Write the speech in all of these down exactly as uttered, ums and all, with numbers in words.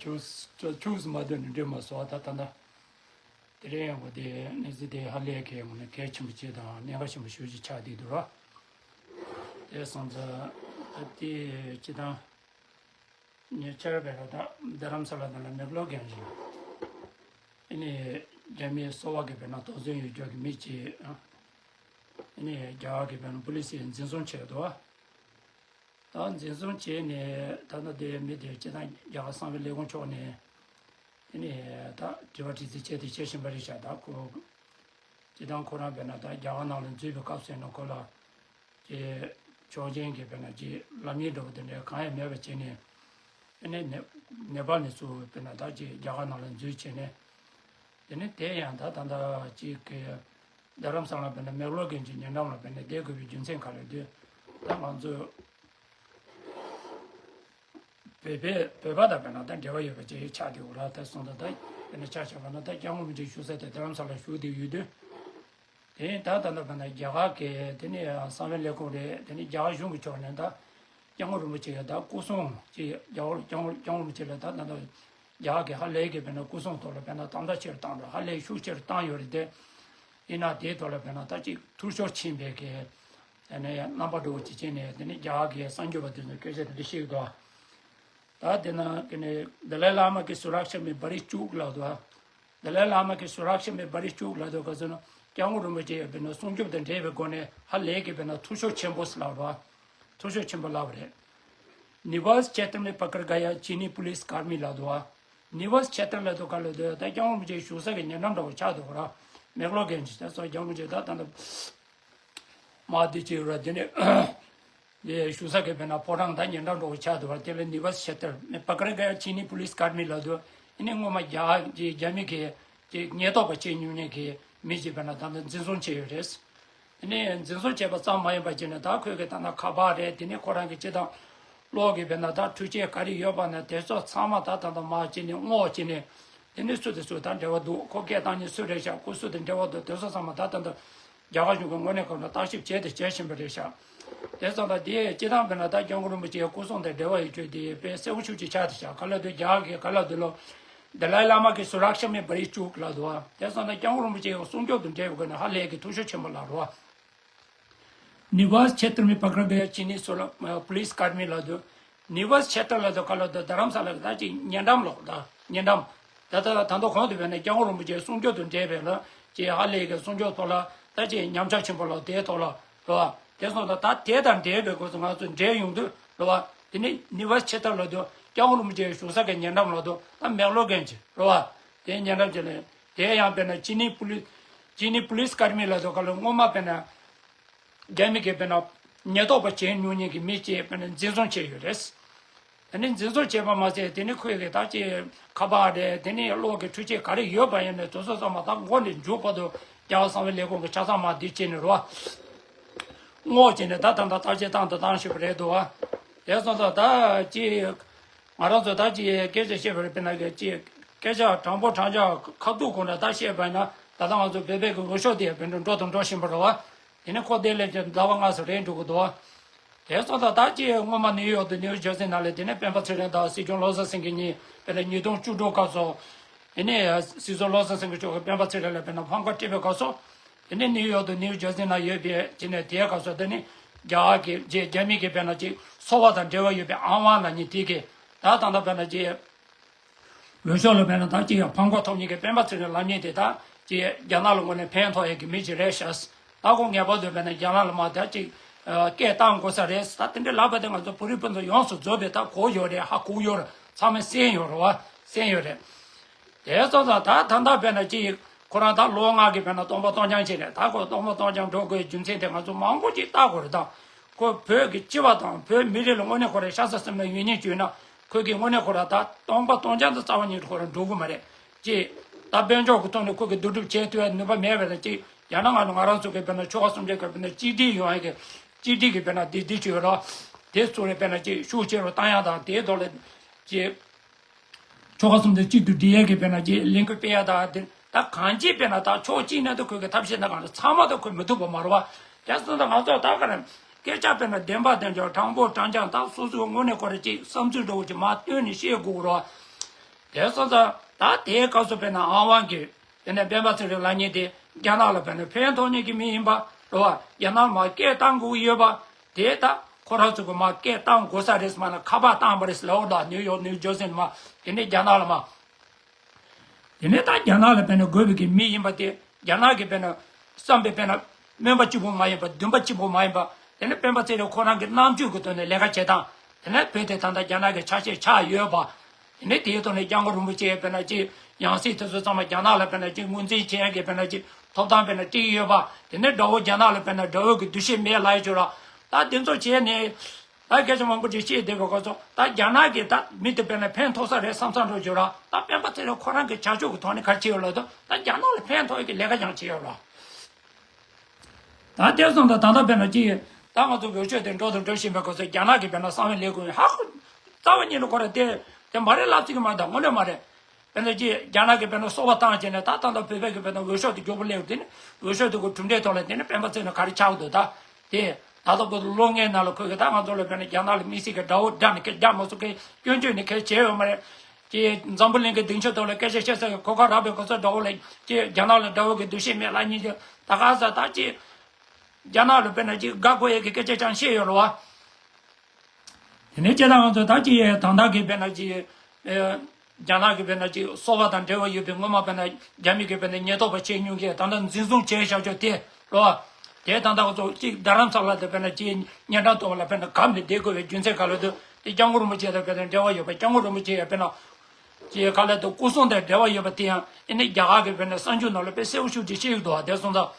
ཆུ་ཆུ་མ་འདོན་ནས་འགྲོ་མ་སོང་ད་ད་ད། དེ་རིང་ཡང་གོ་དེ་གནས་ཚུལ་དེ་ཧ་ལས་ཁའི་ངོ་ནས་གལ་ཆེན་པོ་ཅིག་དང་གནད་འགག་ཆེན་པོ་ཞེ་ཅིག་ཆགས་བསྡད་འདུག་ར། དེ་སོང་ཙང་ད་དེ་སྤྱི་བཏང་ཉེ་ཆར་བས་ར་ད་རྡ་རམ་ས་ལ་དང་ལ་མེག་ལོར་རྒན་ཞིག་ཨ་ནི་རྒྱ་མིའི་སོ་བ་གི་བས་ན་དོགས་ཟོན་ཡོད་རྒྱུ་གི་མི་ཅིག་ཨ་ནི་རྒྱ་གར་གི་བས་ན་པུ་ལི་སིས་འཛིན་བཟུང་བྱས་འདུག་ད་འཛིན་བཟུང་བྱས་ནས་ད་ལྟ་དེ་མི་དེ་སྤྱི་བཏང་རྒྱ་གར་གསང་བའི་ལས་ཁུངས་ཕྱོགས་ནས་ཨ་ནི་ད་དྲི་བ་དྲི་རྩད་བྱས་ཏེ་བྱེད་བཞིན་པ་རེད་ཤག་ད་ཁོ་སྤྱི་བཏང་ཁོ་རང་བས་ན་ད་རྒྱ་གར་ནང་ལ་འཛུལ་བའི་སྐབས་སུ་ཡིན་ན་ཁོ་ལ་ཀྱི་ཆོག་མཆན་གྱི་བས་ན་ཀྱི་ལམ་ཡིག་འདྲ་པོ་དེ་འདྲའི་གང་ཡང་མེད་པ་བྱས་ནས་ཨ་ནི་ནེ་ནེ་པཱལ་ནས་ཚུར་བས་ན་ད་ཀྱི་རྒྱ་གར་ནང་ལ་འཛུལ་བྱས་ནས། དེ་ནས་དེ་ཡང་ད་ད་ལྟ་གཅིག་གི་རྡ་རམ་ས་ལ་བས་ན་མེག་ལོར་རྒན་གྱི་ཉེ་འགྲམ་ལ་བས་ན་བསྡད་དགོས་པའི་རྒྱུ་མཚན་ག་རེ་དུས་ད་ང་ཚོ་བོད་པའི་བོད་པ་དང་བས་ན་ད་འབྲེལ་བ་ཡོད་པ་ཅིག་ཆགས་བསྡད་ཡོད་ར། ད་སོང་ད་ད་བས་ན་ཆ་བཞག་པ་ན་ད་སྐྱབས་མགོན་རིན་པོ་ཆེ་བཞུགས་ས་དེ་རྡ་རམ་ས་ལ་བཞུགས་བསྡད་ཡོད་དུས། དེ་ནས་ད་ད་ལྟ་བས་ན་རྒྱ་གར་གྱི་དེ་ནས་གསང་བའི་ལས་ཁུངས་རེད། དེ་ནས་རྒྱ་གར་གཞུང་གི་ཕྱོགས་ནས་ད་སྐྱབས་མགོན་རིན་པོ་ཆེ་ཡ་ད་སྐུ་སྲུང་ཅིག་རྒྱ་གར་སྐྱབས་མགོན་སྐྱབས་མགོན་རིན་པོ་ཆེ་ལ་ད་ད་ལྟ་རྒྱ་གར་གྱི་ཧ་ལས་ཀྱི་བས་ན་སྐུ་སྲུང་ཐོག་ལ་བས་ན་དམ་དྲག་ཆེ་རུ་བཏང་རེད། ཧ་ལས་ཤུགས་ཆེ་རུ་བཏང་ཡོད་རེད་དེ། ཡིན་ན་དེའི་ཐོག་ལ་བས་ན་ད་ཅིག་འཐུས་ཤོར་ཕྱིན་པའི་གི་དེ་ནས་རྣམ་པ་འདྲ་བོ་ཅིག་བྱས་ནས་དེ་ནས་རྒྱ་གར་གྱི་གསར་འགོད་པ་དེ་ཚོ་སྐད་ཆ་དེ་འདྲ་བཤད་ཀྱི་འདུག་ད་དེ་ན་དེ་ནས་དཱ་ལའི་བླ་མ་གི་སུ་རག་ཤ་མེ་བ་རི་ཅུག་ལབ་འདུག་དཱ་ལའི་བླ་མ་གི་སུ་རག་ཤ་མེ་བ་རི་ཅུག་ལབ་འདུག་ག་ཚོད་ན་སྐྱབས་མགོན་རིན་པོ་ཆེ་ཡ་བས་ན་སྲུང་སྐྱོབ་དང་འབྲེལ་བའི་སྒོ་ནས་ཧ་ལས་ཀྱི་བས་ན་འཐུས་ཤོར་ཆེན་པོ་ལབ་རེད། འཐུས་ཤོར་ཆེན་པོ་ལབ་རེད། निवास क्षेत्र में पकड़ गया चीनी पुलिस कर्मी ལབ་འདུག་ཨ། निवास क्षेत्र ལབ་འདུག་ག་ལབ་འདུག་ད་སྐྱབས་མགོན་རིན་པོ་ཆེ་བཞུགས་ས་གི་ཉེ་འགྲམ་འདྲ་བོ་ཆགས་འདུག་ར། མེག་ལོར་རྒན་གྱིས་ད་སོ་སྐྱབས་མགོན་རིན་པོ་ཆེ་ད་ད་ད་མ་བདེ་ཅིག་ར། དེ་ནས་དེ་བཞུགས་ས་གི་བས་ན་ཕོ་བྲང་དང་ཉེ་འགྲམ་འདྲ་བོ་ཆགས་འདུག་ར། དེ་ལ་निवास क्षेत्र में पकड़ गया चीनी पुलिस कर्मी ལབ་འདུག་ཨ་ནི་སྔོན་མ་རྒྱ་རྒྱ་མི་གི་ཀྱི་ཉེན་རྟོག་པ་བྱེད་མྱོང་མཁན་གྱི་མི་ཞིག་བས་ན་ད་ལྟ་འཛིན་བཟུང་བྱས་ཡོད་རེད། དེ་ནས་འཛིན་བཟུང་བྱས་པ་ཙམ་མ་ཡིན་པ་བྱས་ནས་ད་ཁོས་ཀྱི་ད་ལྟ་ཁ་པར་རེད། དེ་ནས་ཁོ་རང་གི་སྤྱི་བཏང་གློག་གི་བས་ན་ད་འཕྲུལ་ཆས་ག་རེ་ཡོད་པ་ན་དེ་ཚོ་ཚང་མ་ད་ད་ལྟ་མར་བྱས་ནས་སྔོག་བྱས་ནས་དེ་ནས་སུ་དེ་སུ་ད་འབྲེལ་བ་འདུག་ཁོ་སྐད་བཏང་མཁན་སུ་རེད་ཤག་ཁོ་སུ་དེ་འབྲེལ་བ་འདུག་དེ་ཚོ་ཚང་མ་ད་ད་ལྟ་རྒྱ་གར་གཞུང་གི་ངོས་ནས་ཁོ་ན་བརྟག་ཞིབ་བྱས་ཏེ་བྱེད་བཞིན་པ་རེད་ཤག་དེ་ཙང་ད་དེ་སྤྱི་བཏང་བས་ན་ད་སྐྱབས་མགོན་རིན་པོ་ཆེའི་སྐུ་སྲུང་དང་འབྲེལ་བ་ཡོད་རྒྱུ་དེ་དཔེ་གསལ་པོ་ཤུགས་ཆེ་ཆགས་ཏེ་ཤག་ག་ལ་དུ་རྒྱ་གར་གི་ག་ལ་དུ་ལོ། दलाई लामा की सुरक्षा में बड़ी चूक ལབ་འདུག་བ། དེ་སོང་ན་སྐྱབས་མགོན་རིན་པོ་ཆེའི་སྲུང་སྐྱོབ་དང་འབྲེལ་བའི་སྒོ་ནས་ཧ་ལས་ཀྱི་འཐུས་ཤོར་ཆེན་པོ་ལབ་རེད་བ། निवास क्षेत्र में पकड़ गया चीनी सोलह, अ, पुलिस कर्मी ལབ་འདུག निवास क्षेत्र ལབ་འདུག་ག་ལབ་འདུག་རྡ་རམ་ས་ལ་གི་ད་ཅིག་ཉེ་འགྲམ་ལོག་ད་ཉེ་འགྲམ། ད་ད་ད་ལྟ་གོང་དུ་བས་ན་སྐྱབས་མགོན་རིན་པོ་ཆེའི་སྲུང་སྐྱོབ་དང་འབྲེལ་བའི་ལ་ཅིག་ཧ་ལས་ཀྱི་སྲུང་སྐྱོབ་ཐོག་ལ་ད་ཅིག་ཉམས་ཆག་ཆེན་པོ་ལ་དེའི་ཐོག་ལ་རེད་བ། དེ་སོང་ད་ད་དེ་དང་འབྲེལ་བའི་སྐོར་སུ་ང་ཚོ་འབྲེལ་ཡོང་དུས་རེད་བ། དེ་ནི་निवास क्षेत्र ལབ་འདུག་སྐྱབས་མགོན་རིན་པོ་ཆེའི་བཞུགས་ས་གི་ཉེ་འགྲམ་ལབ་འདུག་ད་མེག་ལོར་རྒན་གྱི་རེད་བ། དེའི་ཉེ་འགྲམ་གྱི་ལས་དེ་ཡང་བས་ན་चीनी पुलिस चीनी पुलिस कर्मी ལབ་འདུག་ག་ལ་སྔོན་མ་བས་ན་རྒྱ་མི་གི་བས་ན་ཉེན་རྟོག་པ་བྱེད་མྱོང་མཁན་གྱི་མི་གཅིག་བས་ན་འཛིན་བཟུང་བྱས་ཡོད་རེད། དེ་ནས་འཛིན་བཟུང་བྱས་པ་མ་ཟད་དེ་ནས་ཁོས་གི་ད་ཅི་ཁ་པར་རེད། དེ་ནས་གློག་གི་འཕྲུལ་ཆས་ག་རེ་ཡོད་པ་ཡིན་ནའི་དེ་ཚོ་ཚང་མ་ད་མགོ་ནས་མཇུག་བར་དུ་རྒྱ་གར་གསང་བའི་ལས་ཁུངས་ཀྱི་ཆ་ཚང་མ་འདི་བྱས་ནས་རོ། སྔོག་བྱས་ནས་ད་ད་ད་བརྟག་དཔྱད་བཏང་དང་བཏང་བཞིན་པ་རེད་འདུག་བ། དེ་སོང་ཙང་ད་ཅི་ང་རང་ཚོ་ད་ཅི་སྐད་ཆ་བཤད་པ་རེད། དཔེར་ན་གི་ཅི་སྐད་ཆ་དྲང་པོ་དྲང་ཆ་ཁ་ཐུག་གོང་ནས་ད་བཤད་པ་ཡིན་ན་ད་ལྟ་ང་ཚོ་བོད་པའི་གི་འོས་ཤོག་དེ་བས་འགྲོ་དང་འགྲོ་བཞིན་པ་རེད་བ། དེ་ནས་ཁོ་དེ་ལས་ཀྱང་ཟླ་བ་ལྔ་ཙམ་རེད་འགྲོ་གི་འདུག་དེ་སོང་ཙང་ད་ཅི་སྔོན་མ་ནིའུ་ཡོག་ཏུ་ནིའུ་ཇར་སི་ནང་ལ་དེ་ནས་སྤེན་པ་ཚེ་རིང་དང་སྲིད་སྐྱོང་བློ་བཟང་སེང་གེ་གཉིས་དཔེར་ན་ཉིས་སྟོང་བཅུ་དྲུག་སྐབས་སུ། དེ་ནས་སྲིད་ཟུར་བློ་བཟང་སེང་གེ་མཆོག་གིས་སྤེན་པ་ཚེ་རིང་ལ་དཔེར་ན་ཕམ་ཁ་སྤྲད་པའི་སྐབས་སུ། དེ་ནས་ནིའུ་ཡོག་ཏུ་ནིའུ་ཇར་སི་ནང་ཡོད་པའི་དེ་ནས་དེའི་སྐབས་སུ་དེ་ནས་རྒྱ་གར་གྱི་རྒྱ་རྒྱ་མི་གི་དཔེར་ན་ཅིག་སོ་པ་དང་འབྲེལ་བ་ཡོད་པའི་ཨང་ཝང་ལབ་མཁན་དེ་གིས་ད་ད་ལྟ་དཔེར་ན་ཅིག་འོས་ཤོག་ལ་དཔེར་ན་ད་ཅིག་ཡང་ཕམ་ཁ་ཐོབ་མཁན་གྱི་སྤེན་པ་ཚེ་རིང་ལབ་མཁན་དེ་ད་ཅིག་རྒྱ་ནག་ལ་དངོས་གནས་ཕན་ཐོགས་ཡས་ཀྱི་མི་ཅིག་རེད་ཤག་ད་ཁོ་ངེས་པར་དུ་དཔེར་ན་རྒྱ་ནག་ལ་མར་ད་ཅིག་སྐད་བཏང་དགོས་ས་རེད། ད་དེ་འདྲའི་ལབ་པ་དེ་ང་ཚོ་བོད་རིགས་སྤུན་ཚོ་ཡོངས་སུ་རྫོགས་པས་ད་གོ་ཡོད་རེད། ཧ་གོ་ཡོད་རེད། ཚང་མས་གསན་ཡོད་རེད་བ། གསན་ཡོད་རེད། དེ་སོང་ཙང་ད་ད་ལྟ་དཔེར་ན་ཅིག་ཁོ་རང་ད་ལོ་ལྔ་གི་དཔེར་ན་སྟོང་པ་སྟོང་རྐྱང་བྱས་ནས་ད་ཁོ་སྟོང་པ་སྟོང་རྐྱང་འགྲོ་དགོས་རྒྱུ་མཚན་དེ་ང་ཚོ་མང་པོ་ཅིག་བལྟ་དགོས་རེད། ད་ཁོ་བོད་ཀྱི་སྤྱི་པ་དང་བོད་མི་རིགས་ལ་དངོས་གནས་ཁོ་རང་ཤ་ཚ་སེམས་ལ་ཡོད་མཁན་ཅིག་ཡོད་ན་ཁོ་གི་དངོས་གནས་ཁོ་རང་ད་སྟོང་པ་སྟོང་རྐྱང་དུ་རྩ་བ་ཉིད་དུ་ཁོ་རང་འགྲོ་གི་མ་རེད། ཅིག་ད་དཔལ་འབྱོར་གྱི་ཐོག་ནས་ཁོ་གི་བསྡུ་སྒྲུབ་བྱེད་ཐུབ་ཡ་ནུས་པ་མེད་པ་དང་ཅིག་ཡང་ན་ང་ང་རང་ཚོ་གི་དཔེར་ན་ཆོལ་ཁ་གསུམ་ཆ་གི་དཔེར་ན་གཅིག་སྒྲིལ་ཡོང་ཡ་གི་གཅིག་སྒྲིལ་གྱི་དཔེར་ན་འདི་འདི་བྱོས་རོགས། དེ་ཚོ་རེ་དཔེར་ན་ཅིག་ཤུགས་ཆེ་རུ་བཏང་ཡ་དང་དེའི་ཐོག་ལ་ཅིག་ཆོལ་ཁ་གསུམ་དེ་གཅིག་ཏུ་སྒྲིལ་ཡས་ཀྱི་དཔེར་ན་ཅིག་ལས་འགུལ་སྤེལ་ཡ་དང་དེ་ད་གང་ཅི་དཔེར་ན་ད་ཕྱོགས་གཅིག་ནས་ད་ཁོས་ཀྱི་ཐབས་ཤེས་ད་གང་ཚང་མ་ད་ཁོས་མི་ཐུབ་པ་མ་རེད་བ། དེ་སོང་ད་ང་ཚོ་ད་ག་རེ་སྐད་ཆ་དཔེར་ན་བདེན་པ་བདེན་ཅོག་དྲང་པོ་དྲང་རྐྱང་ད་སོ་སོའི་ངོས་ནས་ཁོ་རེ་ཅིག་བསམ་ཚུལ་འདྲ་བོ་ཅིག་མར་བཏོན་ནས་བཤད་དགོས་རེད་བ། དེ་སོང་ཙང་ད་དེའི་སྐབས་སུ་དཔེར་ན་ཨང་དབང་གིས་དེ་ནས་སྤེན་པ་ཚེ་རིང་ལབ་མཁན་དེ་རྒྱ་ནག་ལ་དཔེར་ན་ཕན་ཐོགས་མཁན་གྱི་མི་ཡིན་པ་རེད་བ། རྒྱ་ནག་ལ་མར་སྐད་བཏང་དགོས་ཀྱི་ཡོད་པ་དེ་ད་ཁོ་རང་ཚོ་གི་མར་སྐད་བཏང་དགོས་ས་རེད། མ་ན་ཁ་པར་བཏང་བ་རེད་ལབ་འོ་ད་ནིའུ་ཡོག་ནིའུ་ཇར་སི་ནས་མར། དེ་ནས་རྒྱ་ནག་ལ་མར། དེ་ནས་ད་རྒྱ་ནག་ལ་དཔེར་ན་དགོས་པའི་གི་མི་ཡིན་པ་དེ་རྒྱ་ནག་གི་དཔེར་ན་བསམ་པའི་དཔེར་ན་སྨན་པ་གཅིག་པུ་མ་ཡིན་པ་འདུན་པ་གཅིག་པུ་མ་ཡིན་པ། དེ་ནས་སྤེན་པ་ཚེ་རིང་ཁོ་རང་གི་རྣམ་དཔྱོད་ཀྱི་ཐོག་ནས་ལས་ཀ་བྱེད་སྟངས། དེ་ནས་བོད་དེ་ད་ལྟ་རྒྱ་ནག་གི་ཆ་ཤས་ཆགས་ཡོད་པ། དེ་ནས་དེའི་ཐོག་ནས་སྐྱབས་མགོན་རིན་པོ་ཆེ་དཔེར་ན་ཅིག་ཡང་སྲིད་དེ་ཚོ་ཚང་མ་རྒྱ་ནག་ལ་དཔེར་ན་ཅིག་ངོས་འཛིན་བྱེད་ཡག་གི་དཔེར་ན་ཅིག་ཐོབ་ཐང་དཔེར་ན་སྤྲད་ཡོད་པ། དེ་ནས་དགྲ་བོ་རྒྱ་ནག་ལ་དཔེར་ན་དགྲ་བོ་གི་འདུ་ཤེས་མེད་ལབ་ཡོད་ཅོག་ར། ད་དེ་ཚོ་བྱས་ནས། ད་སྐད་ཆ་མང་པོ་ཅིག་བཤད་བསྡད་པའི་སྐོར་སོགས། ད་རྒྱ་ནག་གིས་ད་མི་དེ་དཔེར་ན་ཕན་ཐོགས་ས་རེད་བསམ་བསམ་འགྲོ་བརྗོད་ར། ད་སྤེན་པ་ཚེ་རིང་ཁོ་རང་གི་བྱ་སྤྱོད་ཀྱི་ཐོག་ནས་ག་རེ་བྱས་ཡོད་ལབ་དུས་ད་རྒྱ་ནག་ལ་ཕན་ཐོགས་ཡག་གི་ལས་ཀ་ཡང་བྱས་ཡོད་ར། ད་དེ་སོང་ད་ད་ལྟ་དཔེར་ན་ཅི་ད་ང་ཚོ་འོས་ཤོག་དེ་འགྲོ་དང་འགྲོ་བཞིན་པའི་སྐོར་སོགས། རྒྱ་ནག་གིས་དཔེར་ན་གསང་བའི་ལས་ཁུངས་ཧ་གོ་རྩ་བ་ཉིད་ནས་ཁོ་ར་དེ་དེ་མ་རེད་ལབ་ཚིག་གི་མ་རེད། ད་དངོས་གནས་མ་རེད། དཔེར་ན་ཅི་རྒྱ་ནག་གིས་དཔེར་ན་སོ་པ་བཏང་བྱས་ནས་ད་ད་ལྟ་བོད་པའི་གི་དཔེར་ན་འོས་ཤོག་དེ་མགྱོགས་པོ་སླེབས། དེ་ནི་འོས་ཤོག་དེ་གི་གྲུབ་འབྲས་ཐོག་ལ་དེ་ནི་སྤེན་པ་ཚེ་རིང་ག་རེ་ཆགས་འདུག་ད་དེ་ད་ལྟ་བར་དུ་ལོ་ལྔའི་ནང་ལ་ཁོས་གི་ད་ང་ཚོ་ལ་དཔེར་ན་རྒྱ་ནག་ལ་དམིགས་བསལ་གི་དགྲ་བོ་བརྒྱབ་ནས་སྐད་རྒྱག་མ་ཚུགས་གི་སྐྱོན་བརྗོད་ནི་གལ་ཆེ་ཡོད་མ་རེད། ཅི་འཛམ་བུ་གླིང་གི་སྡིངས་ཆ་ཐོག་ལ་སྐད་ཆ་བཤད་ས་གི་གོ་སྐབས་རག་པའི་གོ་ས་འདྲ་བོ་ལ་ཅི་རྒྱ་ནག་ལ་དགྲ་བོ་གི་འདུ་ཤེས་མེད་ལབ་མཁན་ཅིག་ད་ག་ས་ད་ཅི་རྒྱ་ནག་ལ་དཔེར་ན་ཅི་དགའ་དགོས་ཡས་གི་སྐད་ཆ་ཅང་བཤད་ཡོད་རེད་བ། དེ་ནས་སྤྱིར་བཏང་ང་ཚོ་ད་ཅི་ཡས་དང་བདག་གི་དཔེར་ན་ཅི། ཨེ། རྒྱ་ནག་གི་དཔེར་ན་ཅི་སོ་པ་དང་འབྲེལ་བ་ཡོད་པའི་སྔོན་མ་དཔེར་ན་རྒྱ་མི་གི་དཔེར་ན་ཉེན་རྟོག་པ་བྱེད་མྱོང་མཁན་ད་ལྟ་འཛིན་བཟུང་བྱས་བཞག་ཆོག་དེ་རོ། དེ་ད་ལྟ་ང་ཚོ་ཅིག་རྡ་རམ་ས་ལ་དེ་དཔེར་ན་ཅི་ཉེ་འགྲམ་དུ་བ་ལ་དཔེར་ན་གབ་ནས་བསྡད་དགོས་པའི་རྒྱུ་མཚན་ག་ལ་དུ་དེ་སྐྱབས་མགོན་རིན་པོ་ཆེ་དང་དཔེར་ན་འབྲེལ་བ་ཡོད་པ། སྐྱབས་མགོན་རིན་པོ་ཆེ་ཡང་དཔེར་ན་ཅི་ག་ལ་དུ་སྐུ་སྲུང་དང་འབྲེལ་བ་ཡོད་པ་དེ་ཡང་ཨེ་ནི་རྒྱ་གར་གི་དཔེར་ན་གསར་འགྱུར་ནང་ལ་དཔེ་གསལ་པོ་ཞེ་པོ་ཅིག་བཤད་ཡོད་འདུག་བ། དེ་སོང་ཙང་།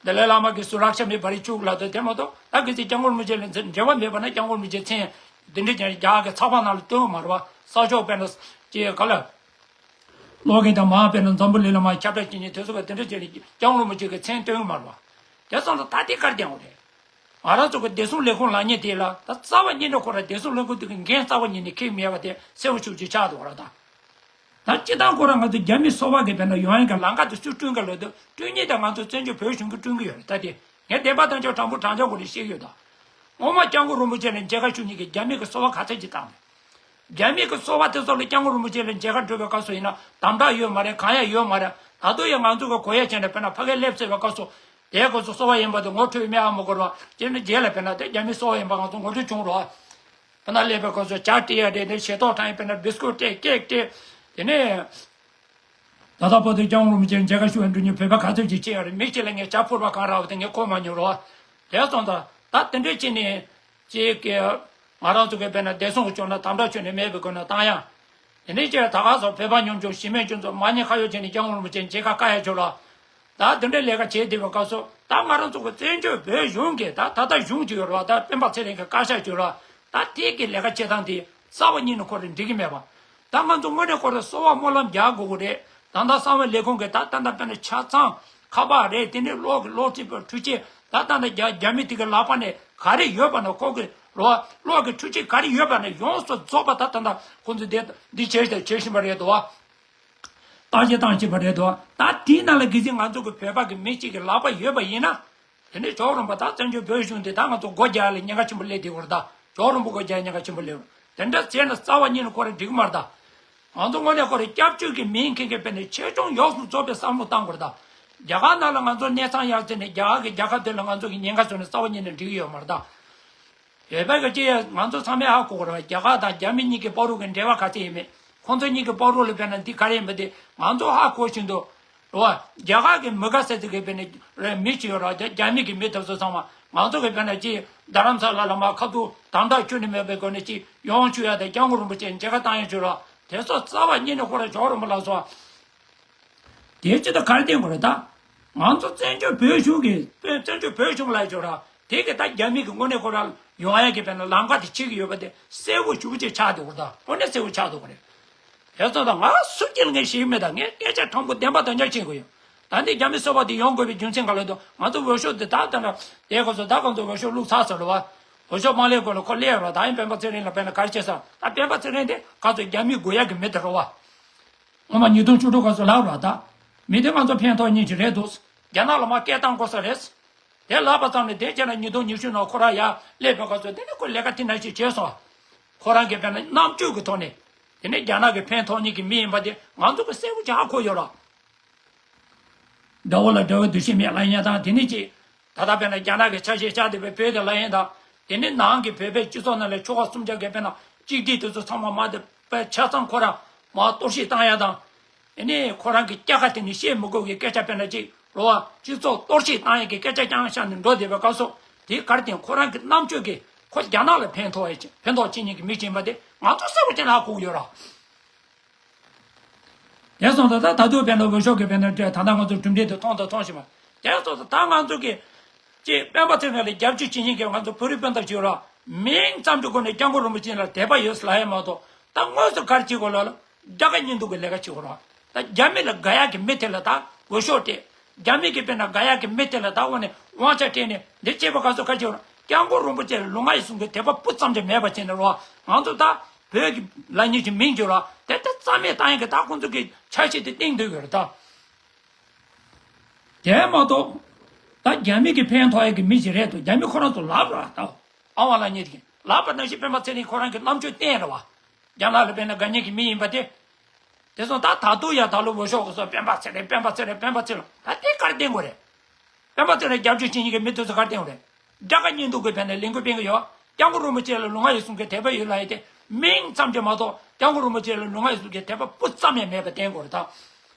དེ་ལས་བླ་མ་གི་སུ་རག་ཤ་མི་བ་རི་བཅུག་ལ་དོ་དེ་མ་གཏོགས་ད་གི་ཚེ་སྐྱབས་མགོན་རིན་པོ་ཆེ་ལ་འབྲེལ་བ་མེད་པ་ན་སྐྱབས་མགོན་རིན་པོ་ཆེ་མཚན་འདི་འདྲ་ཅན་རྒྱ་གར་གི་ཚགས་པར་ནང་ལ་བཏོན་ཡོད་མ་རེད་བ། ས་ཕྱོགས་དཔེར་ན་ཅེས་ག་ལ། ལོག་གི་དང་མ་དཔེར་ན་འཛམ་བུ་གླིང་ལ་མ་ཁྱབ་བསྒྲགས་བྱེད་མཁན་དེ་ཚོ་ག་དེ་འདྲ་ཅན་སྐྱབས་མགོན་རིན་པོ་ཆེ་གི་མཚན་བཏོན་ཡོད་མ་རེད་བ། དེ་སོང་ཙང་ད་དེ་གར་བསྟན་དགོས་རེད། ང་རང་ཚོ་གི་བདེ་སྲུང་ལས་ཁུངས་ལབ་མཁན་དེ་ལ་ད་རྩ་བ་ཉིད་ནས་ཁོ་ར་བདེ་སྲུང་ལས་ཁུངས་དེ་གི་འགན་རྩ་བ་ཉིད་ནས་འཁྱེར་མེད་པ་དེ་གསལ་པོ་ཞེ་པོ་ཅིག་ཆགས་འདུག་ར་ད། ད་སྤྱིར་བཏང་ཁོ་རང་ང་ཚོ་རྒྱ་མི་སོ་པ་གི་དཔེར་ན་ཡོང་ཡག་གི་ལམ་ཁ་དེ་སུས་བསྐྲུན་ག་ལབ་དུས་བསྐྲུན་མཁན་དེ་ང་ཚོ་བཙན་བྱོལ་བོད་གཞུང་གིས་བསྐྲུན་གི་ཡོད་རེད། ད་དེ་ངས་བདེན་པ་དང་ཆ་དྲང་པོ་དྲང་བཞག་སྒོ་ནས་བཤད་ཀྱི་ཡོད་ད། སྔོན་མ་སྐྱབས་མགོན་རིན་པོ་ཆེ་ལ་མཇལ་ཁ་ཞུ་མཁན་གྱི་རྒྱ་མི་གི་སོ་པ་ག་ཚད་ཅིག་བཏང་རེད། རྒྱ་མི་གི་སོ་པ་དེ་ཚོ་ལ་སྐྱབས་མགོན་རིན་པོ་ཆེ་ལ་མཇལ་ཁ་འགྲོ་བའི་སྐབས་སུ་ཡིན་ན་དམ་དྲག་ཡོད་མ་རེད། གང་ཡང་ཡོད་མ་རེད། ད་དུང་ཡང་ང་ཚོ་གི་གོ་ཡ་བྱས་ནས་དཔེར་ན་ཕ་གིར་སླེབས་ཚར་བའི་སྐབས་སུ་དེའི་སྐབས་སུ་སོ་པ་ཡིན་པ་དེ་ངོ་འཕྲོད་མེད་ཨ་མ་གོ་ར་ཅེས་ནས་རྗེས་ལ་དཔེར་ན་དེ་རྒྱ་མི་སོ་པ་ཡིན་པ་ང་ཚོ་ངོ་འཕྲོད་བྱུང་རོགས། དཔེར་ན་སླེབས་པའི་སྐབས་སུ་ཇ་སྤྲད་ཡ་རེད། དེ་ཞལ་ཏོག་དྲངས་ཡ་དཔེར་ན་བི་སི་ཀུ་སྤྲད་ཀེག་སྤྲད། དེ་ནས་ད་ལྟ་བར་དུ་སྐྱབས་མགོན་རིན་པོ་ཆེ་མཇལ་ཁ་ཞུ་བར་འགྲོ་མཁན་བོད་པ་ག་ཚོད་ཅིག་ཅིག་ཡོད་རེད། མི་གཅིག་ལ་ངས་ཇ་ཕོར་པ་གང་རག་པ་དེ་ངས་གོ་མ་མྱོང་རོགས། དེ་སོང་ཙང་ད་དེ་འདྲས་བྱས་ནས་ཅིག་གི་ང་རང་ཚོ་གི་དཔེར་ན་བདེ་སྲུང་གི་ཕྱོགས་ནས་དམ་དྲག་ཁྱོན་ནས་མེད་པའི་སྒོ་ནས་བཏང་ཡ། དེ་ནས་ཅིག་ད་ག་སོ་བོད་པ་ཉམ་ཆུང་གཞིས་སྨད་ཆུང་ཚོ་མ་ཉེས་ཁ་གཡོག་བྱས་ནས་སྐྱབས་མགོན་རིན་པོ་ཆེ་མཇལ་ཁ་བཀག་ཡ་ཆོག་ལ། ད་དེ་འདྲའི་ལས་ཀ་བྱེད་བསྡད་པའི་སྐབས་སུ་ད་ང་རང་ཚོ་གི་བཙན་བྱོལ་བོད་གཞུང་གི་ད་ད་ལྟ་གཞུང་ཅིག་ཡོད་རེད་བ། ད་སྤེན་པ་ཚེ་རིང་གི་བཀའ་ཤག་ཅིག་ཡོད་རེད་བ། ད་དེ་གི་ལས་ཀ་བྱེད་སྟངས་དེ་རྩ་བ་ཉིད་ནས་ཁོ་རང་འགྲིག་གི་མེད་པ། ད་ང་ཚོ་དངོས་གནས་ཁོ་རང་གསོ་བ་སྨོན་ལམ་རྒྱག་དགོས་ཀྱི་རེད། ད་ལྟ་གསང་བའི་ལས་ཁུངས་ཀྱི་ད་ད་ལྟ་དཔེར་ན་ཆ་ཚང་ཁ་པར་རེད། དེ་ནས་གློག་གི་གློག་འཕྲུལ་པ་འཕྲུལ་ཆས་ད་ད་ལྟ་རྒྱ་རྒྱ་མི་དེ་གི་ལག་པ་ནས་ག་རེ་ཡོད་པ་ན་ཁོ་གི་རོ་གློག་གི་འཕྲུལ་ཆས་ག་རེ་ཡོད་པ་ན་ཡོངས་སུ་རྫོགས་པ་ད་ད་ལྟ་ཁོ་ཚོས་དེ་འདི་བྱས་བྱས་བྱེད་བཞིན་པ་རེད་དོ། བརྟག་དཔྱད་བཏང་བཞིན་པ་རེད་དོ། ད་དེའི་ནང་ལ་གལ་སྲིད་ང་ཚོ་གི་བོད་པ་གི་མི་གཅིག་གི་ལག་པ་ཡོད་པ་ཡིན་ན། དེ་ནས་ཇོ་བོ་རིན་པོ་ད་བཙན་བྱོལ་བོད་གཞུང་དེ་ད་ང་ཚོ་སྒོ་རྒྱག་ཡ་ལ་ཉེན་ཁ་ཆེན་པོ་སླེབས་བསྡད་ཡོད་རེད་ད། ཇོ་བོ་རིན་པོ་སྒོ་རྒྱག་ཡ་ཉེན་ཁ་ཆེན་པོ་སླེབས་རེད། དེ་འདྲ་བྱས་ན་རྩ་བ་ཉིད་ནས་ཁོ་རང་འགྲིག་གི་མ་རེད་ད། ང་ཚོ་དངོས་གནས་ཁོ་རང་སྐྱབས་བཅོལ་གྱི་མིང་འཁྱེར་མཁན་དཔེར་ན་ཆེ་ཆུང་ཡོངས་སུ་རྫོགས་པའི་བསམ་བློ་བཏང་དགོས་རེད་ད། རྒྱ་གར་ནང་ལ་ང་ཚོ་གནས་ཚང་ཡག་བྱས་ནས་རྒྱ་གར་གྱི་རྒྱལ་ཁབ་དེ་ལ་ང་ཚོ་གི་ཉེན་ཁ་བཟོས་ན་རྩ་བ་ཉིད་ནས་འགྲིག་གི་ཡོད་མ་རེད་ད། བོད་པ་གི་ཅི་ཡང་ང་ཚོ་ཚང་མས་ཧ་གོ་གི་རེད་བ། རྒྱ་གར་དང་རྒྱ་མི་གཉིས་ཀྱི་བར་དུ་གི་འབྲེལ་བ་ག་ཚད་ཡིན་མིན། ཁོང་ཚོ་གཉིས་ཀྱི་བར་དུ་ལ་དཔེར་ན་འདི་ག་རེ་ཡིན་པ་དེ་ང་ཚོ་ཧ་གོ་བཞིན་དུ་རེད་བ། རྒྱ་གར་གྱི་མི་ག་ཚད་ཅིག་གི་དཔེར་ན་རེད་མི་ཅིག་ཡོད་རེད་བ། རྒྱ་མི་གི་མི་དེ་ཚོ་ཚང་མ་ང་ཚོ་གི་དཔེར་ན་ཅི་རྡ་རམ་ས་ལ་ལ་མ་ཁ་ཐུག་དམ་དྲག་ཁྱོན་ནས་མེད་པའི་སྒོ་ནས་ཅི་ཡོང་བཅུག་ཡ་དང་སྐྱབས་མགོན་རིན་པོ་ཆེ་མཇལ་ཁ་བཏང་ཡ་བཅུག་རེད་བ། དེ་ཚོ་རྩ་བ་ཉིད་ནས་ཁོ་རང་ཇོ་བོ་རིན་པོ་ལགས་སོ། དེའི་སྤྱི་ཚོགས་ག་རེ་བསྟན་དགོས་རེད་ད། ང་ཚོ་བཙན་བྱོལ་བོད་གཞུང་གི་བཙན་བཙན་བྱོལ་བོད་གཞུང་ལ་ཡོད་ར། དེ་གི་ད་རྒྱ་མི་གི་དངོས་གནས་ཁོ་རང་ཡོང་ཡ་གི་དཔེར་ན་ལམ་ཁ་དེ་ཕྱེ་གི་ཡོད་པ་དེ་གསལ་པོ་ཞེ་པོ་ཅིག་ཆགས་འདུག་ར། ད་དངོས་གནས་གསལ་པོ་ཆགས་འདུག་རེད། དེ་ཚོ་ད་ང་སུ་གཅིག་ལ་ངས་ཤེས་ཀྱི་མེད། ད་ངས་སྐད་ཆ་དྲང་པོ་བདེན་པ་དང་ཆ་བྱེད་དགོས་ཡོད། ད་འདི་རྒྱ་མི་སོ་པ་དེ་ཡོང་དགོས་པའི་རྒྱུ་མཚན་ག་ལ་འདུག་ང་ཚོ་འོས་ཤོག་དེ་ད་ལྟ་འདྲ་དེ་གོ་ཚོ་ད་ཁོང་ཚོ་འོས་ཤོག་བླུགས་ཚར་ཚར་རེད་བ། འོས་ཤོག་མ་སླེབས་གོང་ལ་ཁོ་སླེབས་ར། ད་ཡིན་སྤེན་པ་ཚེ་རིང་ལ་དཔེར་ན་ག་རེ་བྱས་ས། ད་སྤེན་པ་ཚེ་རིང་དེ་ག་ཚོད་རྒྱ་མི་དགོས་ཡ་གི་མི་དེ་རེད་བ། སྔོན་མ་ཉིས་སྟོང་བཅུ་དྲུག་སྐབས་སུ་ལབ་ར་ད། མི་དེ་ང་ཚོ་ཕན་ཐོགས་མཁན་ཅིག་རེད་འདུག་རྒྱ་ནག་ལ་མར་སྐད་བཏང་དགོས་ས་རེད། དེ་ལབ་པ་ཙམ་ནས་དེ་བྱས་ན་ཉིས་སྟོང་ཉི་ཤུ་ནང་ཁོ་རང་ཡར་སླེབས་པའི་སྐབས་སུ་དེ་ནས་ཁོ་ལས་ཀ་དེ་ནང་བཞིན་བྱས་སོང་། ཁོ་རང་གི་དཔེར་ན་རྣམ་དཔྱོད་ཀྱི་ཐོག་ནས། དེ་ནས་རྒྱ་ནག་གི་ཕན་ཐོགས་མཁན་གྱི་མི་ཡིན་པ་དེ་ང་ཚོ་གི་གསལ་པོ་ཅིག་ཧ་གོ་ཡོད་ར། དགྲ་བོ་ལ་དགྲ་བོའི་འདུ་ཤེས་མེད་ལབ་ཡིན་ཡ་དང་། དེ་ནས་ཅིག་ད་ལྟ་དཔེར་ན་རྒྱ་ནག་གི་ཆ་ཤས་བཞག་བསྡད་པའི་བོད་དེ་ལབ་ཡིན་དང་། དེ་ནས་ནང་གི་བོད་པའི་སྤྱི་ཚོགས་ནང་ལ་ཆོལ་ཁ་གསུམ་ཆ་གི་དཔེར་ན་གཅིག་སྒྲིལ་དེ་ཚོ་ཚང་མ་མ་དེ་པའི་ཆ་ཚང་ཁོ་རང་མ་གཏོར་བཤིག་བཏང་ཡ་དང་། དེ་ནས་ཁོ་རང་གི་སྐྱ་ཁ་དེ་ནས་བཤད་མི་དགོས་པའི་སྐད་ཆ་དཔེར་ན་ཅིག་རོ་བ་སྤྱི་ཚོགས་གཏོར་བཤིག་བཏང་ཡ་གི་སྐད་ཆ་རྐྱང་བཤད་ནས་འགྲོ་བསྡད་པའི་སྐབས་སུ། དེའི་གར་བརྟེན་ཁོ་རང་གི་རྣམ་དཔྱོད་ཀྱིས་ཁོ་རྒྱ་ནག་ལ་ཕན་ཐོགས་ཡ་ཕན་ཐོགས་བྱེད་མཁན་གྱི་མི་ཅིག་ཡིན་པ་དེ་ང་ཚོ་གསལ་པོ་ཅན་ལ་ཧ་གོ་གི་ཡོད་ར། དེ་སོང་ཙང་ད་ད་དུང་དཔེར་ན་འོས་ཤོག་གི་དཔེར་ན་ད་ལྟ་ང་ཚོ་གྲུབ་འབྲས་དེ་མཐོང་དང་མཐོང་བཞིན་པ། དེ་སོང་ཙང་ད་ང་ཚོ་གི་ཅིག་སྤེན་པ་ཚེ་རིང་ལ་རྒྱབ་སྐྱོར་བྱེད་མཁན་གྱི་ང་ཚོ་བོད་རིགས་སྤུན་ཟླ་ཅིག་ཡོད་ར། མིང་ཙམ་གྱི་སྒོ་ནས་སྐྱབས་མགོན་རིན་པོ་ཆེ་ལ་དད་པ་ཡོད་ལབ་ཡ་མ་གཏོགས། ད་དངོས་སུ་ག་རེ་བྱེད་དགོས་ལབ་ན། དགྲ་དགའ་གཉེན་སྡུག་གི་ལས་ཀ་བྱེད་དགོས་ར། ད་རྒྱ་མི་ལ་དགའ་ཡག་གི་མི་དེ་ལ་ད་འོས་ཤོག་སྤྲད། རྒྱ་མི་གི་དཔེར་ན་དགའ་ཡག་གི་མི་དེ་ལ་ད་འོ་ནས་དབང་ཆ་སྤྲད་ནས་འདི་བྱེད་པ་ག་ཚོད་ག་བྱེད་ར། སྐྱབས་མགོན་རིན་པོ་ཆེ་ལ་ལུས་ངག་ཡིད་གསུམ་གྱི་དད་པ་སྤུ་ཙམ་ཅིག་མེད་པ་བྱས་ནས་ར། ང་ཚོ་ད་བོད་ཀྱི་ལབ་མཁན་གྱི་མིང་བརྗོད་ར། དེ་ལྟར་རྩ་མེད་བཏང་ཡག་གི་ད་ཁོང་ཚོ་གི་འཆར་གཞི་དེ་བཏིང་སྡོད་ཡོད་རེད་ད། དེ་མ་གཏོགས། ད་རྒྱ་མི་གི་ཕན་ཐོགས་ཡག་གི་མི་ཞིག་རེད་འདུག་རྒྱ་མི་ཁོ་རང་ཚོ་ལབ་ར་ད། ཨ་ཝ་ལབ་མཁན་དེ་གིས་ལབ་པ་ནང་བཞིན་སྤེན་པ་ཚེ་རིང་ཁོ་རང་གི་རྣམ་དཔྱོད་བསྟན་རེད་བ། རྒྱ་ནག་ལ་དཔེར་ན་དགའ་མཁན་གྱི་མི་ཡིན་པ་དེ། དེ་སོང་ད་ད་དུང་ཡ་ད་ལོ་འོས་ཤོག་གི་སོ་སྤེན་པ་ཚེ་རིང་སྤེན་པ་ཚེ་རིང་སྤེན་པ་ཚེ་རིང་ད་དེ་ག་རེ་བསྟན་དགོས་རེད། སྤེན་པ་ཚེ་རིང་རྒྱབ་སྐྱོར་བྱེད་མཁན་གྱི་མི་དེ་ཚོ་ག་རེ་བསྟན་དགོས་རེད། དགྲ་དགའ་གཉེན་སྡུག་གི་དཔེར་ན་ལས་འགུལ་སྤེལ་གྱི་ཡོད། སྐྱབས་མགོན་རིན་པོ་ཆེ་ལ་ལུས་ངག་ཡིད་གསུམ་གྱི་དད་པ་ཡོད་ལབ་ཡ་དེ་མིང་ཙམ་གྱིས་མ་གཏོགས་སྐྱབས་མགོན་རིན་པོ་ཆེ་ལ་ལུས་ངག་ཡིད་གསུམ་གྱི་དད་པ་སྤུ་ཙམ་ཡང་མེད་པ་བསྟན་དགོས་རེད་ད།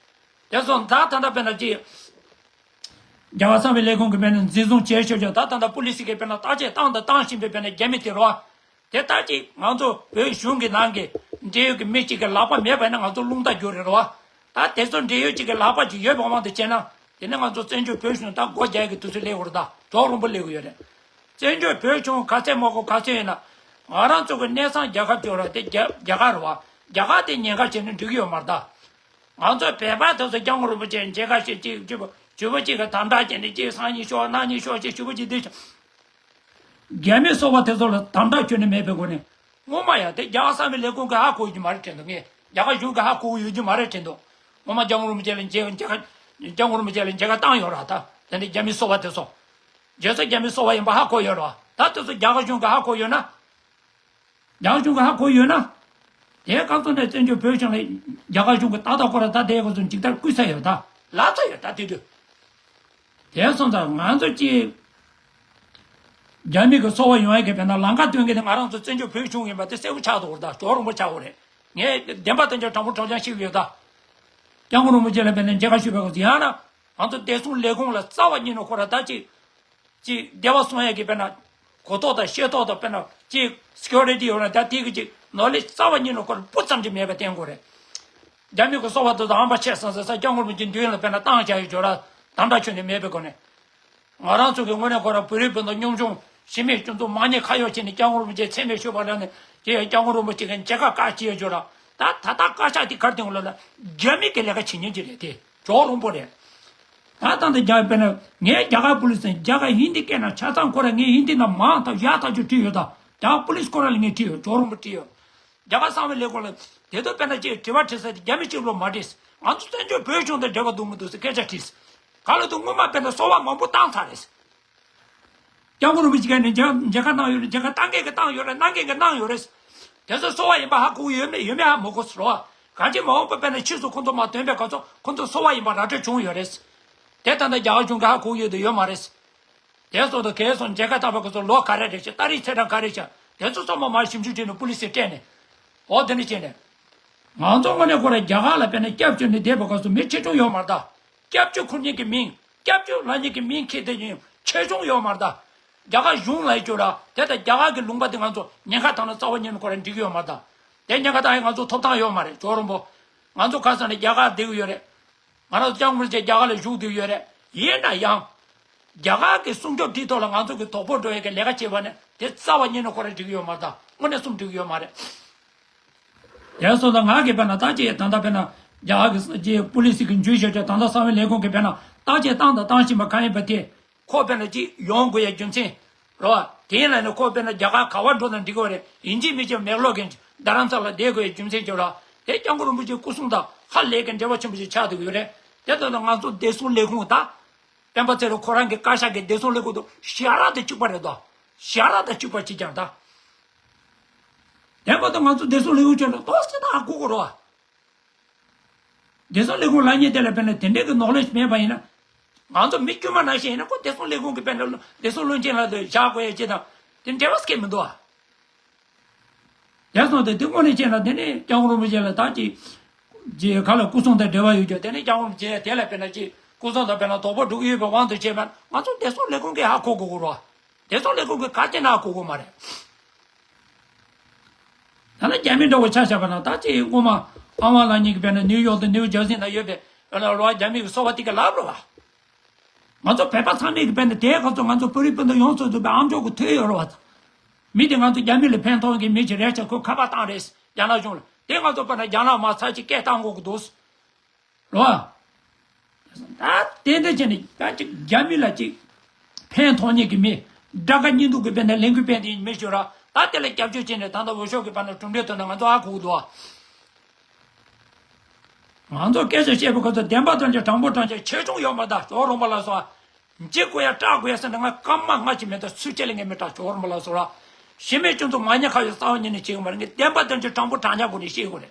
དེ་སོང་ད་ད་ལྟ་དཔེར་ན་ཅིག་རྒྱལ་བ་གསང་བའི་ལས་ཁུངས་ཀྱིས་དཔེར་ན་འཛིན་བཟུང་བྱས་ཆོག་ཆོག་ད་ད་ལྟ་པུ་ལི་སི་གིས་དཔེར་ན་བརྟག་དཔྱད་བཏང་དང་བཏང་བཞིན་པའི་དཔེར་ན་རྒྱ་མི་དེ་རོ། དེ་ལྟར་ཅིག་ང་ཚོ་བོད་གཞུང་གི་ནང་གི་འབྲེལ་ཡོད་ཀྱི་མི་གཅིག་གི་ལག་པ་མེད་པ་ཡིན་ན་ང་ཚོ་རླུང་རྟ་རྒྱུག་རེད་རོ། ད་དེ་ཚོ་འབྲེལ་ཡོད་གཅིག་གི་ལག་པ་ཅིག་ཡོད་པའི་དབང་དུ་བྱས་ན། དེ་ནི་ང་ཚོ་བཙན་བྱོལ་བོད་གཞུང་ད་སྒོ་རྒྱག་གི་དུས་ཚོད་སླེབས་ཡོད་རེད་ད། གྲོགས་རིན་པོ་སླེབས་ཀྱི་ཡོད་རེད། བཙན་བྱོལ་བོད་གཞུང་ག་ཚད་མང་པོ་ག་ཚད་ཡིན་ན། ང་རང་ཚོ་གི་གནས་ཚང་རྒྱལ་ཁབ་ཅིག་ཡོད་རེད་དེ་རྒྱ་རྒྱ་གར་རེད་བ། རྒྱ་གར་དེ་ཉེན་ཁ་བྱས་ན་འགྲིག་གི་ཡོད་མ་རེད་ད། ང་ཚོ་བོད་པ་དེ་ཚོ་སྐྱབས་མགོན་རིན་པོ་ཆེ་མཇལ་ཁ་ཞིག་ཅིག་ཅིག་ཞུ་བ་ཅིག་གི་དམ་དྲག་བྱས་ནས་ཅིག་སང་ཉིན་ཤོག་གནངས་ཉིན་ཤོག་ཅིག་ཞུ་བ་ཅིག་འདི་ཅིག་རྒྱ་མི་སོག་པ་དེ་ཚོ་ལ་དམ་དྲག་ཁྱོན་ནས་མེད་པའི་སྒོ་ནས། སྔོན་མ་ཡང་དེ་རྒྱ་གར་གསང་བའི་ལས་ཁུངས་ཀྱིས་ཧ་གོ་ཡོད་ཀྱི་མ་རེད་དྲན་འདུག་ངས་རྒྱ་གར་གཞུང་གིས་ཧ་གོ་ཡོད་ཀྱི་མ་རེད་དྲན་འདུག་སྔོན་མ་སྐྱབས་མགོན་རིན་པོ་ཆེ་ལ་མཇལ་མཇལ་ཁ་སྐྱབས་མགོན་རིན་པོ་ཆེ་ལ་མཇལ་ཁ་བཏང་ཡོད་ར་ད། དེ་འདྲ་རྒྱ་མི་སོག་པ་དེ་ཚོ། རྗེས་སུ་རྒྱ་མི་སོག་པ་ཡིན་པ་ཧ་གོ་ཡོད་ར་ད། དེ་ཚོ་རྒྱ་གར་གཞུང་གིས་ཧ་གོ་ཡོད་ན། རྒྱ་གཞུང་གིས་ཧ་གོ་ཡོད་ན། དེའི་སྐབས་སུ་ནས་བཙན་བྱོལ་བོད་གཞུང་ལ་རྒྱ་གར་གཞུང་གིས་ཏག་ཏག་ཁོ་ར་ད་དེའི་སྐབས་སུ་འཇིགས་སྐུལ་ཚར་ཡོད་ད། ལབ་ཚར་ཡོད་ད་དེ་དུས། དེ་སོང་ཙང་ང་ཚོ་གཅིག་རྒྱ་མི་གི་སོ་པ་ཡོང་ཡ་གི་དཔེར་ན་ལམ་ཁ་སྟོན་མཁན་དེ་ང་རང་ཚོ་བཙན་བྱོལ་བོད་གཞུང་ཡིན་པ་དེ་གསལ་པོ་ཆགས་འདུག་ད། གྲོགས་རིན་པོ་ཆགས་འོ་རེད། ངས་བདེན་པ་དེ་འདྲ་དྲང་པོ་དྲང་རྐྱང་བཤད་ཀྱི་ཡོད་ད། སྐྱབས་མགོན་རིན་པོ་ཆེ་ལ་དཔེར་ན་མཇལ་ཁ་ཞུས་པའི་སྐབས་སུ་ཡང་ན། ང་ཚོ་བདེ་སྲུང་ལས་ཁུངས་ལ་རྩ་བ་ཉིད་ནས་ཁོ་ར་ད་ཅིག་ཅིག་བདེ་བ་སྲུང་ཡ་གི་དཔེར་ན། གོ་རྟོགས་དང་ཤེས་རྟོགས་དང་དཔེར་ན་ཅིག་སི་ཀུ་རི་ཊི་ཡོད་ན་ད་དེ་གི་ཅིག་ནོ་ལེ་ཇི་རྩ་བ་ཉིད་ནས་ཁོ་ར་སྤུ་ཙམ་ཅིག་མེད་པ་བསྟན་དགོས་རེད། རྒྱ་མི་གི་སོ་པ་དེ་ཚོ་ཧམ་པ་ཆེ་སོང་ཟེར་ས་སྐྱབས་མགོན་རིན་པོ་ཆེ་མདུན་ལ་དཔེར་ན་བཏང་བཞག་ཡོད་ཅོག་ར། དམ་དྲག་ཁྱོན་ནས་མེད་པའི་སྒོ་ནས། ང་རང་ཚོ་གི་དངོས་གནས་ཁོ་ར་བོད་རིགས་སྤུན་ཟླ་ཉམ་ཆུང་ཤི་རྨས་སྐྱོན་འཛུགས་མ་ཉེས་ཁ་གཡོག་བྱས་ནས་སྐྱབས་མགོན་རིན་པོ་ཆེ་མཚན་སྨད་ཤོར་བ་རག་ནས་ཀྱེ་སྐྱབས་མགོན་རིན་པོ་ཆེ་གི་མཇལ་ཁ་བཀག་བྱས་ཡོད་ཅོག་ར། ད་ད་ལྟ་བཀག་ཆ་དེ་གར་བཏང་ལ་ལ་རྒྱ་མི་གི་ལས་ཀ་བྱེད་མཁན་ཅིག་རེད་དེ་གྲོགས་རིན་པོ་རེད། ད་ད་འདི་རྒྱ་དཔེར་ན་ངས་རྒྱ་གར་པུ་ལི་སི་རྒྱ་གར་ཧིན་དི་སྐད་ནང་ཆ་ཚང་ཁོ་ར་ངས་ཧིན་དི་ནང་མང་ཐག་ཡག་ཐག་ཆོད་བྲིས་ཡོད་ད། རྒྱ་གར་པུ་ལི་སི་ཁོ་ར་ལ་ངས་བྲིས་ཡོད། གྲོགས་རིན་པོ་བྲིས་ཡོད། རྒྱ་གར་གསང་བའི་ལས་ཁུངས་ལ་དེ་དུས་དཔེར་ན་ཅིག་དྲི་བ་དྲིས་ས་དེ་རྒྱ་མི་གཅིག་ལོ་མ་དྲིས། ང་ཚོ་བཙན་བྱོལ་བོད་གཞུང་དང་འབྲེལ་བ་འདུག་མི་འདུག་ཟེར་སྐད་ཆ་དྲིས། ག་ལ་དུ་སྔོན་མ་དཔེར་ན་སོ་པ་མང་པོ་བཏང་ཚར་རེད། སྐྱབས་མགོན་རིན་པོ་ཆེ་ག་ནས་མཇལ་མཇལ་ཁ་གནང་ཡོད་རེད། མཇལ་ཁ་བཏང་མཁན་གྱིས་བཏང་ཡོད་རེད། གནང་མཁན་གྱིས་གནང་ཡོད་རེད། དེ་ཚོ་སོ་པ་ཡིན་པ་ཧ་གོ་གི་ཡོད་མེད་ཡོད་མེད་ཧ་མ་གོ་ཟེར་བ། གང་ཅི་མ་འོངས་པ་དཔེར་ན་ཕྱིས་སུ་ཁོང་ཚོ་མར་ཐོན་པའི་སྐབས་སུ་ཁོང་ཚོ་སོ་པ་ཡིན་པ་ར་སྤྲོད་བྱུང་ཡོད་རེད། དེ་ད་ལྟ་རྒྱ་གར་གཞུང་གིས་ཧ་གོ་གི་ཡོད་དུ་ཡོད་མ་རེད། དེ་སོགས་དང་གས་སོགས་མཇལ་ཁ་བཏང་བའི་སྐབས་སུ་ལོ་ག་རེ་རེད་ཤག་ཏ་རིག་ཚེས་གྲངས་ག་རེ་ཤག་དེ་ཚོ་ཚང་མ་མར་ཞིབ་འཇུག་བྱས་ནས་པུ་ལི་སིར་སྤྲད་ནས། འོ་དེ་འདྲ་བྱས་ནས། ང་ཚོ་དངོས་གནས་ཁོ་ར་རྒྱ་གར་ལ་དཔེར་ན་སྐྱབས་བཅོལ་ནས་བསྡད་པའི་སྐབས་སུ་མི་ཆེ་ཆུང་ཡོད་མ་རེད་ད། སྐྱབས་བཅོལ་འཁུར་མཁན་གྱི་མིང་སྐྱབས་བཅོལ་ལབ་མཁན་གྱི་མིང་ཁྱེར་བསྡད་མཁན་ཆེ་ཆུང་ཡོད་མ་རེད་ད། རྒྱ་གར་གཞུང་ལ་ཡི་བཅོལ་ར་དེ་ལྟར་རྒྱ་གར་གྱི་ལུང་པ་དེ་ང་ཚོ་ཉེན་ཁ་བཏང་ན་རྩ་བ་ཉིད་ནས་ཁོ་ར་འགྲིག་གི་ཡོད་མ་རེད་ད། དེ་ཉེན་ཁ་བཏང་ཡ་ང་ཚོ་ཐོབ་ཐང་ཡོད་མ་རེད་གྲོགས་རིན་པོ། ང་ཚོ་ཁ་སང་ནས་རྒྱ་གར་བསྡད་ཀྱི་ཡོད་རེད། ང་རང་ཚོ་སྐྱབས་མགོན་རིན་པོ་ཆེ་རྒྱ་གར་ལ་བཞུགས་བསྡད་ཡོད་རེད། ཡིན་ན་ཡང་། རྒྱ་གར་གྱི་སྲུང་སྐྱོབ་དེའི་ཐོག་ལ་ང་ཚོ་གི་དོ་ཕོག་འགྲོ་ཡས་ཀྱི་ལས་ཀ་བྱེད་པ་ནི་དེ་རྩ་བ་ཉིད་ནས་ཁོ་རང་འགྲིག་གི་ཡོད་མ་རེད་ད། དངོས་གནས་གསུམ་འགྲིག་གི་ཡོད་མ་རེད། དེ་སོང་ཙང་ང་གིས་དཔེར་ན་ད་ཅི་ད་ལྟ་དཔེར་ན་རྒྱ་གར་གྱི་ཅི་པུ་ལི་སི་གི་འཇུས་བྱས་ཏེ་ད་ལྟ་གསང་བའི་ལས་ཁུངས་ཀྱིས་དཔེར་ན་བརྟག་དཔྱད་བཏང་དང་བཏང་བཞིན་པ་གང་ཡིན་པ་དེ། ཁོ་དཔེར་ན་ཅིག་ཡོང་དགོས་ཡ་རྒྱུ་མཚན། རེད་བ། དེ་ཡིན་ལ་ནི་ཁོ་དཔེར་ན་རྒྱ་གར་ག་བར་འགྲོ་ན་འགྲིག་གི་རེད། ཡིན་གཅིག་མིན་གཅིག་མེག་ལོར་གྱི་རྡ་རམ་ས་ལ་བསྡད་དགོས་ཡ་རྒྱུ་མཚན་ཅིག་རེད་བ། དེ་སྐྱབས་མགོན་རིན་པོ་ཆེའི་སྐུ་གསུང་དང་ཧ་ལས་ཀྱི་འབྲེལ་བ་ཆེན་པོ་ཞིག་ཆགས་བསྡད་ཀྱི་ཡོད་རེད། དེ་ལྟར་ན་ང་ཚོ་བདེ་སྲུང་ལས་ཁུངས་དང་། སྤེན་པ་ཚེ་རིང་ཁོ་རང་གི་བཀའ་ཤག་གི་བདེ་སྲུང་ལས་ཁུངས་དང་ཞེ་དྲག་ཏུ་གཅིག་པ་རེད་དོ། ཞེ་དྲག་ཏུ་གཅིག་པ་ཅིག་ཀྱང་ད། དེ་མ་གཏོགས་ང་ཚོ་བདེ་སྲུང་ལས་ཁུངས་ཁྱོན་ནས་ཏོག་ཙམ་ད་ཧ་གོ་དགོས་རེད་བ། བདེ་སྲུང་ལས་ཁུངས་ལབ་མཁན་དེ་ལ་དཔེར་ན་དེ་འདྲའི་གི་ནོ་ལེ་ཇི་མེད་པ་ཡིན་ན། ང་ཚོ་མི་དཀྱུས་མ་ནང་བཞིན་ཡིན་ན་ཁོ་བདེ་སྲུང་ལས་ཁུངས་ཀྱི་དཔེར་ན་བདེ་སྲུང་བློན་ཆེན་ལ་དེ་བཞག་དགོས་ཡ་ཅི་དང་། དེ་འབྲེལ་བ་སྐྱེ་མི་འདུག་ཨ། དེ་སོང་སྟེ་དེ་དངོས་གནས་བྱས་ན་དེ་ནི་སྐྱབས་མགོན་རིན་པོ་ཆེ་ལ་ད་ཅིག་ཅིག་ག་ལ་སྐུ་སྲུང་དང་འབྲེལ་བ་ཡོད་རྒྱུ་དེ་ནི་སྐྱབས་མགོན་རིན་པོ་ཆེ་དེ་ལ་དཔེར་ན་ཅིག་སྐུ་སྲུང་དང་དཔེར་ན་དོགས་པ་སྒྲུག་ཡོད་པའི་དབང་དུ་བྱས་པ་ང་ཚོ་བདེ་སྲུང་ལས་ཁུངས་ཀྱིས་ཧ་གོ་དགོས་དགོས་རེད་བ། བདེ་སྲུང་ལས་ཁུངས་ཀྱིས་ག་ཅི་ན་གོ་གི་མ་རེད། ད་ནི་རྒྱ་མི་འདྲ་བོ་ཆ་བཞག་པ་ན་ད་ཅི་སྔོན་མ་ཨ་ཝང་ལགས་གཉིས་ཀྱི་དཔེར་ན་ནིའུ་ཡོག་དང་ནིའུ་ཇར་སི་ན་ཡོད་པའི་ལ་རོ་རྒྱ་མི་གི་སོ་པ་དེ་ག་ལབ་རོ་བ། ང་ཚོ་བོད་པ་ཚང་མས་གི་དཔེར་ན་དེ་ག་ཚོ་ང་ཚོ་བོད་རིགས་སྤུན་ཟླ་ཡོངས་སུ་རྫོགས་པའི་ཨམ་ཅོག་གི་ཐོས་ཡོད་རོ་བ། མི་དེ་ང་ཚོ་རྒྱ་མི་ལ་ཕན་ཐོགས་ཀྱི་མི་ཅིག་རེད་ཆ་ཁོས་ཁ་པར་བཏང་རེད་རྒྱ་ནག་གཞུང་ལ་དེ་ང་ཚོ་དཔེར་ན་རྒྱ་ནག་མ་ཚར་ཅིག་སྐད་བཏང་དགོས་ཀྱི་འདུག་རོ་བ། ད་ཏན་ཏན་བྱས་ནས་ད་ཅིག་རྒྱ་མི་ལ་ཅིག་ཕན་ཐོགས་མཁན་གྱི་མི། དགྲ་དགའ་གཉེན་སྡུག་གི་དཔེར་ན་ལས་འགུལ་སྤེལ་དེ་མི་ཤོད་ར་ད་དེ་ལ་སྐྱབས་བཅོལ་བྱས་ནས་ད་ལྟ་འོས་ཤོག་གི་བར་ན་གྲུབ་འབྲས་ཐོན་ན་ང་ཚོ་ཧ་གོ་གི་འདུག་ཨ། ང་ཚོ་སྐད་ཆ་བཤད་པའི་སྐབས་སུ་བདེན་པ་དོན་གྱི་དྲང་པོ་དྲང་ཆ་ཆེ་ཆུང་ཡོད་མ་ད་ཇོ་རོང་པ་ལ་སོགས་འཇིགས་དགོས་ཡ་སྐྲག་དགོས་ཡ་ཟེར་ན་ང་སྐར་མ་ལྔ་གཅིག་མེད་ད་སུ་ཆེ་ལ་ངས་མི་སྐྲག་ཇོ་རོང་པ་ལ་སོགས་ར། ཤི་མེད་ཅུང་ཚོ་མ་ཉེ་ཁ་ཡོད་རྩ་བ་ཉིད་ནས་བྱེད་གི་མ་རེད་ངས་བདེན་པ་དོན་གྱི་དྲང་པོ་དྲང་ཆ་སྒོ་ནས་བཤད་དགོས་རེད།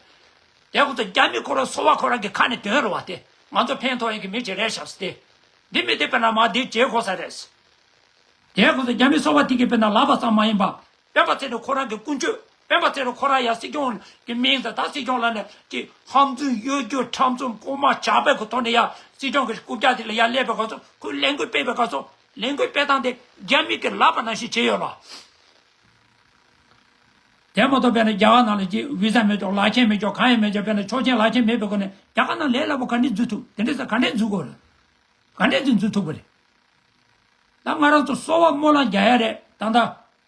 དེ་ཁོ་ཚོ་རྒྱ་མི་ཁོ་རང་སོ་བ་ཁོ་རང་གི་ཁ་ནས་དོན་རེད་བ་དེ། ང་ཚོ་ཕན་ཐོགས་ཡིན་གི་མི་ཅིག་རེད་ཤག་ཟེར་ཏེ། འདི་མི་དེ་དཔེར་ན་མ་འདི་བྱེད་དགོས་ས་རེད། དེ་ཁོ་ཚོ་རྒྱ་མི་སོ་བ་དེ་གི་དཔེར་ན་ལབ་པ་ཙམ་མ་ཡིན་པ། སྤེན་པ་ཚེ་རིང་ཁོ་རང་གི་ཀུན་སྤྱོད། སྤེན་པ་ཚེ་རིང་ཁོ་རང་ཡ་སྲིད་སྐྱོང་གི་མིང་དང་ད་སྲིད་སྐྱོང་ལ་ནས་ཀྱི་ཧམ་རྫུན་གཡོ་སྒྱུ་ཁྲམ་གསུམ་རྐུན་མ་ཇག་པའི་གི་ཐོག་ནས་ཡ་སྲིད་སྐྱོང་གི་རྐུབ་བཀྱག་དེ་ལ་ཡ་སླེབས་པའི་སྐབས་སུ་ཁོས་ལས་འགུལ་སྤེལ་བའི་སྐབས་སུ་ལས་འགུལ་སྤེལ་སྟངས་དེ་རྒྱ་མི་གི་ལབ་པ་ནང་བཞིན་བྱས་ཡོད་ལ། དེ་མ་གཏོགས་དཔེར་ན་རྒྱ་གར་ནང་ལ་ཅིག་བི་ཟ་མེད་ཀྱང་ལག་ཁྱེར་མེད་ཀྱང་གང་ཡང་མེད་ཀྱང་དཔེར་ན་ཆོག་མཆན་ལག་ཁྱེར་མེད་པའི་སྒོ་ནས་རྒྱ་གར་ནང་ལས་སླ་པོ་ག་འདྲས་འཛུལ་ཐུབ་དེ་འདྲས་ས་ག་འདྲས་འཛུལ་དགོས་རེད། ག་འདྲས་འཛུལ་འཛུལ་ཐུབ་པ་རེད། ད་ང་རང་ཚོ་སོ་བ་སྨོན་ལམ་རྒྱག་ཡ་རེད་ད་ལྟ་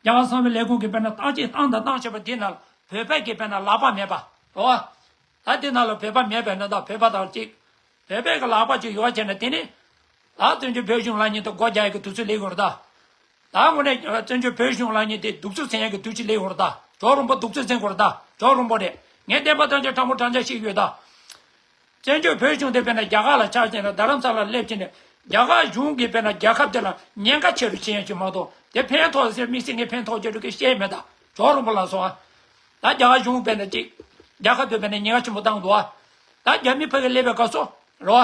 རྒྱ་གར་གསང་བའི་ལས་ཁུངས་ཀྱི་དཔེར་ན་བརྟག་དཔྱད་བཏང་དང་བཏང་བྱས་པ་དེ་ནང་བོད་པའི་གི་དཔེར་ན་ལག་པ་མེད་པ་རེད་བ། ད་དེ་ནང་ལ་བོད་པ་མེད་པའི་ན་ད་བོད་པ་དང་གཅིག་བོད་པའི་གི་ལག་པ་ཅིག་ཡོད་བྱས་ན་དེ་ནི། ད་བཙན་བྱོལ་བོད་གཞུང་ལ་ཉིད་དུ་སྒོ་རྒྱག་ཡ་གི་དུས་ཚོད་སླེབས་ཡོད་རེད་ད། ད་དངོས་གནས་བཙན་བྱོལ་བོད་གཞུང་ལ་ཉིད་དེ་གདུག་རྩུབ་ཟེར་ཡ་གི་དུས་ཚོད་སླེབས་ཡོད་རེད་ད། ཇོ་རོང་པོ་གདུག་རྩུབ་ཟེར་དགོས་རེད་ད། ཇོ་རོང་པོ་རེད། ངས་བདེན་པ་དོན་གྱི་དྲང་པོ་དྲང་བཞག་བཤད་ཡོད་ད། བཙན་བྱོལ་བོད་གཞུང་དེ་དཔེར་ན་རྒྱ་གར་ལ་ཆགས་བྱས་ན་རྡ་རམ་ས་ལ་སླེབས་བྱས་ནས་རྒྱ་གར་གཞུང་གིས་དཔེར་ན་རྒྱལ་ཁབ་དེ་ལ་ཉེན་ཁ་ཆེ་རུ་ཕྱིན་ཡ་ཅིག་མ་གཏོགས་དེ་ཕན་ཐོགས་ཟེར་དམིགས་བསལ་ངས་ཕན་ཐོགས་རྒྱུ་རུ་གི་བཤད་མེད་ད། ཇོ་རོང་པོ་ལ་སོང་ཨ། ད་རྒྱ་གར་གཞུང་དཔེར་ན་ཅིག་རྒྱལ་ཁབ་དེ་དཔེར་ན་ཉེན་ཁ་ཆེན་པོ་བཏང་འདུག་ཨ། ད་རྒྱ་མི་ཕ་གི་སླེབས་པའི་སྐབས་སུ་རེད་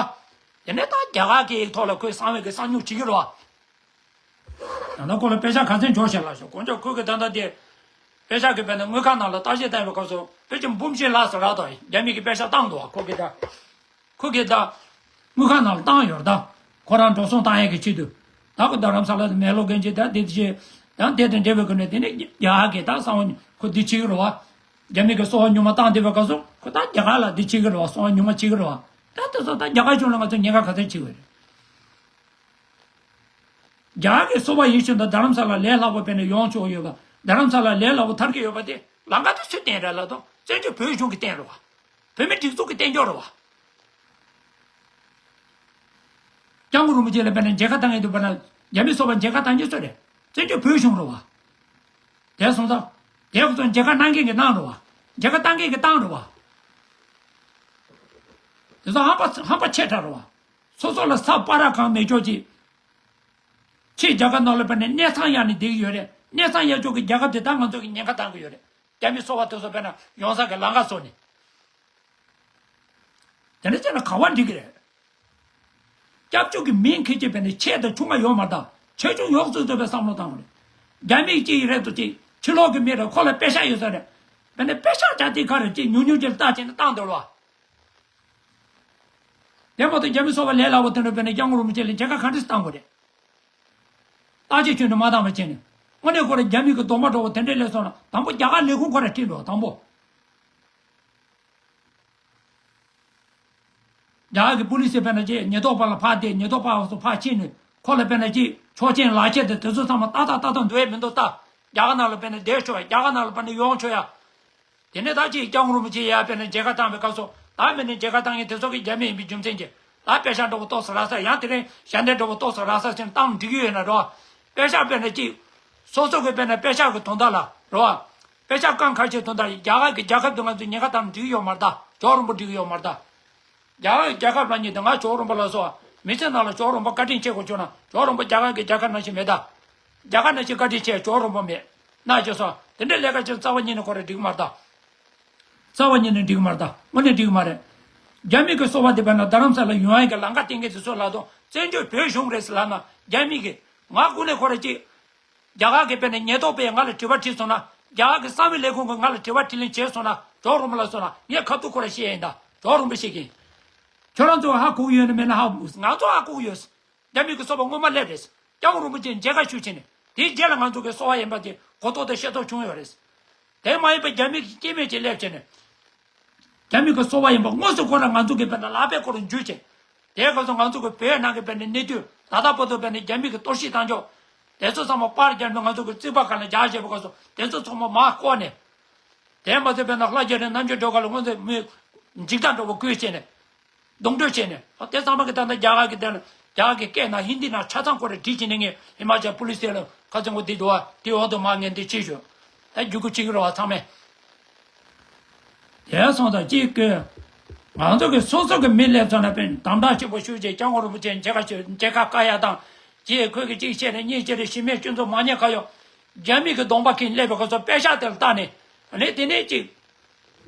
བ། དེ་ནས་ད་རྒྱ་གར་གི་ཐོག་ལ་ཁོས་གསང་བའི་གི་གསང་མྱུལ་བྱེད་ཀྱི་རེད་བ། ད་ལྟ་ཁོ་ལ་པེ་ཤག་ག་ཚོད་འབྱོར་ཤག་ལབ་ཤོག་དཀོན་མཆོག་ཁོས་གི་ད་ལྟ་དེ། པེ་ཤག་གི་དཔེར་ན་དངུལ་ཁང་ནང་ལ་བརྟག་དཔྱད་བཏང་བའི་སྐབས་སུ་ཕལ་ཆེར་འབུམ་བཞི་ལྷག་ཙམ་རག་དང་རྒྱ་མི་གི་པེ་ཤག་བཏང་འདུག་བ་ཁོ་གི་ད། ཁོ་གི་ད། དངུལ་ཁང་ནང་ལ་བཏང་ཡོད་ད། ཁོ་རང་འགྲོ་སོང་བཏང་ཡས་ཀྱི་ཆེད་དུ། ད་ཁོ་རྡ་རམ་ས་ལ་དུ་མེ་ལོ་གན་ཆེ་ད་དེ་དུ་ཆེ། ཡང་དེ་དང་འབྲེལ་བའི་སྒོ་ནས་དེ་ནི་རྒྱ་གར་གི་ད་གསང་བ་ཁོ་འདི་བྱེད་ཀྱི་རེད་བ། རྒྱ་མི་གི་སོ་བ་ཉུང་མ་བཏང་བསྡད་པའི་སྐབས་སུ་ཁོ་ད་རྒྱ་གར་ལ་འདི་བྱེད་ཀྱི་རེད་བ་སོ་བ་ཉུང་མ་བྱེད་ཀྱི་རེད་བ། ད་དེ་ཚོ་ད་རྒྱ་གར་གཞུང་ལ་ང་ཚོ་ཉེན་ཁ་ག་ཚོད་བྱེད་དགོས་རེད། རྒྱ་གར་གྱི་སོ་པ་ཡིན་ཞིང་དུ་རྡ་རམ་ས་ལ་ལས་སླ་པོ་བས་ནས་ཡོང་ཆོག་ཡོད་པ། རྡ་རམ་ས་ལ་ལས་སླ་པོ་ཐར་གྱི་ཡོད་པ་དེ་ལམ་ཁ་དེ་སུས་བསྟན་རེད་ལབ་དང་བཙན་བྱོལ་བོད་གཞུང་གིས་བསྟན་རེད་བ། བོད་མི་སྒྲིག་འཛུགས་ཀྱིས་བསྟན་རྒྱུ་རེད་བ། སྐྱབས་མགོན་རིན་པོ་ཆེ་ལ་བས་ནས་མཇལ་ཁ་བཏང་ཡས་དུ་བ་ན་རྒྱ་མི་སོ་པ་མཇལ་ཁ་བཏང་རྒྱུ་སུ་རེད། བཙན་བྱོལ་བོད་གཞུང་རེད་བ། དེ་སོང་ཙང་། དེ་ཚོ་མཇལ་ཁ་གནང་མཁན་གྱིས་གནང་རེད་བ། མཇལ་ཁ་བཏང་མཁན་གྱིས་བཏང་རེད་བ། དེ་ཚོ་ཧམ་པ་ཧམ་པ་ཆེ་དྲགས་རེད་བ། སོ་སོ་ལ་ས་སྤར་ར་གང་མེད་ཆོག་ཅིག་ཕྱིས་རྒྱ་གར་ནང་ལ་བས་ནས་གནས་ཚང་གཡར་ནས་བསྡད་ཀྱི་ཡོད་རེད། གནས་ཚང་གཡར་ཆོག་གི་རྒྱལ་ཁབ་དེ་དག་ང་ཚོ་གི་ཉེན་ཁ་བཏང་གི་ཡོད་རེད། རྒྱ་མི་སོ་པ་དེ་ཚོ་བས་ན་ཡོང་ས་གི་ལམ་ཁ་བཟོ་ནས། དེ་འདྲ་བྱས་ན་ག་བ་འགྲིག་གི་རེད། སྐྱབས་བཅོལ་གྱི་མིང་ཁྱེར་ཀྱི་བས་ནས་ཆེ་དང་ཆུང་བ་ཡོད་མ་རེད་ད། ཆེ་ཆུང་ཡོངས་སུ་རྫོགས་པའི་བསམ་བློ་བཏང་བ་རེད། རྒྱ་མི་གཅིག་རེད་དོ་གཅིག་ཕྱི་ལོགས་ཀྱི་མི་རེད་ཁོ་ལ་པེ་ཤག་ཡོད་ས་རེད། བས་ནས་པེ་ཤག་ཅག་དེ་ག་རེ་གཅིག་ཉུང་ཉུང་ཅིག་ལ་བལྟས་བྱས་ནས་བཏང་འདུག་ལ། དེ་མ་གཏོགས་རྒྱ་མི་སོ་པ་ལས་སླ་པོ་དེ་འདྲ་བས་ནས་སྐྱབས་མགོན་རིན་པོ་ཆེ་ལ་མཇལ་ཁ་ག་འདྲས་བཏང་དགོས་རེད། བརྟག་དཔྱད་ཁྱོན་ནས་མ་བཏང་བ་བྱས་ནས་དངོས་གནས་ཁོ་རང་རྒྱ་མི་གི་གདོང་པ་འདྲ་བོ་དེ་འདྲས་སླེབས་སོང་ན་དང་པོ་རྒྱ་གར་ལས་ཁུངས་ཁོ་རང་ཁྲིད་འགྲོ་དང་པོ། རྒྱ་གར་གྱི་པུ་ལི་སི་དཔེར་ན་ཅིག་ཉེན་རྟོག་པ་ལ་ཕར་བསྡད་ཉེན་རྟོག་པ་ཚོ་ཕར་ཕྱིན་ནས་ཁོ་ལ་དཔེར་ན་ཅིག་ཆོག་མཆན་ལག་ཁྱེར་དེ་དེ་ཚོ་ཚང་མ་ཏག་ཏག་ཏག་ཏག་འདུག་ཡས་མི་འདུག་ད། རྒྱ་གར་ནང་ལ་དཔེར་ན་བསྡད་ཆོག་ཡ་རྒྱ་གར་ནང་ལ་དཔེར་ན་ཡོང་ཆོག་ཡ། དེ་ནས་ད་ཅིག་སྐྱབས་མགོན་རིན་པོ་ཆེ་ཡ་དཔེར་ན་མཇལ་ཁ་བཏང་བའི་སྐབས་སུ་ད་མི་ནི་མཇལ་ཁ་བཏང་མཁན་དེ་ཚོ་གི་རྒྱ་མི་ཡིན་པའི་རྒྱུ་མཚན་གྱིས་ད་པེ་ཤག་འདྲ་བོ་ཏོག་ཙམ་རག་ས་ཡང་དེ་རིང་ཞལ་འདེབས་འདྲ་བོ་ཏོག་ཙམ་རག་ས་ཟེར་ནས་བཏང་འགྲིག་གི་ཡོད་ན་རོ། པེ་ཤག་དཔེར་ན་ཅིག་སོ་སོ་གི་དཔེར་ན་པེ་ཤག་གི་དོན་དག་ལ་རོ། པེ་ཤག་རྐང་ཁ་ཤས་དོན་དག་རྒྱ་གར་གི་རྒྱལ་ཁབ་དེ་ང་ཚོས་ཉེན་ཁ་བཏང་འགྲིག་གི་ཡོད་མ་རེད་ད། ཇོ་རིན་པོ་འགྲིག་གི་ཡོད་མ་རེད་ད། རྒྱ་གར་རྒྱལ་ཁབ་ལ་ཉིད་དུ་ང་ཇོ་རིན་པོ་ལ་སོགས་མི་ཚེ་ནང་ལ་ཇོ་རིན་པོ་བཀའ་དྲིན་ཆེ་དགོས་བྱུང་ན་ཇོ་རིན་པོ་རྒྱ་གར་གྱི་རྒྱལ་ཁབ་ནང་བཞིན་མེད་ད། རྒྱ་གར་ནང་བཞིན་བཀའ་དྲིན་ཆེ་ཇོ་རིན་པོ་མེད། ན་ཅེས་སོགས་ དེ་འདྲའི་ལས་ཀ་བྱེད་རྩ་བ་ཉིད་ནས་ཁོ་རང་འགྲིག་མ་རེད་ད། རྩ་བ་ཉིད་ནས་འགྲིག་མ་རེད་ད། དངོས་གནས་འགྲིག་མ་རེད། རྒྱ་མི་གི་སོ་པ་དེ་བས་ན་རྡ་རམ་ས་ལ་ཡོང་ཡ་གི་ལམ་ཁ་གཏན་འཁེལ་དེ་ཚོ་ལ་དང་བཙན་བྱོལ་བོད་གཞུང་རེད་ཟེར་ལབ་ན་རྒྱ་མི་གི་ང་ཀུན་ནས་ཁོ་རང་གཅིག་རྒྱ་གར་གི་དཔེར་ན་ཉེན་རྟོག་པས་ང་ལ་དྲི་བ་དྲིས་སོང་ན། རྒྱ་གར་གི་གསང་བའི་ལས་ཁུངས་ཀྱིས་ང་ལ་དྲི་བ་དྲིས་ལན་བྱས་སོང་ན། ཇོ་རོང་པོ་ལ་སོང་ན་ངས་ཁ་ཐུག་ཁོ་ར་བཤད་ཡིན་ད། ཇོ་རོང་པོ་བཤད་ཀྱིན། ཁྱོད་རང་ཚོ་ཧ་གོ་གི་ཡོད་ན་མེད་ན་ཧ་གོ། ང་ཚོ་ཧ་གོ་གི་ཡོད། རྒྱ་མི་གི་སོ་པ་སྔོན་མ་སླེབས་རེད། སྐྱབས་མགོན་རིན་པོ་ཆེ་མཇལ་ཁ་ཞུ་བྱས་ནས་དེའི་རྗེས་ལ་ང་ཚོ་གི་སོ་པ་ཡིན་པ་དེ་གོ་རྟོགས་དང་ཤེས་རྟོགས་བྱུང་ཡོད་རེད། དེ་མ་ཡིན་པ་རྒྱ་མི་གི་སྐྱེ་དམན་ཅིག་སླེབས་བྱས་ནས། རྒྱ་མི་གི་སོ་པ་ཡིན་པ་དངོས་སུ་ཁོ་རང་ང་ཚོ་གི་དཔེར་ན་ལག་པས་ཁོ་རང་འཇུས་བྱས། དེའི་སྐབས་སུ་ང་ཚོ་གི་བོད་ནང་གི་དཔེར་ན་གནས་དུས་ད་ལྟ་བར་དུ་དཔེར་ན་རྒྱ་མི་གི་གཏོར་བཤིག་བཏང་ཕྱོགས། དེ་ཚོ་ཚང་མ་པར་རྒྱབ་ནས་ང་ཚོ་གི་རྩིག་པ་སྒང་ལ་རྒྱག་བྱས་པའི་སྐབས་སུ་དེ་ཚོ་ཚང་མ་མར་བཀོག་ནས། དེ་མ་ཚད་དཔེར་ན་ལྷ་རྒྱ་རི་རྣམ་རྒྱལ་སྒྲོལ་དཀར་ལ་སྔོན་ཚེ་མི་འཇིགས་སྐྲག་འདྲ་བོ་བཀོད་བྱས་ནས། རྡུང་དཀྲོལ་བྱས་ནས། ཨ། དེ་ཚང་མ་གི་ད་ལྟ་རྒྱ་གར་གི་དེ་ལ་རྒྱ་གར་གི་སྐད་ནང་ཧིན་དི་ནང་ཆ་ཚང་ཁོ་རེ་བྲིས་བྱས་ནས་ངས་ཧི་མ་ཅལ་པུ་ལི་སི་ལ་ཁ་ཚོན་གོ་འདི་འདུག་བ། དེ་འོག་ཏུ་མ་ངས་འདི་ཅི་ཞུ། ད་རྒྱུད་སྐུ་གཅིག་རེད་བ་ཚང་མས། དེ་སོང་ཙང་གཅིག་གི། ང་ཚོ་གི་སོ་སོ་གི་མི་སླེབས་ཚོ་ན་དཔེར་དམ་དྲག་ཆེན་པོ་ཞུ་བྱས་སྐྱབས་མགོན་རིན་པོ་ཆེ་མཇལ་ཁ་ཞུ་མཇལ་ཁ་བཀའ་ཡ་དང་། གཅིག་ཁོས་གི་གཅིག་བཤད་རེད། གཉིས་བཤད་རེད། གཞི་མེད་སྐྱོན་འཛུགས་མ་ཉེས་ཁ་གཡོག་རྒྱ་མི་གི་གདོང་པ་ཁེངས་སླེབས་པའི་སྐབས་སུ་པེ་ཤག་དེ་ལ་བལྟས་ནས། ཨ་ནི་དེ་ནས་གཅིག་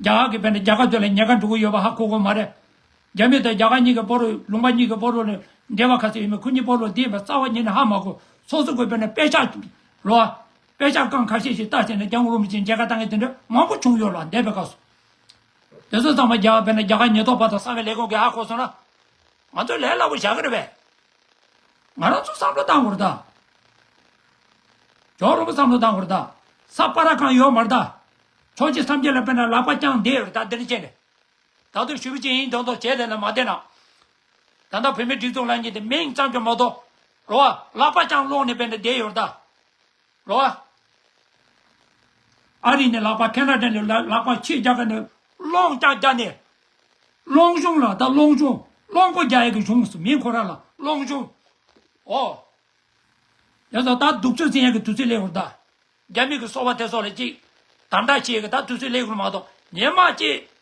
རྒྱ་གར་གི་དཔེར་ན་རྒྱ་གར་དེ་ལ་ཉེན་ཁ་འགྲོ་གི་ཡོད་པ་ཧ་གོ་གི་མ་རེད། རྒྱ་མི་དང་རྒྱ་གར་གཉིས་ཀྱི་བར་རུ་ལུང་པ་གཉིས་ཀྱི་བར་རུ་ལ་འབྲེལ་བ་ག་ཚོད་ཡོད་མེད་ཁོ་གཉིས་བར་རུ་འདི་ཡིན་པ་རྩ་བ་ཉིད་ནས་ཧ་མ་གོ། སོ་སོ་གི་དཔེར་ན་དཔེ་ཆ་ལོ། དཔེ་ཆ་རྐང་ཁ་ཤས་ཤིག་ལྟ་བྱས་ནས་སྐྱབས་མགོན་རིན་པོ་ཆེ་མཇལ་ཁ་བཏང་མཁན་དེ་འདྲ་མང་པོ་བྱུང་ཡོད་ལ་འདས་པའི་སྐབས་སུ། དེ་ཚོ་ཚང་མ་རྒྱ་དཔེར་ན་རྒྱ་གར་ཉེན་རྟོག་པ་དང་གསང་བའི་ལས་ཁུངས་ཀྱིས་ཧ་གོ་སོང་ན། ང་ཚོས་ལས་སླ་པོ་བཞག་གི་རེད་པས། ང་རང་ཚོ་བསམ་བློ་བཏང་དགོས་རེད་ད། ཇོ་རོང་པོ་བསམ་བློ་བཏང་དགོས་རེད་ད། ས་སྤར་ཁང་ཡོད་མ་རེད་ད། ཕྱོགས་བཞི་སངས་རྒྱས་ལ་དཔེར་ན་ལག་པ་བརྐྱངས་བསྡད་ཡོད་རེད་ད་འདིར་བྱས་ནས། ད་དུང་ཞུ་བ་ཅན་ཡིན་མདོག་མདོག་བྱས་ལས་ན་མ་བསྡད་ན། ད་ལྟ་བོད་མིའི་སྒྲིག་འཛུགས་ལབ་མཁན་དེ་མིང་ཙམ་གྱིས་མ་གཏོགས། རོ་བ། ལག་པ་བརྐྱངས་སློང་ནས་དཔེར་ན་བསྡད་ཡོད་རེད་ད། རོ་བ། ཨ་རི་ནས་ལག་པ། ཁེ་ན་ཌ་ནས་ལག་ལག་པ་ཕྱིས་རྒྱག་ག་ནས་སློང་རྒྱག་རྒྱག་ནས། སློང་གཞུང་ལ་ད་སློང་གཞུང་། སློང་པོ་རྒྱག་ཡ་གི་གཞུང་སུ་མིང་ཁོ་རང་ལ་སློང་གཞུང་། ཨོ། ཡ་ས་ད་སྡུག་ཚོད་ཟིན་ཡ་གི་དུས་ཚོད་སླེབས་ཡོད་རེད་ད། རྒྱ་མི་གི་སོ་པ་དེ་ཚོ་ལ་ཅིག་དམ་དྲག་བྱེད་ཀྱི་ད་དུས་ཚོད་སླེབས་ཡོད་མ་གཏོགས་ཉི་མ་གཅིག་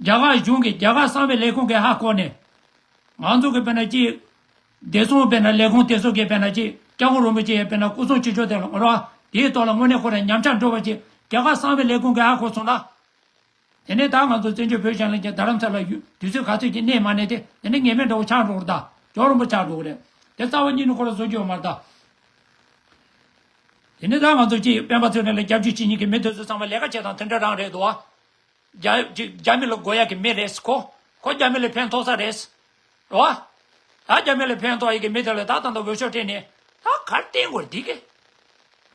རྒྱ་གར་གཞུང་གིས་རྒྱ་གར་གསང་བའི་ལས་ཁུངས་ཀྱིས་ཧ་གོ་ནས། ང་ཚོ་གི་དཔེར་ན་ཅིག་བདེ་སྲུང་དཔེར་ན་ལས་ཁུངས་དེ་ཚོ་གིས་དཔེར་ན་ཅིག་སྐྱབས་མགོན་རིན་པོ་ཆེ་དཔེར་ན་སྐུ་སྲུང་བྱེད་ཕྱོགས་དེ་ལ་ངོ་ར་དེའི་ཐོག་ལ་དངོས་གནས་ཁོ་རང་ཉམས་ཆག་འགྲོ་བ་ཅིག་རྒྱ་གར་གསང་བའི་ལས་ཁུངས་ཀྱིས་ཧ་གོ་སོང་ན། དེ་ནས་ད་ང་ཚོ་བཙན་བྱོལ་བོད་གཞུང་ལ་ཀྱང་རྡ་རམ་ས་ལ་ཡུལ་དུས་ཚོད་ག་ཚོད་ཀྱི་གནས་མ་གནས་ཏེ་དེ་ནས་ངེས་མེད་འདྲ་བོ་ཆགས་འགྲོ་གི་རེད་ད། ཇོ་རིན་པོ་ཆགས་འགྲོ་གི་རེད། དེ་རྩ་བ་ཉིད་ནས་ཁོ་རང་བཟོ་རྒྱུ་ཡོད་མ་རེད་ད། དེ་ནས་ད་ང་ཚོ་ཅིག་སྤེན་པ་ཚེ་རིང་ལ་སྐྱབས་བཅོལ་བྱེད་མཁན་གྱི་མི་དེ་ཚོ་ཚང་མ་ལས་ཀ་བྱེད་སྟངས་དེ་འདྲ་རང་རེད་འདུག་བ། རྒྱ་རྒྱ་མི་ལ་དགོས་ཡ་གི་མི་རེད་ཁོ། ཁོ་རྒྱ་མི་ལ་ཕན་ཐོགས་ས་རེད། རེད་བ། ད་རྒྱ་མི་ལ་ཕན་ཐོགས་ཡ་གི་མི་དེ་ལ་ད་ད་ལྟ་འོས་ཤོག་སྤྲད་ནས་ད་ག་རེ་བསྟན་དགོས་རེད་འདི་གི།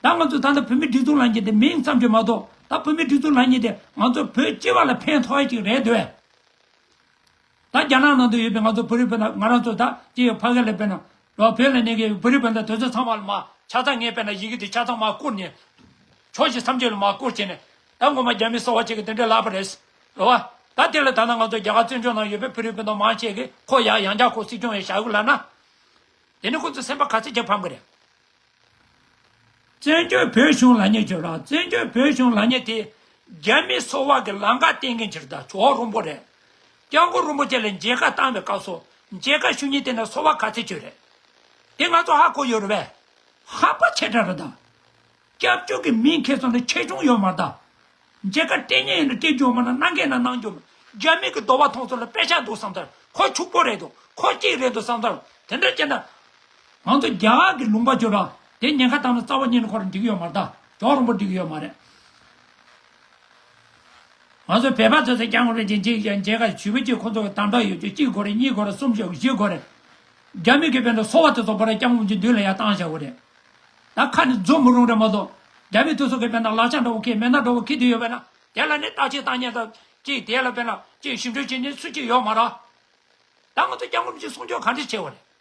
ད་ང་ཚོ་ད་ལྟ་བོད་མི་སྒྲིག་འཛུགས་ལབ་མཁན་དེ་མིང་ཙམ་གྱིས་མ་གཏོགས་ད་བོད་མི་སྒྲིག་འཛུགས་ལབ་མཁན་དེ་ང་ཚོ་བོད་སྤྱི་པ་ལ་ཕན་ཐོགས་ཡ་ཅིག་རེད་འདོད། ད་རྒྱ་ནག་ནང་དུ་ཡོད་པའི་ང་ཚོ་བོད་རིགས་སྤུན་ཟླ་ང་རང་ཚོ་ད་ཅིག་ཕ་གི་ལ་དཔེར་ན་རོ་བོད་ལ་གནས་མཁན་བོད་རིགས་སྤུན་ཟླ་དེ་ཚོ་ཚང་མ་ལ་མ་ཆ་ཚང་ངས་དཔེར་ན་ཡི་གེ་དེ་ཆ་ཚང་མ་བསྐུར་ནས་ཕྱོགས་བཞི་སངས་རྒྱས་ལ་མ་བསྐུར་བྱས་ནས་ད་ངོ་མ་རྒྱ་མི་སོ་པ་ཅིག་གི་དེ་འདྲའི་ལབ་པ་རེད། རེད་བ། ད་དེ་ལ་ད་ནང་ང་ཚོ་རྒྱ་གར་བཙན་བྱོལ་ནང་ཡོད་པའི་བོད་རིགས་སྤུན་ཟླ་མང་ཆེ་གིས་ཁོ་ཡ་ཡང་བསྐྱར་ཁོ་སྲིད་སྐྱོང་ཡ་བཞག་གི་ལབ་ན། དེ་ནི་ཁོ་ཚོ་སེམས་པ་ག་ཚོད་ཅིག་ཕམ་གི་རེད། བཙན་བྱོལ་བོད་གཞུང་ལབ་མཁན་ཅིག་ཡོད་ར། བཙན་བྱོལ་བོད་གཞུང་ལབ་མཁན་དེ་རྒྱ་མི་སོ་པ་གི་ལམ་ཁ་བསྟན་མཁན་ཅིག་རེད་ད། ཇོ་རིན་པོ་རེད། སྐྱབས་མགོན་རིན་པོ་ཆེ་ལ་མཇལ་ཁ་བཏང་བའི་སྐབས་སུ་མཇལ་ཁ་ཞུ་མཁན་དེ་ན་སོ་པ་ག་ཚོད་ཅིག་རེད། དེ་ང་ཚོ་ཧ་གོ་ཡོད་རེད་པས། ཧ་པ་ཆེ་དྲགས་རེད་ད། སྐྱབས་བཅོལ་གྱི་མིང་ཁྱེར་སོང་ན་ཆེ་ཆུང་ཡོད་མ་རེད་ད། མཇལ་ཁ་སྤྲད་མཁན་ཡིན་ན་སྤྲད་རྒྱུ་མ་གནང་མཁན་ན་གནང་རྒྱུ་མ། རྒྱ་མི་གི་རྡོ་བ་མཐོང་ཚོ་ལ་དཔེ་ཆ་འདུག་བསམ་ཚར། ཁོ་ཕྱུག་པོ་རེད་འདུག་ཁོ་སྐྱིད་རེད་འདུག་བསམ་ཚར། དེ་འདྲ་བྱས་ན། ང་ཚོ་རྒྱ་གར་གྱི་ལུང་པ་བཅོལ་ར། དེ་ཉེན་ཁ་བཏང་ན་རྩ་བ་ཉིད་ནས་ཁོ་རང་འགྲིག་གི་ཡོད་མ་རེད་ད། ཇོ་རིན་པོ་འགྲིག་གི་ཡོད་མ་རེད། ང་ཚོ་བོད་པ་ཚོ་ཚོ་རྐྱང་རེད་ཅིག་ཅིག་ཡང་མཇལ་ཁ་ཞུ་བ་ཅིག་ཁོ་ཚོ་གི་དམ་དྲག་ཡོད་ཅིག་གཅིག་དགོས་རེད། གཉིས་དགོས་རེད། གསུམ་ཞིག་བཞི་དགོས་རེད། རྒྱ་མི་གི་དཔེར་ན་སོ་པ་དེ་ཚོ་ཁོ་རང་སྐྱབས་མགོན་གྱི་མདུན་ལ་ཡར་བཏང་བཞག་གི་རེད། ད་ཁ་ནས་འཛུལ་མི་རུང་རེད་མ་གཏོགས། རྒྱ་མི་དེ་ཚོ་གི་དཔེར་ན་ལག་ཆ་འདྲ་བོ་ཁྱེར་མེ་མདའ་འདྲ་བོ་ཁྱེར་དུ་ཡོད་པས་ན་དེ་ལ་ནི་བརྟག་དཔྱད་བཏང་མཁན་དང་གཅིག་དེ་ལ་དཔེར་ན་གཅིག་ཞིབ་འཇུག་བྱེད་མཁན་སུ་གཅིག་ཡོད་མ་རེད། ད་ང་ཚོ་སྐྱབས་མགོན་རིན་པོ་ཆེ་གསུང་ཆོས་ག་འདྲ་བྱས་པ་རེད།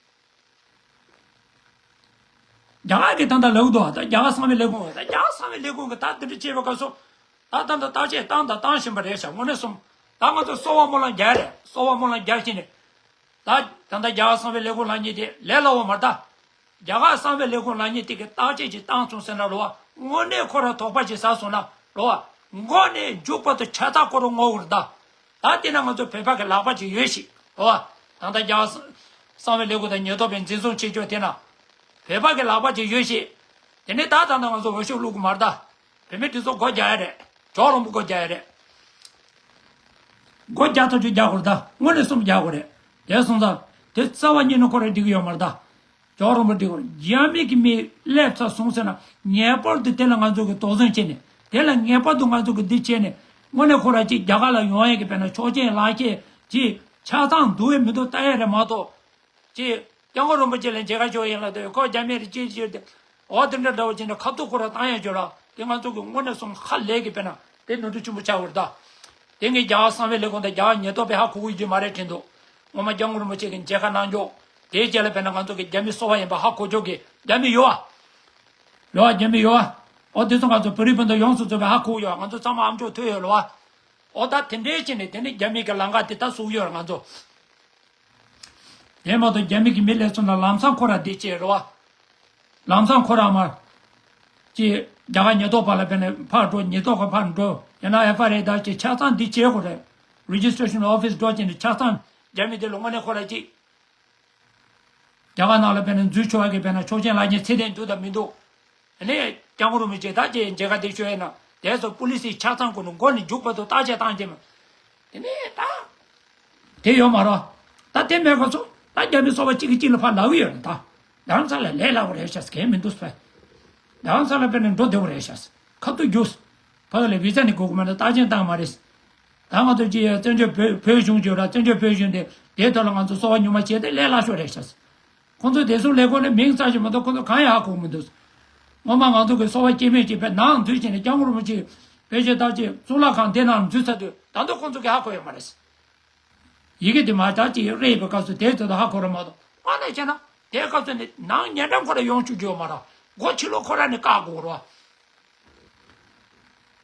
རྒྱ་གར་གྱི་ད་ལྟ་ལབ་འདུག་ད་རྒྱ་གར་གསང་བའི་ལས་ཁུངས་ད་རྒྱ་གར་གསང་བའི་ལས་ཁུངས་ཀྱི་ད་འདི་འདྲ་བྱས་པའི་སྐབས་སུ། ད་ད་ལྟ་བརྟག་དཔྱད་བཏང་དང་བཏང་བཞིན་པ་རེད་ཤག་དངོས་གནས་སོང་། ད་ང་ཚོ་སོ་པ་སྨོན་ལམ་རྒྱག་རེད། སོ་པ་སྨོན་ལམ་རྒྱག་བཞིན་ནས། ད་ད་ལྟ་རྒྱ་གར་གསང་བའི་ལས་ཁུངས་ལབ་མཁན་དེ་ལས་སླ་བོ་མ་རེད་ད། རྒྱ་གར་གསང་བའི་ལས་ཁུངས་ལབ་མཁན་དེ་གི་བརྟག་དཔྱད་ཅིག་བཏང་སོང་ཟེར་ན་རོ་བ། དངོས་གནས་ཁོ་རང་དོགས་པ་ཅིག་ཟ་སོང་ན་རོ་བ། མགོ་ནས་མཇུག་བར་དུ་ཆ་ཚང་ཁོ་རང་ངོ་བོར་ད། ད་དེ་ན་ང་ཚོ་བོད་པ་གི་ལག་པ་ཅིག་ཡོད་ཤིག་རོ་བ། ད་ལྟ་རྒྱ་གར་གསང་བའི་ལས་ཁུངས་དང་ཉེན་རྟོག་པས་འཛིན་བཟུང་བྱེད་ཕྱོགས་དེ་ན། བོད་པ་གི་ལག་པ་ཅིག་ཡོད་ཤིག་དེ་ནས་ད་ད་ལྟ་ང་ཚོ་འོས་ཤོག་བླུག་གི་མ་རེད་ད། བོད་མི་སྒྲིག་འཛུགས་སྒོ་རྒྱག་ཡ་རེད། ཇོ་རོང་པོ་སྒོ་རྒྱག་ཡ་རེད། སྒོ་རྒྱག་ཐག་ཆོད་རྒྱག་དགོས་རེད་ད། དངོས་གནས་གསུམ་རྒྱག་དགོས་རེད། དེ་སོང་ཙང་དེ་རྩ་བ་ཉིད་ནས་ཁོ་རང་འགྲིག་གི་ཡོད་མ་རེད་ད། ཇོ་རོང་པོ་འགྲིག་གི་རེད། རྒྱ་མི་གི་མི་སླེབས་ཚར་སོང་ཟེར་ན་ངེས་པར་དུ་དེ་ལ་ང་ཚོ་གི་དོགས་ཟོན་བྱས་ནས། དེ་ལ་ངེས་པར་དུ་ང་ཚོ་གི་འདི་བྱས་ནས། དངོས་གནས་ཁོ་རང་གཅིག་རྒྱ་གར་ལ་ཡོང་ཡས་ཀྱི་དཔེར་ན་ཆོག་མཆན་ལག་ཁྱེར་གཅིག་ཆ་ཚང་འདུག་བས་མི་འདུག་ལྟ་ཡས་རེད་མ་གཏོགས། ཅེས་སྐྱབས་མགོན་རིན་པོ་ཆེ་ལ་མཇལ་ཁ་ཞུ་ཡིན་ལབ་དུས་ཁོ་རྒྱ་མི་རེད་ཅེས་ཅེས་ཏེ། འོ་དེ་འདྲ་འདྲ་བོ་བྱས་ནས་ཁ་ཐུག་ཁོ་ར་བཏང་ཡ་བྱོས་ར། དེ་ང་ཚོ་གི་དངོས་གནས་སོང་ཧ་ལས་ཀྱི་དཔེར་ན་དེ་ནོར་འཁྲུལ་ཆེན་པོ་ཆགས་ཡོད་རེད་ད། དེ་ངས་རྒྱ་གར་གསང་བའི་ལས་ཁུངས་དང་རྒྱ་གར་ཉེན་རྟོག་པས་ཧ་གོ་གི་ཡོད་རྒྱུ་མ་རེད་དྲན་འདུག་སྔོན་མ་སྐྱབས་མགོན་རིན་པོ་ཆེ་གི་མཇལ་ཁ་གནང་ཕྱོགས་དེའི་རྗེས་ལ་དཔེར་ན་ང་ཚོ་གི་རྒྱ་མི་སོ་པ་ཡིན་པ་ཧ་གོ་ཕྱོགས་ཀྱི་རྒྱ་མི་ཡོད་ཨ། ལོ་ཨ་རྒྱ་མི་ཡོད་ཨ། འོ་དེ་ཚོ་ང་ཚོ་བོད་རིགས་སྤུན་ཟླ་ཡོངས་སུ་རྫོགས་པའི་ཧ་གོ་ཡོད་ཨ། ང་ཚོ་ཚང་མ་ཨ་མཆོག་ཐུག་ཡོད་ལོ་ཨ། འོ་ད་དེ་འདྲའི་ཕྱིན་ནས་དེ་ནི་རྒྱ་མི་གི་ལམ་ཁ་དེ་ད་བཟུང་ཡོད་རེད་ང་ཚོ། དེ་མ་གཏོགས་རྒྱ་མི་གི་མི་སླེབས་སོང་ན་ལམ་སང་ཁོ་ར་འདི་བྱེད་རེད་བ། ལམ་སང་ཁོ་ར་མར། ཅི། རྒྱ་གར་ཉེན་རྟོག་པ་ལ་ཕན་ནས་ཕར་འགྲོ། ཉེན་རྟོག་ག་ཕར་འགྲོ། ཡང་ན་ཨེཕ་ཨའི་ཨར་རེད་ད་ཅི་ཆ་ཚང་འདི་བྱེད་དགོས་རེད། རེ་ཇི་སི་ཊེ་རེ་ཤན་ཨོ་ཕི་སི་འགྲོ་བྱས་ནས་ཆ་ཚང་རྒྱ་མི་དེ་ལ་དངོས་གནས་ཁོ་ར་ཅི། རྒྱ་གར་ནང་ལ་ཕན་ནས་འཛུལ་ཆོག་གི་ཕན་ན་ཆོག་མཆན་ལག་ཉེས་ཚད་ལྡན་འདུག་དང་མི་འདུག་དེ་ནས་སྐྱབས་མགོན་རིན་པོ་ཆེ་ད་ཅེས་མཇལ་ཁ་དེ་ཞུ་ཡས་ན་དེ་ཚོ་པུ་ལི་སིའི་ཆ་ཚང་ཀུན་ནས་མགོ་ནས་མཇུག་བར་དུ་བརྟག་དཔྱད་བཏང་རྗེས་མ། དེ་ནས་ད། དེ་ཡོད་མ་རེད། ད་དེ་མེད་ག་ཚོ་ད་རྒྱ་མི་སོ་པ་གཅིག་གིས་གཅིག་ལ་ཕར་ལབ་ཡོད་རེད་ད། རྡ་རམ་ས་ལ་ལས་སླ་པོ་རེད་ཤག་གས་མི་འདུག་ཟེར། རྡ་རམ་ས་ལ་དཔེར་ན་འགྲོ་བདེ་པོ་རེད་ཤག་ཁ་ཐུག་རྒྱུགས། ཕ་གི་ལ་བི་ཛ་ནི་དགོས་ཀྱི་མ་རེད། རྟགས་ཅན་བཏང་མ་རེད། ད་ང་ཚོ་ཅི་ཡ་བཙན་བྱོལ་བོད་བོད་གཞུང་བརྗོད་ར་བཙན་བྱོལ་བོད་གཞུང་དེ་དེའི་ཐོག་ལ་ང་ཚོ་སོ་པ་ཉུང་མ་བྱས་ཏེ་ལས་སླ་ཤོས་རེད་ཤག་ཁོང་ཚོ་བདེ་སྲུང་ལས་ཁུངས་ནས་མིང་ཙམ་ཞིག་མ་གཏོགས་ཁོང་ཚོ་གང་ཡང་ཧ་གོ་མི་འདུག་སྔོན་མ་ང་ཚོ་གི་སོ་པ་སྐྱེ་དམན་ཅིག་པའི་ནང་འཛུལ་བྱས་ནས་སྐྱབས་མགོན་རིན་པོ་ཆེ་བེད་སྤྱོད་བཏང་རྗེས་གཙུག་ལག་ཁང་དེ་ནང་འཛུལ་ཚར་དུས་ད་དུང་ཁོང་ཚོ་གི་ཧ་གོ་ཡོད་མ་རེད། ཡི་གེ་དེ་མ་དག་ཅིག་རེད་པའི་སྐབས་སུ་དེའི་ཚོད་དུ་ཧ་གོ་ར་མ་གཏོགས་དངོས་གནས་བྱས་ན་དེའི་སྐབས་སུ་ནི་ནང་ཉེ་འགྲམ་ཁོ་ར་ཡོང་བཅུག་རྒྱུ་ཡོད་མ་རེད། སྒོ་ཕྱི་ལོགས་ཁོ་ར་ནས་བཀག་དགོས་རེད།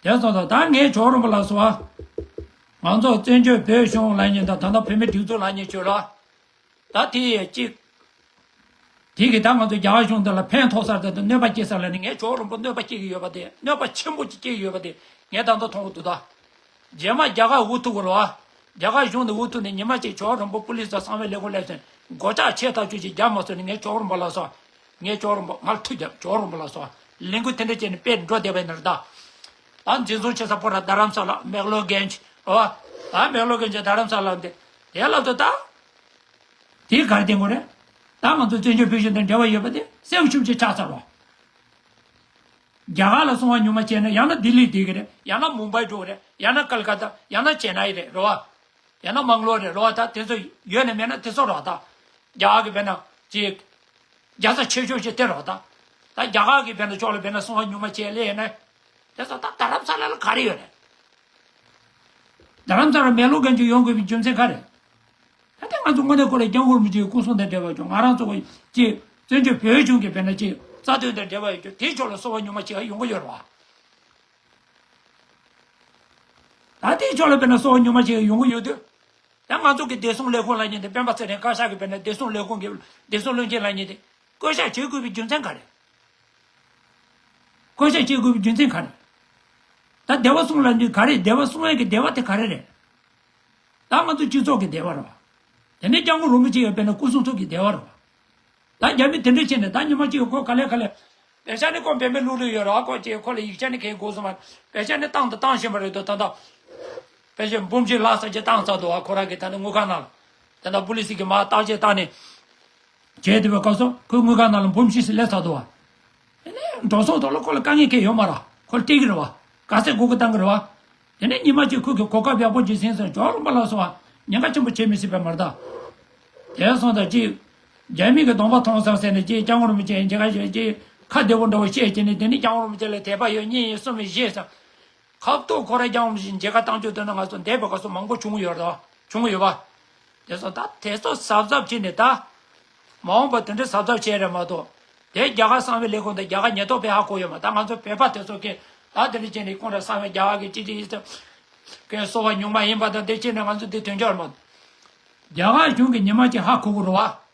དེ་སོང་ཙང་ད་ངས་ཇོ་རོང་པོ་ལ་སོ། ང་ཚོ་བཙན་བྱོལ་བོད་གཞུང་ལབ་མཁན་དང་ད་ལྟ་བོད་མི་སྒྲིག་འཛུགས་ལབ་མཁན་ཆོས་ལ། ད་དེ་ཡས་གཅིག་དེ་གིས་ད་ང་ཚོ་རྒྱ་གར་གཞུང་འདི་ལ་ཕན་ཐོགས་ས་རེད་དང་གནོད་པ་སྐྱེལ་ས་ལ་ནི་ངས་ཇོ་རོང་པོ་གནོད་པ་སྐྱེལ་གྱི་ཡོད་པ་དེ་གནོད་པ་ཆེན་པོ་ཅིག་སྐྱེལ་གྱི་ཡོད་པ་དེ་ངས་ད་ལྟ་མཐོང་གི་འདུག་ད། རྗེས་མ་རྒྱ་གར་འུ་ཐུག་གི་རེད་བ། རྒྱ་གར་གཞུང་ནས་འུ་ཐུག་ནས་ཉི་མ་གཅིག་ཇོ་རོང་པོ་པུ་ལིས་དང་གསང་བའི་ལས་ཁུངས་སླེབས་ཚེ་མགོ་ལྕགས་ཆེ་ཐག་ཆོད་ཅིག་རྒྱག་མ་སོང་ནས་ངས་ཇོ་རོང་པོ་ལ་སོ། ངས་ཇོ་རོང་པོ་ང་ལ་མཐུ་རྒྱབ་ཇོ་རོང་པོ་ལ་སོ། ལས་འགུལ་དེ་འདྲ་བྱས་ནས་དཔེ་འགྲོ་བསྡད་པ་ཡིན་ན་རེད་ད། ད་འཛིན་བཟུང་བྱེད་ས་པོ་ར་རྡ་རམ་ས་ལ་མེག་ལོར་གྷན་ཇི་རེད་བ། ད་མེག་ལོར་གྷན་ཇི་རྡ་རམ་ས་ལ་འདི་དེ་ལ་ཚོ་ད། དེ་ག་རེ་བསྟན་དགོས་རེད། ད་ང་ཚོ་བཙན་བྱོལ་བོད་གཞུང་དང་འབྲེལ་བ་ཡོད་པ་དེ་སེམས་ཤུགས་ཆེ་ཆགས་ཚར་བ། རྒྱ་གར་ལ་སོང་བ་ཉུང་མ་བྱས་ན་ཡང་ན་ལྡི་ལི་བསྡད་ཀྱི་རེད། ཡང་ན་མུམ་བྷའི་འགྲོ་གི་རེད། ཡང་ན་ཀལ་ཀ་ཏ། ཡང་ན་ཅེ་ནའི་རེད་རེད་བ། ཡང་ན་མང་ལོ་རེད་རེད་བ། ད་དེ་ཚོ་ཡོད་ན་མེད་ན་དེ་ཚོ་རེད་བ། ད་རྒྱ་གར་གི་དཔེར་ན་ཅིག་རྒྱལ་ས་ཆེ་ཤོས་ཅིག་དེ་རེད་བ། ད་ད་རྒྱ་གར་གི་དཔེར་ན་ཕྱོགས་ལ་དཔེར་ན་སོང་བ་ཉུང་མ་བྱས་སླེབས་ཡོད་ན་དེ་ཚོ་ད་རྡ་རམ་ས་ལ་ལ་ག་རེ་ཡོད་རེད། རྡ་རམ་ས་ལ་མེག་ལོར་གྷན་ཇི་ཡོང་དགོས་པའི་རྒྱུ་མཚན་ག་རེ། ད་ལྟ་ང་ཚོ་དངོས་གནས་ཁོ་རང་སྐྱབས་མགོན་རིན་པོ་ཆེའི་སྐུ་སྲུང་དང་འབྲེལ་བ་བྱུང་། ང་རང་ཚོ་ཅིག་བཙན་བྱོལ་བོད་གཞུང་གི་དཔེར་ན་ཅིག་རྩ་དོན་དང་འབྲེལ་བ་ཡོད་རྒྱུ་དེའི་ཕྱོགས་ལ་སོ་པ་ཉུང་མ་ཅིག་ཡོང་གི་ཡོད་རེད་བ། ད་དེའི་ཕྱོགས་ལ་དཔེར་ན་སོ་པ་ཉུང་མ་ཅིག་ཡོང་གི་ཡོད་དུས། ད་ང་ཚོ་གི་བདེ་སྲུང་ལས་ཁུངས་ལབ་མཁན་དེ་སྤེན་པ་ཚེ་རིང་བཀའ་ཤག་གི་དཔེར་ན་བདེ་སྲུང་ལས་ཁུངས་ཀྱི་བདེ་སྲུང་བློན་ཆེན་ལབ་མཁན་དེ་བསྐོ་གཞག་བྱེད་དགོས་པའི་རྒྱུ་མཚན་ག་རེ། བསྐོ་གཞག་བྱེད་དགོས་པའི་རྒྱུ་མཚན་ག་རེ། ད་བདེ་བ་སྲུང་ལབ་དུས་ག་རེ། བདེ་བ་སྲུང་ཡས་ཀྱི་བདེ་བ་དེ་ག་རེ་རེད། ད་ང་ཚོ་སྤྱི་ཚོགས་ཀྱི་བདེ་བ་རེད་བ། དེ་ནས་སྐྱབས་མགོན་རིན་པོ་ཆེ་ཡང་དཔེར་ན་སྐུ་གསུང་ཐུགས་ཀྱི་བདེ་བ་རེད་བ། ད་རྒྱ་མི་དེ་འདྲ་བྱས་ནས་ད་ཉི་མ་གཅིག་ཁོ་ག་ལེ་ག་ལེ། བེ་ཤ་ནི་ཁོ་བེ་མེ་ལུག་ལུག་ཡོད་རེད་བ། ཁོ་ཅེས་ཁོ་ལ་ཡིག་ཆ་ནི་གས་དགོས་སོང་བ། བེ་ཤ་ནི་བཏང་དང་བཏང་བཞིན་པ་རེད་དོ། ད་ད་བེ་ཤ་འབུམ་བཞི་ལྷག་ཙམ་ཅིག་བཏང་ཚར་འདུག་བ། ཁོ་རང་གི་ད་ནི་དངུལ་ཁང་ནང་ལ། ད་ད་པུ་ལི་སི་གི་མ་བརྟག་དཔྱད་བཏང་ནས། བྱས་དེ་བའི་སྐབས་སུ་ཁོའི་དངུལ་ཁང་ནང་ལ་འབུམ་བཞི་ཞིག་སླེབས་ཚར་འདུག་བ། དེ་ནས་འགྲོ་སོང་ཐོག་ལ་ཁོ་ལ་དཀའ་ངལ་གང་ཡང་ཡོད་མ་རེད། ཁོ་ལ་སྟེར་གི་རེད་བ། ག་ཚད་དགོས་གི་བཏང་གི་རེད་བ། དེ་ནས་ཉི་མ་གཅིག་ཁོ་གི་གོ་སྐབས་ཡག་པོ་ཅིག་ཟིན་སོང་། ཇོ་རོང་པོ་ལ་སོང་བ། ཉེན་ཁ་ཆེན་པོ་བྱེད་མི་སྲིད་པ་མ་རེད་ད། དེ་སོང་ཙང་ཅིག་རྒྱ་མི་གི་གདོང་པ་མཐོང་སོང་ཟེར་ནས་ཅིག་སྐྱབས་མགོན་རིན་པོ་ཆེ་མཇལ་ཁ་ཞུས། ཅིག་ཁ་བདེ་པོ་འདྲ་བོ་བཤད་བྱས་ནས། དེ་ནས་སྐྱབས་མགོན་རིན་པོ་ཆེ་ལ་དད་པ་ཡོད་གཉིས་ཡིན་གསུམ་ཡིན་བཤད་སོང་། ཁ་ཐུག་ཁོ་རང་སྐྱབས་མགོན་རིན་པོ་ཆེ་མཇལ་ཁ་བཏང་ཆོག་འདོད་ན་ང་ཚོ་འདས་པའི་སྐབས་སུ་མང་པོ་བྱུང་ཡོད་རེད་བ། བྱུང་ཡོད་བ། དེ་ཚོ་ད་དེ་ཚོ་གཟབ་གཟབ་བྱས་ནས་ད། མ་འོངས་པ་དེ་འདྲའི་གཟབ་གཟབ་བྱས་རེད་མ་གཏོགས། དེ་རྒྱ་གར་གསང་བའི་ལས་ཁུངས་དང་རྒྱ་གར་ཉེན་རྟོག་པས་ཧ་གོ་ཡོད་མ། ད་ང་ཚོ་བོད་པ་དེ་ཚོ་གིས་ད་དེ་འདྲ་བྱས་ནས་ཁོང་རང་གསང་བའི་རྒྱ་གར་གི་ཅི་ཅི་ཡིན་ཟེར། གི་སོ་པ་ཉུང་མ་ཡིན་པ་དང་དེ་བྱས་ནས་ང་ཚོ་འདི་དོན་འཁྱོལ་མ། རྒྱ་གར་གཞུང་གིས་ཉི་མ་གཅིག་ཧ་གོ་གི་རེད་བ།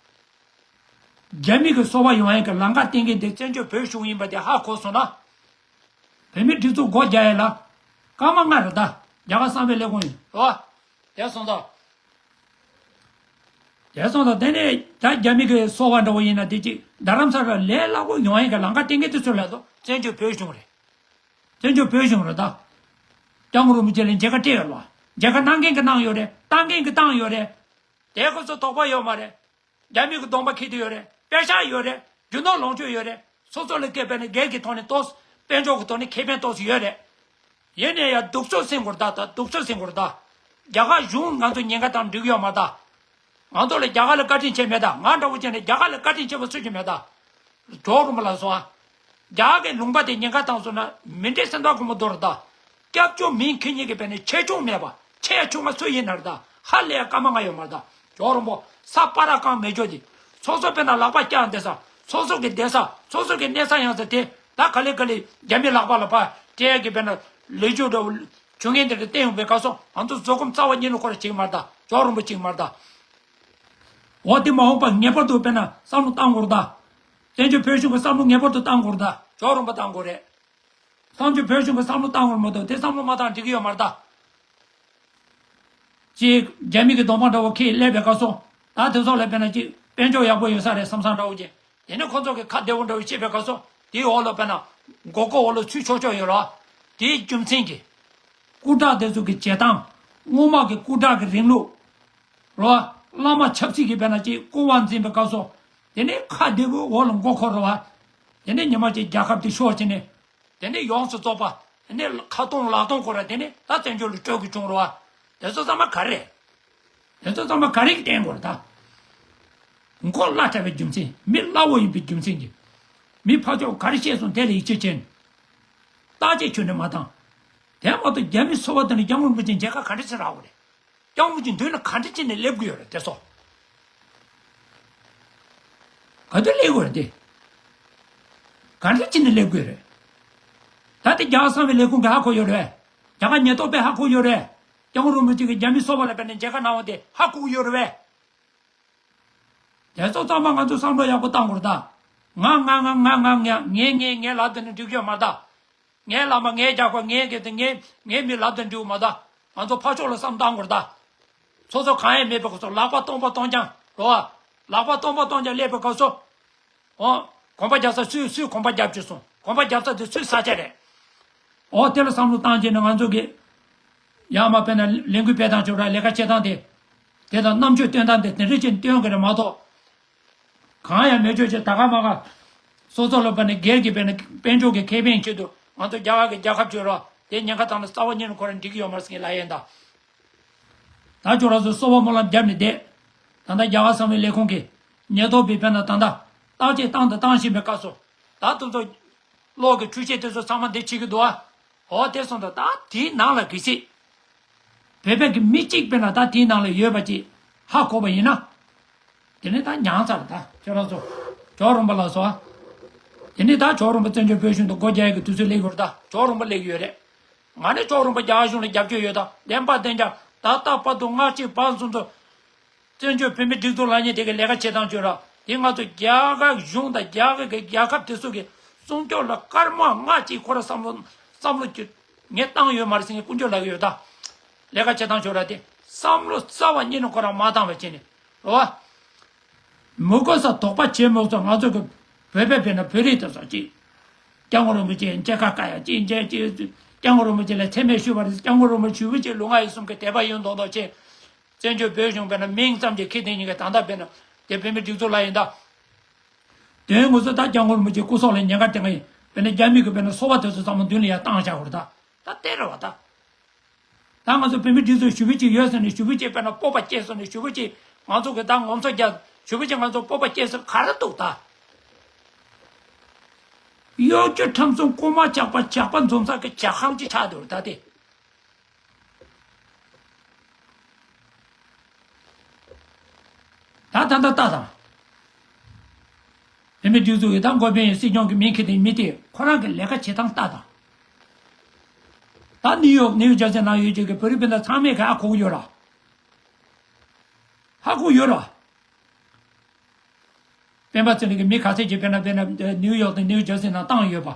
རྒྱ་མི་གི་སོ་པ་ཡོང་ཡས་ཀྱི་ལམ་ཁ་གཏན་འཁེལ་དེ་བཙན་བྱོལ་བོད་གཞུང་ཡིན་པ་དེ་ཧ་གོ་སོང་ན། བོད་མི་སྒྲིག་འཛུགས་སྒོ་རྒྱག་ཡས་ལ། སྐར་མ་ལྔ་རེད་ད། རྒྱ་གར་གསང་བའི་ལས་ཁུངས་ཡིན་རོ། དེ་སོང་ཙང་། དེ་སོང་ཙང་དེ་ནས་ད་རྒྱ་མི་གི་སོ་པ་འདྲ་བོ་ཡིན་ན་དེ་གཅིག་རྡ་རམ་ས་ལ་ལས་སླ་པོ་ཡོང་ཡས་ཀྱི་ལམ་ཁ་གཏན་འཁེལ་དེ་ཚོ་ལ་དོ་བཙན་བྱོལ་བོད་གཞུང་རེད། བཙན་བྱོལ་བོད་གཞུང་རེད་ད། སྐྱབས་མགོན་རིན་པོ་ཆེ་ལ་མཇལ་ཁ་སྤྲད་ཡོད་ལ། མཇལ་ཁ་གནང་མཁན་གྱིས་གནང་ཡོད་རེད། བཏང་མཁན་གྱིས་བཏང་ཡོད་རེད། དེ་ཁོ་ཚོ་དོགས་པ་ཡོད་མ་རེད། རྒྱ་མི་གི་གདོང་པ་འཁྱེར་དུ་ཡོད་རེད། པད་ཤག་ཡོད་རེད། རྒྱུ་ནོར་ལོངས་སྤྱོད་ཡོད་རེད། སོ་སོ་ལ་སྐད་པས་ནི་སྒེར་གྱི་ཐོག་ནས་ཏོག་དཔལ་འབྱོར་གྱི་ཐོག་ནས་ཁེ་ཕན་ཏོག་ཙམ་ཡོད་རེད། ཡིན་ནའི་ཡང་སྡུག་སྲོག་སེམས་ཁུར་ད་ད་སྡུག་སྲོག་སེམས་ཁུར་ད། རྒྱ་གར་གཞུང་ང་ཚོ་ཉེན་ཁ་དང་འགྲིག་ཡོད་མ་ད། ང་ཚོ་ལ་རྒྱ་གར་ལ་བཀའ་དྲིན་ཆེ་མེད་ད། ང་འདྲ་བོ་བྱས་ནས་རྒྱ་གར་ལ་བཀའ་དྲིན་ཆེ་བ་སུ་ཞིག་མེད་ད། ཇོ་རུ་མ་ལ་སོང་ཨ། རྒྱ་གར་གྱི་ལུང་པ་དེ་ཉེན་ཁ་བཏང་སོང་ན་མི་འདྲེ་སེམས་ཐག་གོང་མོ་རྡོ་རུ་ད། སྐྱབས་བཅོལ་མིང་ཁྱེར་མཁན་གྱི་དཔེ་ནས་ཆེ་ཆུང་མེད་པ་ཆེ་ཆུང་བ་སུ་ཡིན་ན་རེད་ད། ཧ་ལས་སྐར་མ་ལྔ་ཡོད་མ་རེད་ད། ཇོ་རུ་མོ་ས་པ་ར་གང་མེད་ཇོ་དེ། སོ་སོ་དཔེར་ན་ལག་པ་བཀྱག་བསྡད་ས། སོ་སོ་གི་བསྡད་ས། སོ་སོ་གི་གནས་ས་ཡང་ས་དེ་ད་ག་ལེ་ག་ལེ་རྒྱ་མི་ལག་པ་ལ་ཕར་སྤྲད་ཀྱི་དཔེར་ན་ལས་རྒྱུ་འདྲ་བོ་བྱུང་མཁན་དེ་འདྲ་བསྟན་ཡོང་པའི་སྐབས་སུ་ང་ཚོ་བཟོད་སྒོམ་རྩ་བ་ཉིད་ནས་ཁོ་ར་བྱེད་ཀྱི་མ་རེད་ད། ཇོ་རུ་མོ་བྱེད་ཀྱི་མ་རེད་ད། འོ་དེ་མ་འོངས་པ་ངེས་པར་དུ་དཔེར་ན་བསམ་བློ་བཏང་དགོས་རེད་ད། བཙན་བྱོལ་བོད་གཞུང་གི་བསམ་བློ་ངེས་པར་དུ་བཏང་དགོས་རེད་ད། ཇོ་རུ་མོ་བཏང་དགོས་རེད། བཙན་བྱོལ་བོད་གཞུང་གི་བསམ་བློ་བཏང་དགོས་མ་གཏོགས་དེ་བསམ་བློ་མ་བཏང་འགྲིག་གི་ཡོད་མ་རེད་ད། ཅིག་རྒྱ་མི་གི་གདོང་པ་འདྲ་བོ་ཁྱེར་སླེབས་པའི་སྐབས་སུ་ད་དེ་ཚོ་ལ་དཔེར་ན་ཅིག་དཔལ་འབྱོར་ཡག་པོ་ཡོད་ས་རེད་བསམ་བསམ་འདྲ་བོ་ཅིག་དེ་ནས་ཁོ་ཚོ་གི་ཁ་བདེ་བོ་འདྲ་བོ་བཤད་པའི་སྐབས་སུ་དེའི་འོག་ལ་དཔེར་ན་མགོ་སྐོར་འོག་ལ་ཚུད་ཆོག་ཆོག་ཡོད་རེད་བ། དེའི་རྒྱུ་མཚན་གྱིས་སྐུ་དྲག་དེ་ཚོ་གི་བྱེད་སྟངས་སྔོན་མ་གི་སྐུ་དྲག་གི་རིང་ལུགས་རེད་བ། བླ་མ་ཆབ་སྲིད་ཀྱི་དཔེར་ན་ཅིག་སྐུ་དབང་འཛིན་པའི་སྐབས་སུ་དེ་ནས་ཁ་བདེ་བོའི་འོག་ལ་མགོ་འཁོར་རེད་བ། དེ་ནས་ཉི་མ་ཅིག་རྒྱལ་ཁབ་དེ་ཤོར་བྱས་ནས། དེ་ནས་ཡོངས་སུ་རྫོགས་པ། དེ་ནས་ཁ་སྟོང་ལག་སྟོང་ཁོ་ར་དེ་ནས་ད་བཙན་བྱོལ་ལ་སྤྲོད་དགོས་བྱུང་རེད་བ། དེ་ཚོ་ཚང་མ་ག་རེ་རེད། དེ་ཚོ་ཚང་མ་ག་རེ་གི་རྟེན་དགོས་རེད་ད། མགོ་བླ་བྲལ་བའི་རྒྱུ་མཚན་མི་བླ་བོ་ཡིན་པའི་རྒྱུ་མཚན་གྱིས། མི་ཕར་ཕྱོགས་ག་རེ་བཤད་སོང་དེ་ལ་ཡིད་ཆེས་བྱས་ནས། བརྟག་དཔྱད་ཁྱོན་ནས་མ་བཏང་། དེ་མ་གཏོགས་རྒྱ་མི་སོ་པ་དེ་ནས་སྐྱབས་མགོན་རིན་པོ་ཆེ་མཇལ་ཁ་ག་འདྲ་ཞིག་རག་དགོས་རེད། སྐྱབས་མགོན་གྱི་མདུན་ལ་ག་འདྲ་བྱས་ནས་སླེབས་དགོས་ཡོད་རེད་དེ་ཚོ། ག་དུས་སླེབས་དགོས་རེད་དེ། ག་འདྲ་བྱས་ནས་སླེབས་དགོས་རེད། ད་དེ་རྒྱ་གར་གསང་བའི་ལས་ཁུངས་ཀྱིས་ཧ་གོ་ཡོད་རེད་བས། རྒྱ་གར་ཉེན་རྟོག་པས་ཧ་གོ་ཡོད་རེད། སྐྱབས་མགོན་རིན་པོ་ཆེ་གིས་རྒྱ་མི་སོ་པ་ལ་དཔེར་ན་མཇལ་ཁ་གནང་བ་དེ་ཧ་གོ་ཡོད་རེད་བས། དེ་ཚོ་ཚང་མ་ང་ཚོས་བསམ་བློ་ཡག་པོ་བཏང་དགོས་རེད་ད། ང་ང་ང་ང་ང་ངས་ངས་ངས་ངས་ལབ་དེ་ནི་འགྲིག་ཡོད་མ་རེད་ད། ངའི་བླ་མ་ངའི་རྒྱལ་ཁབ་ངའི་སྐད་དེ་ངའི་ངའི་མི་ལབ་དེ་འགྲིག་མ་རེད་ད། ང་ཚོ་ཕར་ཕྱོགས་ལ་བསམ་བཏང་དགོས་རེད་ད། སོ་སོ་གང་ཡང་མེད་པའི་སྐབས་སུ་ལག་པ་སྟོང་པ་སྟོང་རྐྱང་རེད་བ། ལག་པ་སྟོང་པ་སྟོང་རྐྱང་སླེབས་པའི་སྐབས་སུ། འོ། གོམ་པ་རྒྱབ་ས་སུས་སུས་གོམ་པ་རྒྱབ་བཅུག་སོང་། གོམ་པ་རྒྱབ་ས་དེ་སུའི་ས་ཆ་རེད། འོ་དེ་ལ་བསམ་བློ་བཏང་བྱས་ནས་ང་ཚོ་གི། ཡང་མ་དཔེར་ན་ལས་འགུལ་སྤེལ་སྟངས་བྱོས་ར་ལས་ཀ་བྱེད་སྟངས་དེ། དེ་དང་རྣམ་དཔྱོད་སྟོན་སྟངས་དེ་དེ་འདྲ་ཅིག་སྟོན་གི་རེད་མ་གཏོགས། གང་ཡང་མེད་ཆོག་ཆེ་ད་ག་མ་ག་སོ་སོ་ལ་དཔེར་ན་སྒེར་གྱི་དཔེར་ན་དཔལ་འབྱོར་གྱི་ཁེ་ཕན་ཆེད་དུ་ང་ཚོ་རྒྱ་གར་གྱི་རྒྱལ་ཁབ་བཅོས་ར་དེ་ཉེན་ཁ་བཏང་ན་རྩ་བ་ཉིད་ནས་ཁོ་རང་འགྲིག་གི་ཡོད་མ་རེད་ཟེར་ངས་ལབ་ཡིན་ད། ད་ཁྱོད་རང་ཚོ་སོ་པ་སྨོན་ལམ་བརྒྱབ་ནས་བསྡད། ད་ལྟ་རྒྱ་གར་གསང་བའི་ལས་ཁུངས་ཀྱི་ཉེན་རྟོག་པའི་དཔེར་ན་ད་ལྟ་བརྟག་དཔྱད་བཏང་དང་བཏང་བཞིན་པའི་སྐབས་སུ་ད་དེ་ཚོ་གློག་གི་འཕྲུལ་ཆས་དེ་ཚོ་ཚང་མ་འདི་བྱེད་ཀྱི་འདུག་ཨ། འོ་དེ་སོང་ཙང་ད་དེའི་ནང་ལ་གལ་སྲིད། བོད་པའི་གི་མི་གཅིག་དཔེར་ན་ད་དེའི་ནང་ལ་ཡོད་པ་ཅིག་ཧ་གོ་བ་ཡིན་ན། དེ་ནས་ད་མྱངས་ཚར་ད་ཁྱོད་རང་ཚོ། ཇོ་རུམ་པ་ལགས་སོ། དེ་ནས་ད་ཇོ་རུམ་པ་བཙན་བྱོལ་བོད་གཞུང་དུ་སྒོ་རྒྱག་ཡག་གི་དུས་ཚོད་སླེབས་ཡོད་རེད་ད། ཇོ་རུམ་པ་སླེབས་ཡོད་རེད། ང་ནི་ཇོ་རུམ་པ་རྒྱ་གཞུང་ལ་རྒྱབ་སྐྱོར་ཡོད་ད། བདེན་པ་བདེན་རྐྱང་ད་ལྟ་བར་དུ་ལྔ་གཅིག་བར་གསུམ་དུ། བཙན་བྱོལ་བོད་མིའི་སྒྲིག་འཛུགས་ལབ་མཁན་དེ་གི་ལས་ཀ་བྱེད་སྟངས་བྱོས་ར། དེ་ང་ཚོ་རྒྱ་གར་གཞུང་དང་རྒྱ་གར་གི་རྒྱལ་ཁབ་དེ་ཚོ་གི་སྲུང་སྐྱོབ་ལ་སྐར་མ་ལྔ་གཅིག་ཁོ་ར་བསམ་བློ་བསམ་བློ་གི་ངས་བཏང་ཡོད་མ་རེད་ཟེར་ངས་ཀུན་སྤྱོད་ལབ་ཀྱི་ཡོད་ད། ལས་ཀ་བྱེད་སྟངས་བྱོས་ར་དེ་བསམ་བློ་རྩ་བ་ཉིད་ནས་ཁོ་རང་མ་བཏང་བ་བྱས་ནས་རོ། མི་དགོས་ས་དོགས་པ་བྱེད་མོག་ཚོ་ང་ཚོ་གི་བོད་པའི་བོད་ན་བོད་རིགས་དེ་ཚོ་གཅིག་སྐྱབས་མགོན་རིན་པོ་ཆེ་མཇལ་ཁ་བཀའ་ཡག་གཅིག་མཇལ་གཅིག་སྐྱབས་མགོན་རིན་པོ་ཆེ་ལ་མཚན་སྨད་ཞུས་པ་རེད། སྐྱབས་མགོན་རིན་པོ་ཆེ་ཞུ་བོད་ཀྱི་ལུས་ངག་ཡིད་གསུམ་གྱི་དད་པ་ཡོད་མདོག་མདོག་བྱས། བཙན་བྱོལ་བོད་གཞུང་དཔེར་ན་མིང་ཙམ་གྱི་ཁེ་ཐེན་ཉིན་གྱི་ད་ལྟ་དཔེར་ན་དེ་བོད་མི་སྒྲིག་འཛུགས་ལ་ཡིན་ད། དོན་དངོས་སུ་ད་སྐྱབས་མགོན་རིན་པོ་ཆེ་སྐུ་སྲོག་ལ་ཉེན་ཁ་དེ་འགའ་ཡིན་དཔེར་ན་རྒྱ་མི་གི་དཔེར་ན་སོ་པ་དེ་ཚོ་ཚང་མ་མདུན་ལ་ཡར་བཏང་བཞག་པ་རེད་ད། ད་དེ་རེད་བ་ད། ད་ང་ཚོ་བོད་མི་སྒྲིག་འཛུགས་ཞུ་བོད་ཅིག་ཡོད་ཟེར་ནས་ཞུ་བོད་ཅིག་དཔེར་ན་སྤོབས་པ་སྐྱེས་སོང་ནས་ཞུ་བོད་ཅིག་ང་ཚོ་གི་ད་ངོམ་སོ་རྒྱག་ཞུ་བོད་ཅིག་ང་ཚོ་སྤོབས་པ་སྐྱེས་སོང་ག་རེ་འདུག་ད། གཡོ་སྒྱུ་ཁྲམ་གསུམ་རྐུན་མ་ཇག་པ་ཇག་པ་འཛོམས་ས་གི་ཇ་ཁང་ཅིག་ཆགས་འདུག་ད་དེ། ད་ད་ད་ལྟ་དང་། བོད་མི་སྒྲིག་འཛུགས་ཀྱི་ད་འགོ་དཔོན་སྲིད་སྐྱོང་གི་མིང་འཁྱེར་ཏེ་མི་དེ་ཁོ་རང་གི་ལས་ཀ་བྱེད་སྟངས་ལྟ་དང་། ད་ནིའུ་ཡོག་ནིའུ་ཇར་སི་ནང་ཡོད་ཅིག་གི་བོད་རིགས་སྤུན་ཟླ་ཚང་མས་ག་ཧ་གོ་གི་ཡོད་ར། ཧ་གོ་ཡོད་ར། སྤེན་པ་ཚེ་རིང་གི་མི་ག་ཚད་ཅིག་དཔེར་ན་དཔེར་ན་ནིའུ་ཡོག་དང་ནིའུ་ཇར་སི་ནང་བཏང་ཡོད་པ།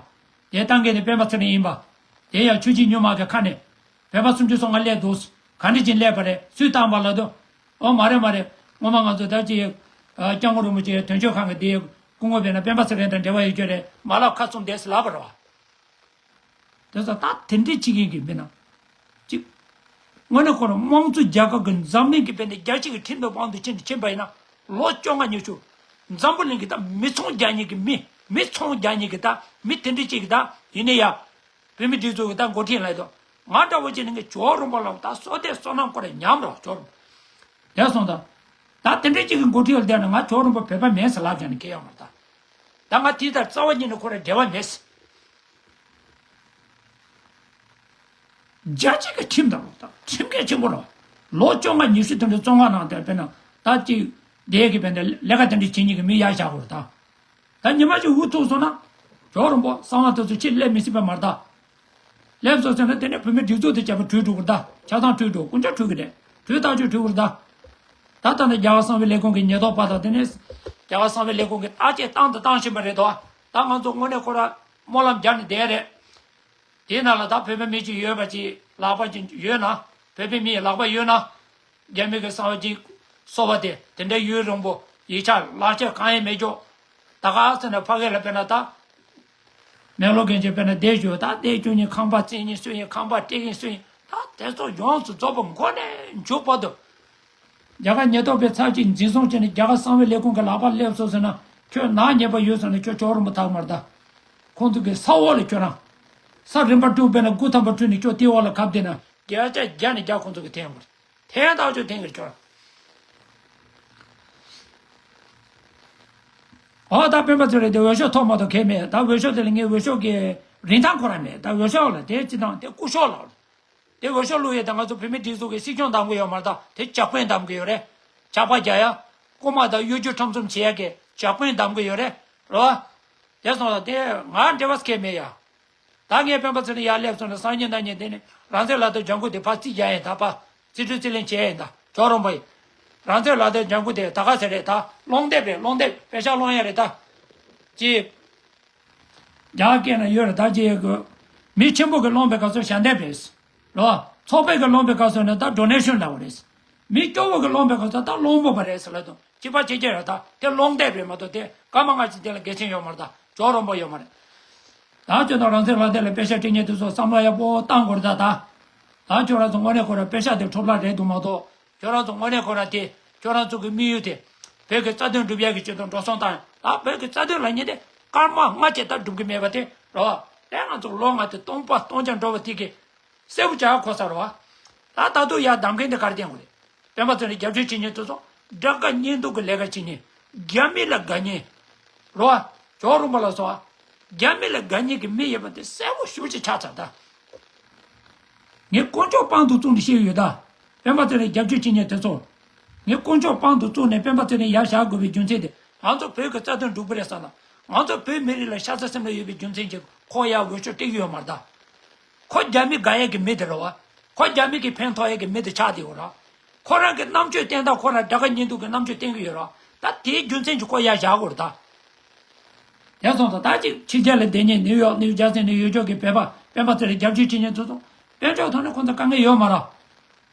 དེ་བཏང་མཁན་དེ་སྤེན་པ་ཚེ་རིང་ཡིན་པ། དེ་ཡང་ཆོས་སྐྱིད་ཉུལ་མ་གི་ཁ་ནས། བོད་པ་སུམ་ཅུ་སོ་ལྔ་སླེབས་འདུག་ག་འདྲ་ཅིག་སླེབས་པ་རེད། སུས་བཏང་པ་ལབ་དུས། ཨོ་མ་རེད་མ་རེད། སྔོན་མ་ང་ཚོ་ད་ཅི། སྐྱབས་མགོན་རིན་པོ་ཆེ་དོན་གཅོད་ཁང་གི་དེ་སྐུ་ངོ་བས་ན་སྤེན་པ་ཚེ་རིང་དང་འབྲེལ་བ་ཡོད་རྒྱུ་རེད་མ་ལབ་ཁ་བཙུམ་བསྡད་ཟེར་ལབ་པ་རེད་བ། དེ་ཚོ་ད་དེ་འདྲའི་ཅིག་ཡིན་གི་མིན་ན། ཅིག་དངོས་གནས་ཁོ་རང་དམངས་གཙོ་རྒྱལ་ཁབ་ཀྱི་འཛམ་གླིང་གི་བར་ནས་རྒྱལ་སྤྱི་གི་ཁྲིམས་དང་དབང་དུ་ཕྱིན་ཏེ་ཕྱིན་པ་ཡིན་ན། ལོ་བཅོ་ལྔ་ཉི་ཤུ། འཛམ་བུ་གླིང་གི་ད་མི་ཚོང་རྒྱག་མཁན་གྱི་མི། མི་ཚོང་རྒྱག་མཁན་གྱི་ད་མི་དེ་འདྲའི་ཅིག་གི་ད་ཡིན་ནའི་ཡ། བོད་མི་སྒྲིག་འཛུགས་ཀྱི་ད་འགོ་ཁྲིད་ལ་ཡོད་དོ། ང་འདྲ་བོ་ཅིག་ནི་ངས་ཇོ་བོ་རིན་པོ་ལ་ད་བསོད་བདེ་བསོད་ནམས་ཁོ་ར་ཉམས་རོགས་ཇོ་བོ་རིན་པོ། དེ་སོང་ད། ད་དེ་འདྲའི་ཅིག་གི་འགོ་ཁྲིད་ལ་བསྡད་ན་ང་ཇོ་བོ་རིན་པོ་བོད་པ་མིན་ཟེར་ལབ་བྱས་ནས་སྐད་ཡོང་བར་ད། ད་ང་དེའི་ད་རྩ་བ་ཉིད་ནས་ཁོ་ར་འབྲེལ་བ་མེད་ཟེར། རྒྱལ་སྤྱི་གི་ཁྲིམས་དང་ལོག་ལྟ་ཁྲིམས་འགལ་ཆེན་པོ་རེད། ལོ་བཅོ་ལྔ་ཉི་ཤུ་དེ་འདྲའི་བཙོན་ཁང་ནང་དེར་དཔེར་ན་ད་ཅིག་དེ་གི་དཔེར་ན་ལས་ཀ་དེ་འདྲ་བྱེད་མཁན་གྱི་མི་ཡར་བཞག་དགོས་རེད་ད། ད་ཉི་མ་ཅིག་འུ་ཐུག་སོང་ན། ཇོ་རིན་པོ་གསང་བ་དེ་ཚོ་ཕྱིར་སླེབས་མི་སྲིད་པ་མ་རེད་ད། སླེབས་སོང་ཟེར་ན་དེ་ནས་བོད་མི་སྒྲིག་འཛུགས་དེ་བྱས་པ་བྲོས་འགྲོ་གི་རེད་ད། ཆ་ཚང་བྲོས་འགྲོ་དཀོན་མཆོག་བྲོས་གི་རེད། བྲོས་ཐག་ཆོད་བྲོས་གི་རེད་ད། ད་ལྟ་ནས་རྒྱལ་བ་གསང་བའི་ལས་ཁུངས་ཀྱི་ཉེན་རྟོག་པ་དང་དེ་ནས་རྒྱལ་བ་གསང་བའི་ལས་ཁུངས་ཀྱི་བརྟག་དཔྱད་བཏང་དང་བཏང་བཞིན་པ་རེད་དོ། ད་ང་ཚོ་དངོས་གནས་ཁོ་ར་སྨོན་ལམ་རྒྱག་ནས་བསྡད་རེད། དེའི་ནང་ལ་ད་བོད་པའི་མི་གཅིག་ཡོད་པ་ཅིག་ལག་པ་ཅིག་ཡོད་ན། བོད་པའི་མིའི་ལག་པ་ཡོད་ན། རྒྱ་མི་གི་གསང་བ་ཅིག་གསོ་བ་དེ་དེ་འདྲ་ཡུན་རིང་པོ་ཡིག་ཆ་ལག་ཆ་གང་ཡང་མེད་ཀྱོག་ད་ག་ཟེར་ན་ཕ་གི་ལ་དཔེར་ན་ད། མེག་ལོ་གན་ཆེ་དཔེར་ན་བསྡད་ཞུ་ད་བསྡད་རྒྱུ་ཉིན་ཁང་པ་བཙན་ཉིན་སུ་ཡིན་ཁང་པ་སྤྲད་ཡིན་སུ་ཡིན་ད་དེ་ཚོ་ཡོངས་སུ་རྫོགས་པ་མགོ་ནས་མཇུག་བར་དུ། རྒྱ་གར་ཉེན་རྟོག་པས་ཚར་གཅིག་འཛིན་བཟུང་བྱས་ནས་རྒྱ་གར་གསང་བའི་ལས་ཁུངས་ཀྱི་ལག་པར་སླེབས་སོང་ཟེར་ན་ཁྱོད་ནག་ཉེས་པ་ཡོད་ཟེར་ན་ཁྱོད་ཇོ་བོ་རིན་པོ་ཐག་མར་ད། ཁོང་ཚོ་གི་ས་འོག་ལ་ཁྱོད་རང་། ས་རིམ་པ་དྲུག་པས་ན་དགུ་ཐམ་པ་བྲུས་ནས་ཁྱོད་ལྟེ་བ་ལ་ཁབ་བསྡད་ན་བརྒྱ་ཆ་བརྒྱ་ནས་བརྒྱ་ཁོང་ཚོ་གི་འཐེན་དགོས། འཐེན་ཐག་ཆོད་འཐེན་གི་ཁྱོད་རང་། ཨོ་ད་སྤེན་པ་ཚོ་རེད་དེ་འོས་ཤོག་ཐོབ་མ་ཐོབ་གལ་མེད་ད་འོས་ཤོག་དེ་ལ་ངས་འོས་ཤོག་གི་རིན་ཐང་ཁོ་རང་མེད་ད་འོས་ཤོག་ལ་དེ་ཅི་དང་དེ་སྐུ་ཤོག་ལ། དེ་འོས་ཤོག་བླུག་ཡས་དང་ང་ཚོ་བོད་མི་སྒྲིག་འཛུགས་ཀྱི་སྲིད་སྐྱོང་འདེམས་གི་ཡོད་མ་རེད་ད་དེ་ཇག་དཔོན་འདེམས་གི་ཡོད་རེད། ཇག་པ་རྒྱག་ཡ། རྐུ་མ་དང་གཡོ་སྒྱུ་ཁྲམ་གསུམ་བྱེད་ཡ་གི་ཇག་དཔོན་འདེམས་གི་ཡོད་རེད་རོ། དེ་སོང་ཙང་དེ་ང་འབྲེལ་བ་སྐད་མེད་ཡ། ད་ངས་སྤེན་པ་ཚེ་རིང་ཡར་སླེབས་སོང་ན་སང་ཉིན་གནངས་ཉིན་དེ་ནི་རང་བཙན་ལག་དེབ་ལྗང་ཁུ་དེ་ཕར་རྩིས་རྒྱག་ཡིན་ད་ཕར་རྩིས་སྤྲོད་རྩིས་ལེན་བྱས་ཡིན་ད་ཇོ་རོང་པ་ཡིན། རང་བཙན་ལག་དེབ་ལྗང་ཁུ་དེ་ད་ག་ཟེ་རེད་ད་སློང་དེབ་རེད་སློང་དེབ་པེ་ཤག་སློང་ཡ་རེད་ད། ཅི། རྒྱ་སྐད་ན་ཡོད་རེད་ད་ཅི་ཡོད་དགོས། མི་ཆེན་པོ་གི་སློང་པའི་སྐབས་སུ་ཞལ་འདེབས་རེད། རོ། ཚོགས་པའི་གི་སློང་པའི་སྐབས་སུ་ནི་ད་ཌོ་ནེ་ཤོན་ལབ་པ་རེད། མི་སྐྱོ་བོ་གི་སློང་པའི་སྐབས་སུ་ད་སློང་པོ་པ་རེད་ཟེར་ལ་དང་གཅིག་པ་གཅིག་རྐྱང་རེད་ད་དེ་སློང་དེབ་རེད་མ་གཏོགས་དེ་སྐར་མ་ལྔ་གཅིག་དེ་ལ་དགེ་མཚན་ཡོད་མ་རེད་ད་ཇོ་རོང་པོ་ཡོད་མ་རེད། ད་ཁྱོད་དང་རང་བཙན་ལག་དེབ་ལ་པེ་ཤག་སྤྲད་མཁན་དེ་ཚོ་བསམ་བློ་ཡག་པོ་བཏང་དགོས་རེད་ད་ད། ད་ཁྱོད་རང་ཚོ་དངོས་གནས་ཁོ་རང་པེ་ཤག་དེ་འཕྲོ་བརླག་རེད་འདུག་མ་གཏོགས་ཁྱོད་རང་ཚོ་དངོས་གནས་ཁོ་རང་དེ་ཁྱོད་རང་ཚོ་གི་དམིགས་ཡུལ་དེ་བོད་ཀྱི་རྩ་དོན་སྒྲུབ་ཡག་གི་ཆེད་དུ་འགྲོ་སོང་བཏང་ད་བོད་ཀྱི་རྩ་དོན་ལབ་མཁན་དེ་སྐར་མ་ལྔ་གཅིག་ད་སྒྲུབ་གི་མེད་པ་དེ་རོ། དེ་ང་ཚོ་ལོ་ལྔ་དེ་སྟོང་པ་སྟོང་རྐྱང་འགྲོ་བ་དེ་གི་གསལ་པོ་ཆགས་གོ་ས་རེད་བ། ད་ད་དུང་ཡར་གདམ་མཁན་དེ་ག་རེ་བསྟན་དགོས་རེད། སྤེན་པ་ཚོ་ནས་རྒྱབ་སྐྱོར་བྱེད་མཁན་དེ་ཚོ་དགྲ་དགའ་གཉེན་སྡུག་གི་ལས་ཀ་བྱེད་མཁན། རྒྱ་མི་ལ་དགའ་མཁན། རེད་བ། ཇོ་རོང་པོ་ལ་སོགས། རྒྱ་མི་ལ་དགའ་མཁན་གྱི་མི་ཡོད་པ་དེ་གསལ་པོ་ཞེ་པོ་ཅིག་ཆགས་ཚར་ད། ངས་དཀོན་མཆོག་དཔང་དུ་བཙུགས་ནས་བཤད་ཡོད་ད། སྤེན་པ་ཚོ་ནས་རྒྱབ་སྐྱོར་བྱེད་མཁན་དེ་ཚོ། ངས་དཀོན་མཆོག་དཔང་དུ་བཙུགས་ནས་སྤེན་པ་ཚོ་ནས་ཡར་བཞག་དགོས་པའི་རྒྱུ་མཚན་དེ་ང་ཚོ་བོད་ཀྱི་རྩ་དོན་སྒྲུབ་ཀྱི་རེད་བསམ་ན། ང་ཚོ་བོད་མི་རིགས་ལ་ཤ་ཚ་སེམས་ལ་ཡོད་པའི་རྒྱུ་མཚན་གྱིས་ཁོ་ཡར་འོས་ཤོག་སྤྲད་ཀྱི་ཡོད་མ་རེད་ད། ཁོ་རྒྱ་མི་དགའ་ཡས་ཀྱི་མི་དེ་རེད་བ། ཁོ་རྒྱ་མི་གི་ཕན་ཐོགས་ཡས་ཀྱི་མི་དེ་ཆགས་བསྡད་ཡོད་རེད། ཁོ་རང་གི་རྣམ་དཔྱོད་བསྟན་སྟངས་ཁོ་རང་དགྲ་དགའ་གཉེན་སྡུག་གི་རྣམ་དཔྱོད་བསྟན་གྱི་ཡོད་རེད། ད་དེའི་རྒྱུ་མཚན་གྱིས་ཁོ་ཡར་བཞག་དགོས་རེད་ད། དེ་སོང་ཙང་ད་ཅིག་ཕྱི་རྒྱལ་ལ་བསྡད་མཁན་ནིའུ་ཡོག་ནིའུ་ཇར་སི་ནས་ཡོད་ཆོག་གི་བོད་པ་སྤེན་པ་ཚོ་ལ་རྒྱབ་སྐྱོར་བྱེད་མཁན་ཚོ་ཚོ་དཔལ་འབྱོར་ཐོག་ནས་ཁོང་ཚོ་དཀའ་ངལ་ཡོད་མ་རེད།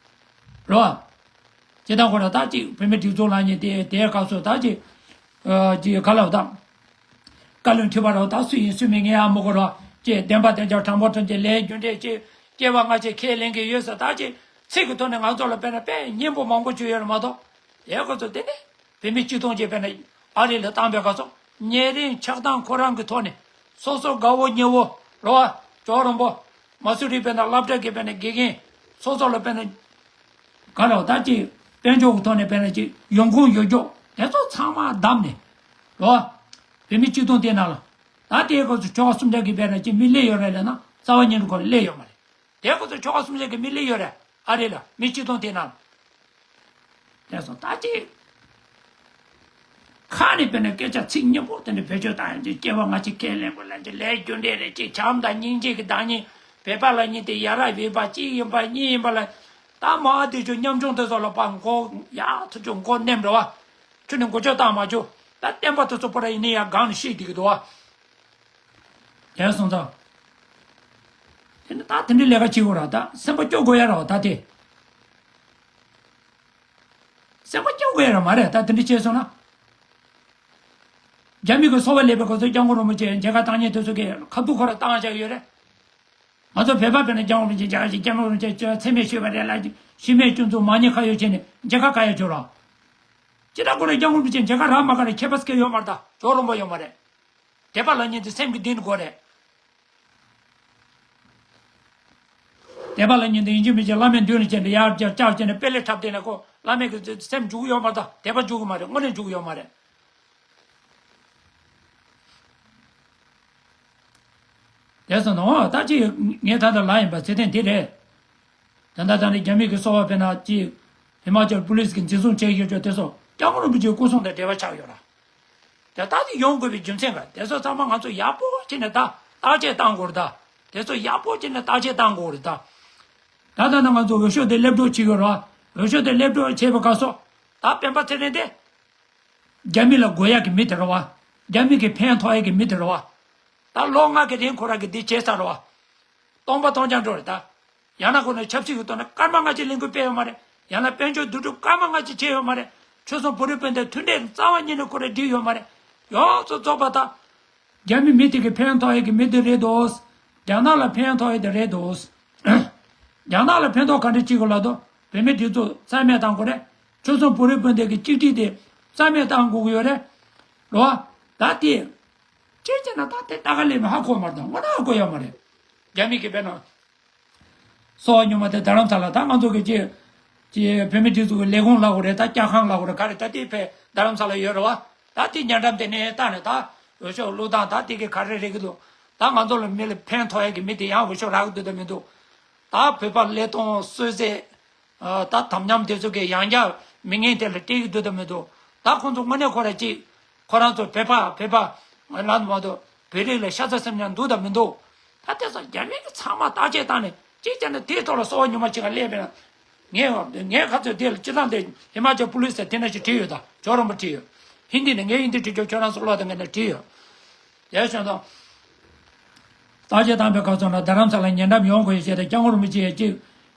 རེད་བ། སྤྱིར་བཏང་ཁོ་རང་ད་ཅིག་བོད་མི་སྒྲིག་འཛུགས་ལངས་མཁན་དེ་དེའི་སྐབས་སུ་ད་ཅིག་ཨ་ཅིག་ག་ལ་བ་དང་། བཀའ་བློན་ཁྲི་པ་རེད་བ་ད་སུ་ཡིན་སུ་མིན་ངས་ཨ་མ་གོ་རེད་བ་ཅེས་བདེན་པ་བདེན་ཆ་དྲང་པོ་དྲང་ཅེས་ལས་རྒྱུ་འབྲས་ཅེས་སྐྱེ་བ་སྔ་ཕྱི་ཁས་ལེན་གྱི་ཡོད་ཟེར་ད་ཅིག་ཚིག་གི་ཐོག་ནས་ང་ཚོ་ལ་དཔེར་ན་དཔེ་སྙན་པོ་མང་པོ་བྱུང་ཡོད་རེད་མ་གཏོགས་དེའི་སྐབས་སུ་དེ་ནི། བོད་མི་སྤྱི་སྟོང་ཅེས་དཔེར་ན་ཨ་རི་ལ་བཏང་པའི་སྐབས་སུ་ཉེ་རིང་ཆགས་སྡང་ཁོ་རང་གི་ཐོག་ནས་སོ་སོ་དགའ་བོ་ཉེ་བོ་རེད་བ་ཇོ་རོང་པོ་མ་སུ་རི་དཔེར་ན་སློབ་གྲྭ་གི་དཔེར་ན་དགེ་རྒན་སོ་སོ་ལ་དཔེར་ན་ག་རེ་བ་ད་ཅིག་དཔལ་འབྱོར་གི་ཐོག་ནས་དཔེར་ན་ཅིག་ཡོང་ཁུངས་ཡོད་ཀྱོག་དེ་ཚོ་ཚང་མ་བདམས་ནས་རེད་བ་བོད་མི་སྤྱི་སྟོང་དེ་ནང་ལ་ད་དེའི་སྐབས་སུ་ཆོལ་ཁ་གསུམ་ཆ་གི་དཔེར་ན་ཅིག་མི་སླེབས་ཡོད་རེད་ལབ་ན་རྩ་བ་ཉིད་ནས་ཁོ་སླེབས་ཡོད་མ་རེད། དེ་ཁོ་ཚོ་ཆོལ་ཁ་གསུམ་ཆ་གི་མི་སླེབས་ཡོད་རེད་ཨ་རི་ལ་མི་སྤྱི་སྟོང་དེ་ནང་། དེ་སོང་ད་ཅི། ཁ་ནས་དཔེར་ན་སྐད་ཆ་ཚིག་སྙན་པོ་དེ་འདྲ་བེད་སྤྱོད་བཏང་ཡང་ཅི་སྐྱེ་བ་སྔ་ཕྱི་ཁས་ལེན་དགོས་ལབ་ཅི་ལས་རྒྱུ་འབྲས་རེད་ཅི་བྱམས་དང་སྙིང་རྗེ་གི་བདག་ཉིད་བོད་པ་ལ་ཉིད་དེ་ཡ་རབས་ཡོད་པ་གཅིག་ཡིན་པ་གཉིས་ཡིན་པ་ལ། ད་མ་དེ་ཚོ་ཉམ་ཆུང་དེ་ཚོ་ལ་ཕར་མགོ་ཡག་ཐུབ་ཆུ་མགོ་ནེམ་རེད་བ། ཁྱོད་ནི་མགོ་ལྕོག་བཏང་མ་བཅུག་ད་བསྟན་པ་དེ་ཚོ་པོ་ར་ཡིན་ནི་ཡ་སྒང་ནས་ཤེས་བསྡད་ཀྱི་འདུག་བ། དེ་སོང་ཙང་། དེ་ནི་ད་དེ་འདྲའི་ལས་ཀ་བྱེད་དགོས་ར་ད་སེམས་པ་སྐྱོ་དགོས་ཡ་ར་བ་ད་དེ། སེམས་པ་སྐྱོ་དགོས་ཡ་ར་མ་རེད་ད་དེ་འདྲ་བྱས་སོང་ན། རྒྱ་མི་གི་སོ་པ་ལས་པའི་སྐབས་སུ་སྐྱབས་མགོན་རིན་པོ་ཆེ་མཇལ་ཁ་བཏང་མཁན་དེ་ཚོ་གིས་ཁ་ཐུག་ཁོ་ར་བཏང་བཞག་ཡོད་རེད། ང་ཚོ་བོད་པ་བོད་ནས་སྐྱབས་མགོན་རིན་པོ་ཆེ་རྒྱ་གར་གྱི་སྐྱབས་མགོན་རིན་པོ་ཆེ་མཚན་སྨད་ཞུས་པ་རེད་ལ། ཤི་རྨས་སྐྱོན་འཛུགས་མ་ཉེས་ཁ་གཡོགས་བྱས་ནས་མཇལ་ཁ་ག་ཡ་བྱོས་རོགས། ཅི་ལྟར་ཁོ་རང་སྐྱབས་མགོན་རིན་པོ་ཆེ་མཇལ་ཁ་རག་མ་རག་ལ་ཁྱད་པར་གང་ཡང་ཡོད་མ་རེད་ད། ཇོ་རོང་པོ་ཡོད་མ་རེད། དད་པ་ལབ་མཁན་དེ་སེམས་ཀྱི་གཏིང་ནས་དགོས་རེད། དད་པ་ལབ་མཁན་དེ་ཡིན་གཅིག་མིན་གཅིག་བླ་མའི་མདུན་ལ་བྱས་ནས་ཡར་བཀྱག་བཀྱག་བྱས་ནས་དཔེ་ལེགས་འཁྲབ་བསྡད་ན་ཁོ་བླ་མའི་གི་སེམས་འཇུག་གི་ཡོད་མ་རེད་ད། དད་པ་འཇུག་གི་མ་རེད། དངོས་གནས་འཇུག་གི་ཡོད་མ་རེད། དེ་སོང་ནོ་ད་ཅི་ངས་ད་ལྟ་ལབ་ཡིན་པ་ཚེ་ཐེངས་དེ་རེད། ད་ལྟ་ད་ནི་རྒྱ་མི་གི་སོ་པ་དཔེར་ན་ཅི་ཧི་མ་ཅལ་པུ་ལིས་གི་འཛིན་བཟུང་བྱས་ཡོད་ཅོག་དེ་ཚོ་སྐྱབས་མགོན་རིན་པོ་ཆེའི་སྐུ་སྲུང་དང་འབྲེལ་བ་ཆགས་ཡོད་ར། དེ་ད་དེ་ཡོང་དགོས་པའི་རྒྱུ་མཚན་ག་དེ་ཚོ་ཚང་མ་ང་ཚོ་ཡག་པོ་བྱས་ནས་ད་བརྟག་དཔྱད་བཏང་དགོས་རེད་ད། དེ་ཚོ་ཡག་པོ་བྱས་ནས་བརྟག་དཔྱད་བཏང་དགོས་རེད་ད། ད་ལྟ་ན་ང་ཚོ་འོས་ཤོག་དེ་སླེབས་འགྲོ་བྱེད་ཡོད་ར། འོས་ཤོག་དེ་སླེབས་འགྲོ་བྱས་པའི་སྐབས་སུ་ད་སྤེན་པ་ཚེ་རིང་དེ། རྒྱ་མི་ལ་དགོས་ཡག་གི་མི་དེ་རེད་བ། རྒྱ་མི་གི་ཕན་ཐོགས་ཡག་གི་མི་དེ་རེད་བ། ད་ལོ་ལྔ་གི་རིང་ཁོ་རང་གིས་འདི་བྱས་ཚར་རེད་བ། སྟོང་པ་སྟོང་རྐྱང་འགྲོ་རེད་ད། ཡང་ན་ཁོ་ནས་ཆབ་སྲིད་ཀྱི་ཐོག་ནས་སྐར་མ་ལྔ་གཅིག་ལས་འགུལ་སྤེལ་ཡོད་མ་རེད། ཡང་ན་དཔལ་འབྱོར་བསྡུ་སྒྲུབ་སྐར་མ་ལྔ་གཅིག་བྱས་ཡོད་མ་རེད། ཆོལ་གསུམ་བོད་རིགས་སྤུན་ཟླའི་མཐུན་འབྲེལ་རྩ་བ་ཉིད་ནས་ཁོ་རང་སྒྲིག་ཡོད་མ་རེད། ཡོངས་སུ་རྫོགས་པ་དང་། རྒྱ་མི་མི་དེ་གི་ཕན་ཐོགས་ཡག་གི་མི་དེ་རེད་འདུག་རྒྱ་ནག་ལ་ཕན་ཐོགས་ཡག་དེ་རེད་འདུག་རྒྱ་ནག་ལ་ཕན་ཐོགས་ག་འདྲ་བྱེད་དགོས་ལབ་དུས་བོད་མི་སྒྲིག་འཛུགས་རྩ་མེད་བཏང་དགོས་རེད། ཆོལ་གསུམ་བོད་རིགས་སྤུན་ཟླའི་གི་གཅིག་སྒྲིལ་དེ་རྩ་མེད་བཏང་དགོས་ཀྱི་ཡོད་རེད། རེད་བ། ད་དེ། ཅིག་བྱས་ན་ད་དེ་ལྟ་ག་ལས་མི་ཧ་གོ་མ་རེད་ད། དངོས་གནས་ཧ་གོ་ཡོད་མ་རེད། རྒྱ་མི་གི་དཔེར་ན། སོ་པ་ཉུང་མ་དེ་རྡ་རམ་ས་ལ་ད་ང་ཚོ་གི་ཅི། ཅི་བོད་མི་སྒྲིག་འཛུགས་ཀྱི་ལས་ཁུངས་ལབ་དགོས་རེད་ད། སྐྱག་ཁང་ལབ་དགོས་རེད་ག་རེ་ད་དེ་ཕེ་རྡ་རམ་ས་ལ་ཡོད་རེད་བ། ད་དེ་ཉེ་འགྲམ་དེ་ནས་ལྟ་ནས་ད་འོས་ཤོག་བླུག་སྟངས་ད་དེ་གི་ག་རེ་རེད་གི་འདུག་ད་ང་ཚོ་ལ་མི་ལ་ཕན་ཐོགས་ཡག་གི་མི་དེ་ཡང་འོས་ཤོག་རག་གི་འདུག་ད་མི་འདུག་ད་བོད་པ་བློས་གཏོང་གསོལ་ཟས། ད་དམ་ཉམས་དེ་ཚོ་གི་ཡང་བསྐྱར་མི་ངན་དེ་ལ་སྤྲད་ཀྱི་འདུག་ད་མི་འདུག་ད་ཁོང་ཚོ་དངོས་གནས་ཁོ་ར་ཅིག་ཁོ་རང་ཚོ་བོད་པ་བོད་པ་ལབ་མ་གཏོགས་བོད་རིགས་ལ་ཤ་ཚ་སེམས་ཉམས་འདུག་ད་མི་འདུག་ད་དེ་ཚོ་རྒྱ་མི་གི་ཚང་མ་བརྟག་དཔྱད་བཏང་ནས་གཅིག་བྱས་ན་དེའི་ཐོག་ལ་སོ་པ་ཉུང་མ་ཅིག་ག་སླེབས་པས་ན། ངས་ངས་ཁ་ཚོད་དེ་ལ་སྤྱི་བཏང་དེ་ཧི་མ་ཅལ་པུ་ལིས་ཟེར་དེ་ན་ཅིག་བྲིས་ཡོད་ད། ཇོ་རོང་པོ་བྲིས་ཡོད། ཧིན་དི་ནས་ངས་ཧིན་དི་བྲིས་ཆོག་ཁྱོད་རང་ཚོ་ཀློག་དང་ངས་ནས་བྲིས་ཡོད། དེ་བྱས་ན། བརྟག་དཔྱད་བཏང་པའི་སྐབས་སུ་ན་རྡ་རམ་ས་ལ་ཉེ་འགྲམ་ཡོང་དགོས་ཡོད་ཅེས་དང་སྐྱབས་མགོན་རིན་པོ་ཆེ་ཡང་གཅིག་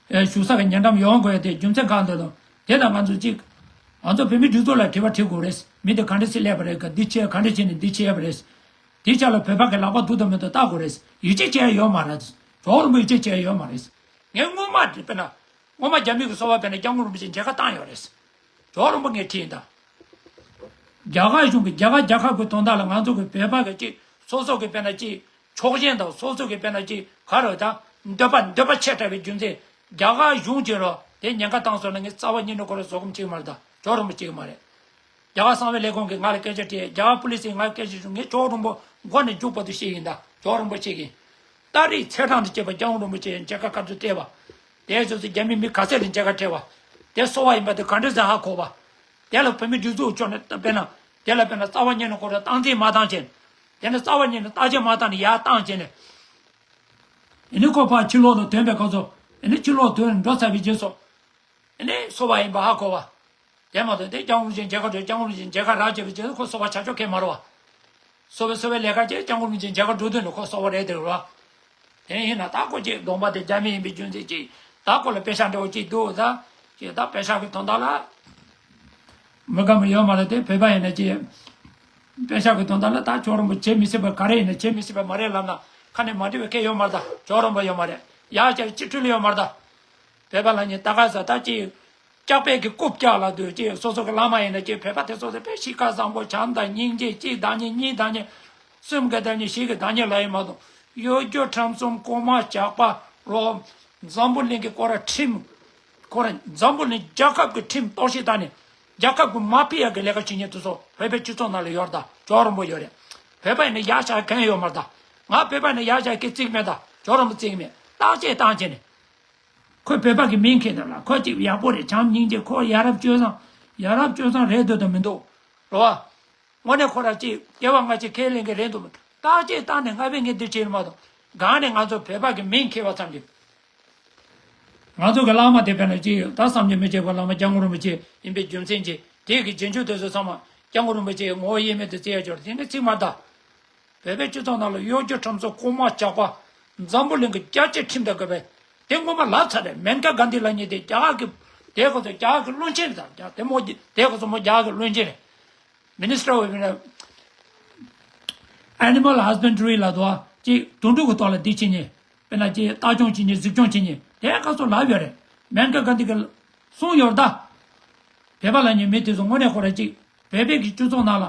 ཨེ་བཞུགས་ས་གི་ཉེ་འགྲམ་ཡོང་དགོས་ཡོད་དེ་རྒྱུ་མཚན་གང་འདོད་དང་། དེ་དང་ང་ཚོ་གཅིག་ང་ཚོ་བོད་མི་སྒྲིག་འཛུགས་ལ་དྲི་བ་དྲི་དགོས་རེད། མི་དེ་ག་འདྲ་སེ་སླེབས་པ་རེད་ག་འདི་བྱས་ག་འདྲ་བྱས་ནས་འདི་བྱས་པ་རེད། དེའི་ཆ་ལ་བོད་པ་གི་ལག་པ་འདུག་དང་མི་འདུག་བལྟ་དགོས་རེད། ཡིད་ཆེས་བྱས་ཡོད་མ་རེད། ཇོ་རོང་པོ་ཡིད་ཆེས་བྱས་ཡོད་མ་རེད། ངས་སྔོན་མ་དཔེར་ན། སྔོན་མ་རྒྱ་མི་གི་སོ་པ་དཔེར་ན་སྐྱབས་མགོན་རིན་པོ་ཆེ་མཇལ་ཁ་བཏང་ཡོད་རེད། ཇོ་རོང་པོ་ངས་ཁྲིད་ཡིན་ད། རྒྱ་གར་གཞུང་གི་རྒྱ་གར་རྒྱལ་ཁབ་ཀྱི་དོན་དག་ལ་ང་ཚོ་གི་བོད་པ་གི་ཅིག་སོ་སོ་གི་དཔེར་ན་ཅིག་ཕྱོགས་ཞེན་དང་སོ་སོ་གི་དཔེར་ན་ཅིག་ག་རེ་ད་འདོད་པ་འདོད་པ་ཆེ་དྲགས་པའི་རྒྱུ་མཚན་རྒྱ་གར་གཞུང་གིས་རོ་དེ་ཉེན་ཁ་བཏང་སོང་ན་ངས་རྩ་བ་ཉིད་ནས་ཁོ་རང་བཟོད་སྒོམ་བྱེད་ཀྱི་མ་རེད་ད། ཇོ་རོང་པོ་བྱེད་ཀྱི་མ་རེད། རྒྱ་གར་གསང་བའི་ལས་ཁུངས་ཀྱིས་ང་ལ་སྐད་ཆ་དྲིས། རྒྱ་གར་པུ་ལིས་ཀྱིས་ང་ལ་སྐད་ཆ་དྲིས། ངས་ཇོ་རོང་པོ་མགོ་ནས་མཇུག་བར་དུ་བཤད་ཀྱི་ཡིན་ད། ཇོ་རོང་པོ་བཤད་ཀྱི་ཡིན། ཏ་རིག་ཚེས་གྲངས་དང་བཅས་པ་སྐྱབས་མགོན་རིན་པོ་ཆེ་ཡིས་མཇལ་ཁ་བཀའ་འཛུལ་སྤྲད་པ། དེའི་རྗེས་སུ་རྒྱ་མི་མི་ག་ཚད་ལ་མཇལ་ཁ་སྤྲད་པ། དེ་སོ་པ་ཡིན་པ་དེ་ག་འདྲ་ཟེར་ཧ་གོ་བ། དེ་ལ་བོད་མི་སྒྲིག་འཛུགས་ཕྱོགས་ནས་དཔེར་ན། དེ་ལ་དཔེར་ན་རྩ་བ་ཉིད་ནས་ཁོ་རང་སྟངས་འཛིན་མ་བཏང་བྱས། དེ་ནས་རྩ་བ་ཉིད་ནས་བརྟག་དཔྱད་མ་བཏང་ནས་ཡར་བཏང་བྱས་ནས། ཨ་ནི་ཁོ་ཕར་ཕྱི་ལོགས་ལ་ཐོན་པའི་སྐབས་སུ། ཨ་ནི་ཕྱི་ལོགས་ཐོན་འགྲོ་ཚར་བའི་རྗེས་སུ། ཨ་ནི་སོ་པ་ཡིན་པ་ཧ་གོ་བ། དེ་མ་གཏོགས་དེ་སྐྱབས་མགོན་རིན་པོ་ཆེ་མཇལ་ཁ་འགྲོ། སྐྱབས་མགོན་རིན་པོ་ཆེ་མཇལ་ཁ་རག་བྱས་པའི་རྗེས་སུ་ཁོ་སོ་པ་བྱ་ཆོག་གི་མ་རེད་བ། སོ་པའི་སོ་པའི་ལས་ཀ་བྱས་སྐྱབས་མགོན་རིན་པོ་ཆེ་མཇལ་ཁ་འགྲོ་དུས་ནི་ཁོ་སོ་པ་རེད་དེ་རེད་བ། དེ་ཡིན་ན་ད་ཁོ་ཅིག་གདོང་པ་དེ་རྒྱ་མི་ཡིན་པའི་རྒྱུ་མཚན་ཅིག་ད་ཁོ་ལ་པེ་ཤག་འདྲ་བོ་ཅིག་འདུག་ད། ཅིག་ད་པེ་ཤག་གི་དོན་དག་ལ། མི་དགའ་མི་ཡོད་མ་རེད་དེ། བོད་པ་ཡིན་ན་ཅིག་པེ་ཤག་གི་དོན་དག་ལ་ད་ཇོ་རོང་པོ་བྱེད་མི་སྲིད་པ་ག་རེ་ཡིན་ན་བྱེད་མི་སྲིད་པ་མ་རེད་ལབ་ན་ཁ་ནས་མ་འགྲིག་པའི་སྐད་ཡོད་མ་རེད་ད། ཇོ་རོང་པོ་ཡོད་མ་རེད། ཡག་བྱས་སྤྱི་འཐུས་ལ་ཡོད་མ་རེད་ད། བོད་པ་ལ་ཉིན་ད་ག་ས་ད་ཅིག་སྐྱག་པའི་གི་རྐུབ་བཀྱག་ལ་སྡོད་ཅིག་སོ་སོ་གི་བླ་མ་ཡིན་ན་ཅིག་བོད་པ་དེ་ཚོ་དེ་དཔེ་གཤིས་ཀ་བཟང་པོ་བྱམས་དང་སྙིང་རྗེ་གཅིག་བདག་ཉིད་གཉིས་བདག་ཉིད། གསུམ་གྱི་བདག་ཉིད་བཞི་གི་བདག་ཉིད་ལ་ཡིན་མ་གཏོགས་གཡོ་སྒྱུ་ཁྲམ་གསུམ་རྐུན་མ་ཇག་པ་རོ། འཛམ་བུ་གླིང་གི་ཁོ་ར་ཁྲིམས། ཁོ་ར་འཛམ་བུ་གླིང་རྒྱལ་ཁབ་ཀྱི་ཁྲིམས་གཏོར་བཤིག་བཏང་ནས་རྒྱལ་ཁབ་ཀྱི་མ་ཕི་ཡ་གི་ལས་ཀ་བྱེད་མཁན་དེ་ཚོ་བོད་པའི་སྤྱི་ཚོགས་ནང་ལ་ཡོད་རེད་ད། ཇོ་རོང་པོ་ཡོད་རེད། བོད་པ་ཡིན་ན་ཡག་བྱ་གང་ཡང་ཡོད་མ་རེད་ད། ང་བོད་པ་ཡིན་ན་ཡག་བྱ་སྐད་བརྩི་གི་མེད་ད། ཇོ་རོང་པོ་བརྩི་གི་མེད། བརྟག་དཔྱད་བཏང་བྱས་ནས། ཁོས་བོད་པ་གི་མིང་འཁྱེར་འདུག་ལ། ཁོ་ཅིག་ཡག་པོ་རེད། བྱམས་སྙིང་རྗེ། ཁོ་ཡ་རབས་སྤྱོད་བཟང་། ཡ་རབས་སྤྱོད་བཟང་རེད་འདུག་དང་མི་འདུག་རེད་བ། དངོས་གནས་ཁོ་ར་ཅིག་སྐྱེ་བ་སྔ་ཕྱི་ཁས་ལེན་གི་རེད་འདུག་མི་འདུག་བརྟག་དཔྱད་བཏང་ནས་སྔ་བས་ངས་འདི་བྱས་མ་གཏོགས་གང་ནས་ང་ཚོ་བོད་པ་གི་མིང་འཁྱེར་བ་ཙམ་གྱིས། ང་ཚོ་གི་བླ་མ་དེ་བས་ན་ཅིག་ད་བསམ་གྱིས་མི་ཁྱབ་པ་བླ་མ་སྐྱབས་མགོན་རིན་པོ་ཆེ་ཡིན་པའི་རྒྱུ་མཚན་གྱིས་དེ་གི་རྗེས་འཇུག་དེ་ཚོ་ཚང་མ་སྐྱབས་མགོན་རིན་པོ་ཆེའི་ངོ་བོ་དབྱེར་མེད་དུ་བརྩི་ཡ་སྦྱོར་དེ་ནི་ཚིག་མ་ད། བོད་པའི་སྤྱི་ཚོགས་ནང་ལ་གཡོ་སྒྱུ་ཁྲམ་གསུམ་རྐུན་མ་ཇག་པ། འཛམ་བུ་གླིང་གི་རྒྱལ་གཅེས་ཁྲིམས་དང་འགལ་བའི། དེ་སྔོན་མ་ལབ་ཚར་རེད། མེན་ཀ་གྷན་དྷི་ལབ་མཁན་དེ་རྒྱ་གར་གི། དེ་ག་ཚོད་རྒྱ་གར་གི་བློན་ཆེན་རེད་ད། རྒྱ་དེ་མོ་དེ་ག་ཚོད་མོ་རྒྱ་གར་གི་བློན་ཆེན་རེད། Minister of Animal Husbandry ལབ་འདུག་ཅིག་དུག་སྦྲུལ་གི་ཐོག་ལ་འདི་བྱེད་མཁན། དཔེར་ན་ཅིག་ལྟ་སྐྱོང་བྱེད་མཁན་གཟིགས་སྐྱོང་བྱེད་མཁན་དེ་ག་ཚོད་ལབ་ཡོད་རེད། མེན་ཀ་གྷན་དྷི་གིས་གསུངས་ཡོད་རེད་ད། བོད་པ་ལབ་མཁན་མི་དེ་ཚོ་དངོས་གནས་ཁོ་རང་ཅིག་བོད་པའི་གི་སྤྱི་ཚོགས་ནང་ལ་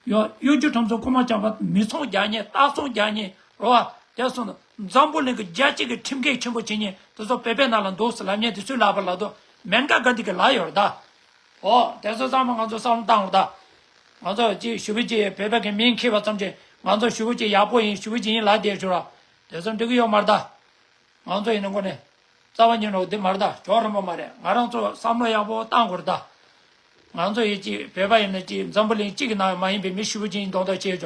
ཡོད་གཡོ་སྒྱུ་ཁྲམ་ཚོང་རྐུན་མ་ཇག་པ་མི་ཚོང་རྒྱག་མཁན་ལྟ་སྲུང་རྒྱག་མཁན་རེད་བ། དེ་སོང་ཙང་འཛམ་བུ་གླིང་གི་རྒྱལ་སྤྱི་གི་ཁྲིམས་འགལ་ཆེན་པོ་བྱེད་མཁན་དེ་ཚོ་བོད་པའི་ནང་ལ་འདུག་ཟེར་ལབ་མཁན་དེ་ཚོས་ལབ་པ་ལབ་དུས་མེན་ཀ་གྷན་དྷི་གིས་ལབ་ཡོད་རེད་ད། ཨོ་དེ་ཚོ་ཚང་མ་ང་ཚོ་བསམ་བློ་བཏང་དགོས་རེད་ད། ང་ཚོ་ཅིག་ཞེ་པོ་ཅིག་བོད་པ་གི་མིང་འཁྱེར་བ་ཙམ་གྱིས་ང་ཚོ་ཞེ་པོ་ཅིག་ཡག་པོ་ཡིན་ཞེ་པོ་ཅིག་ཡིན་ལབ་བསྡད་ཤོག་ར། དེ་ཚོ་འགྲིག་གི་ཡོད་མ་རེད་ད། ང་ཚོ་ཡིན་ན་དངོས་གནས་རྩ་བ་ཉིད་ནས་འདི་མ་རེད་ད། ཇོ་རིན་པོ་མ་རེད། ང་རང་ཚོ་བསམ་བློ་ཡག་པོ་བཏང་དགོས་རེད་ད། ང་ཚོ་ཡི་ཅིག་བོད་པ་ཡིན་ན་ཅིག་འཛམ་བུ་གླིང་གཅིག་གི་ནང་མ་ཡིན་པའི་མི་ཞེ་པོ་ཅིག་ཡིན་མདོག་མདོག་བྱས་ཀྱང་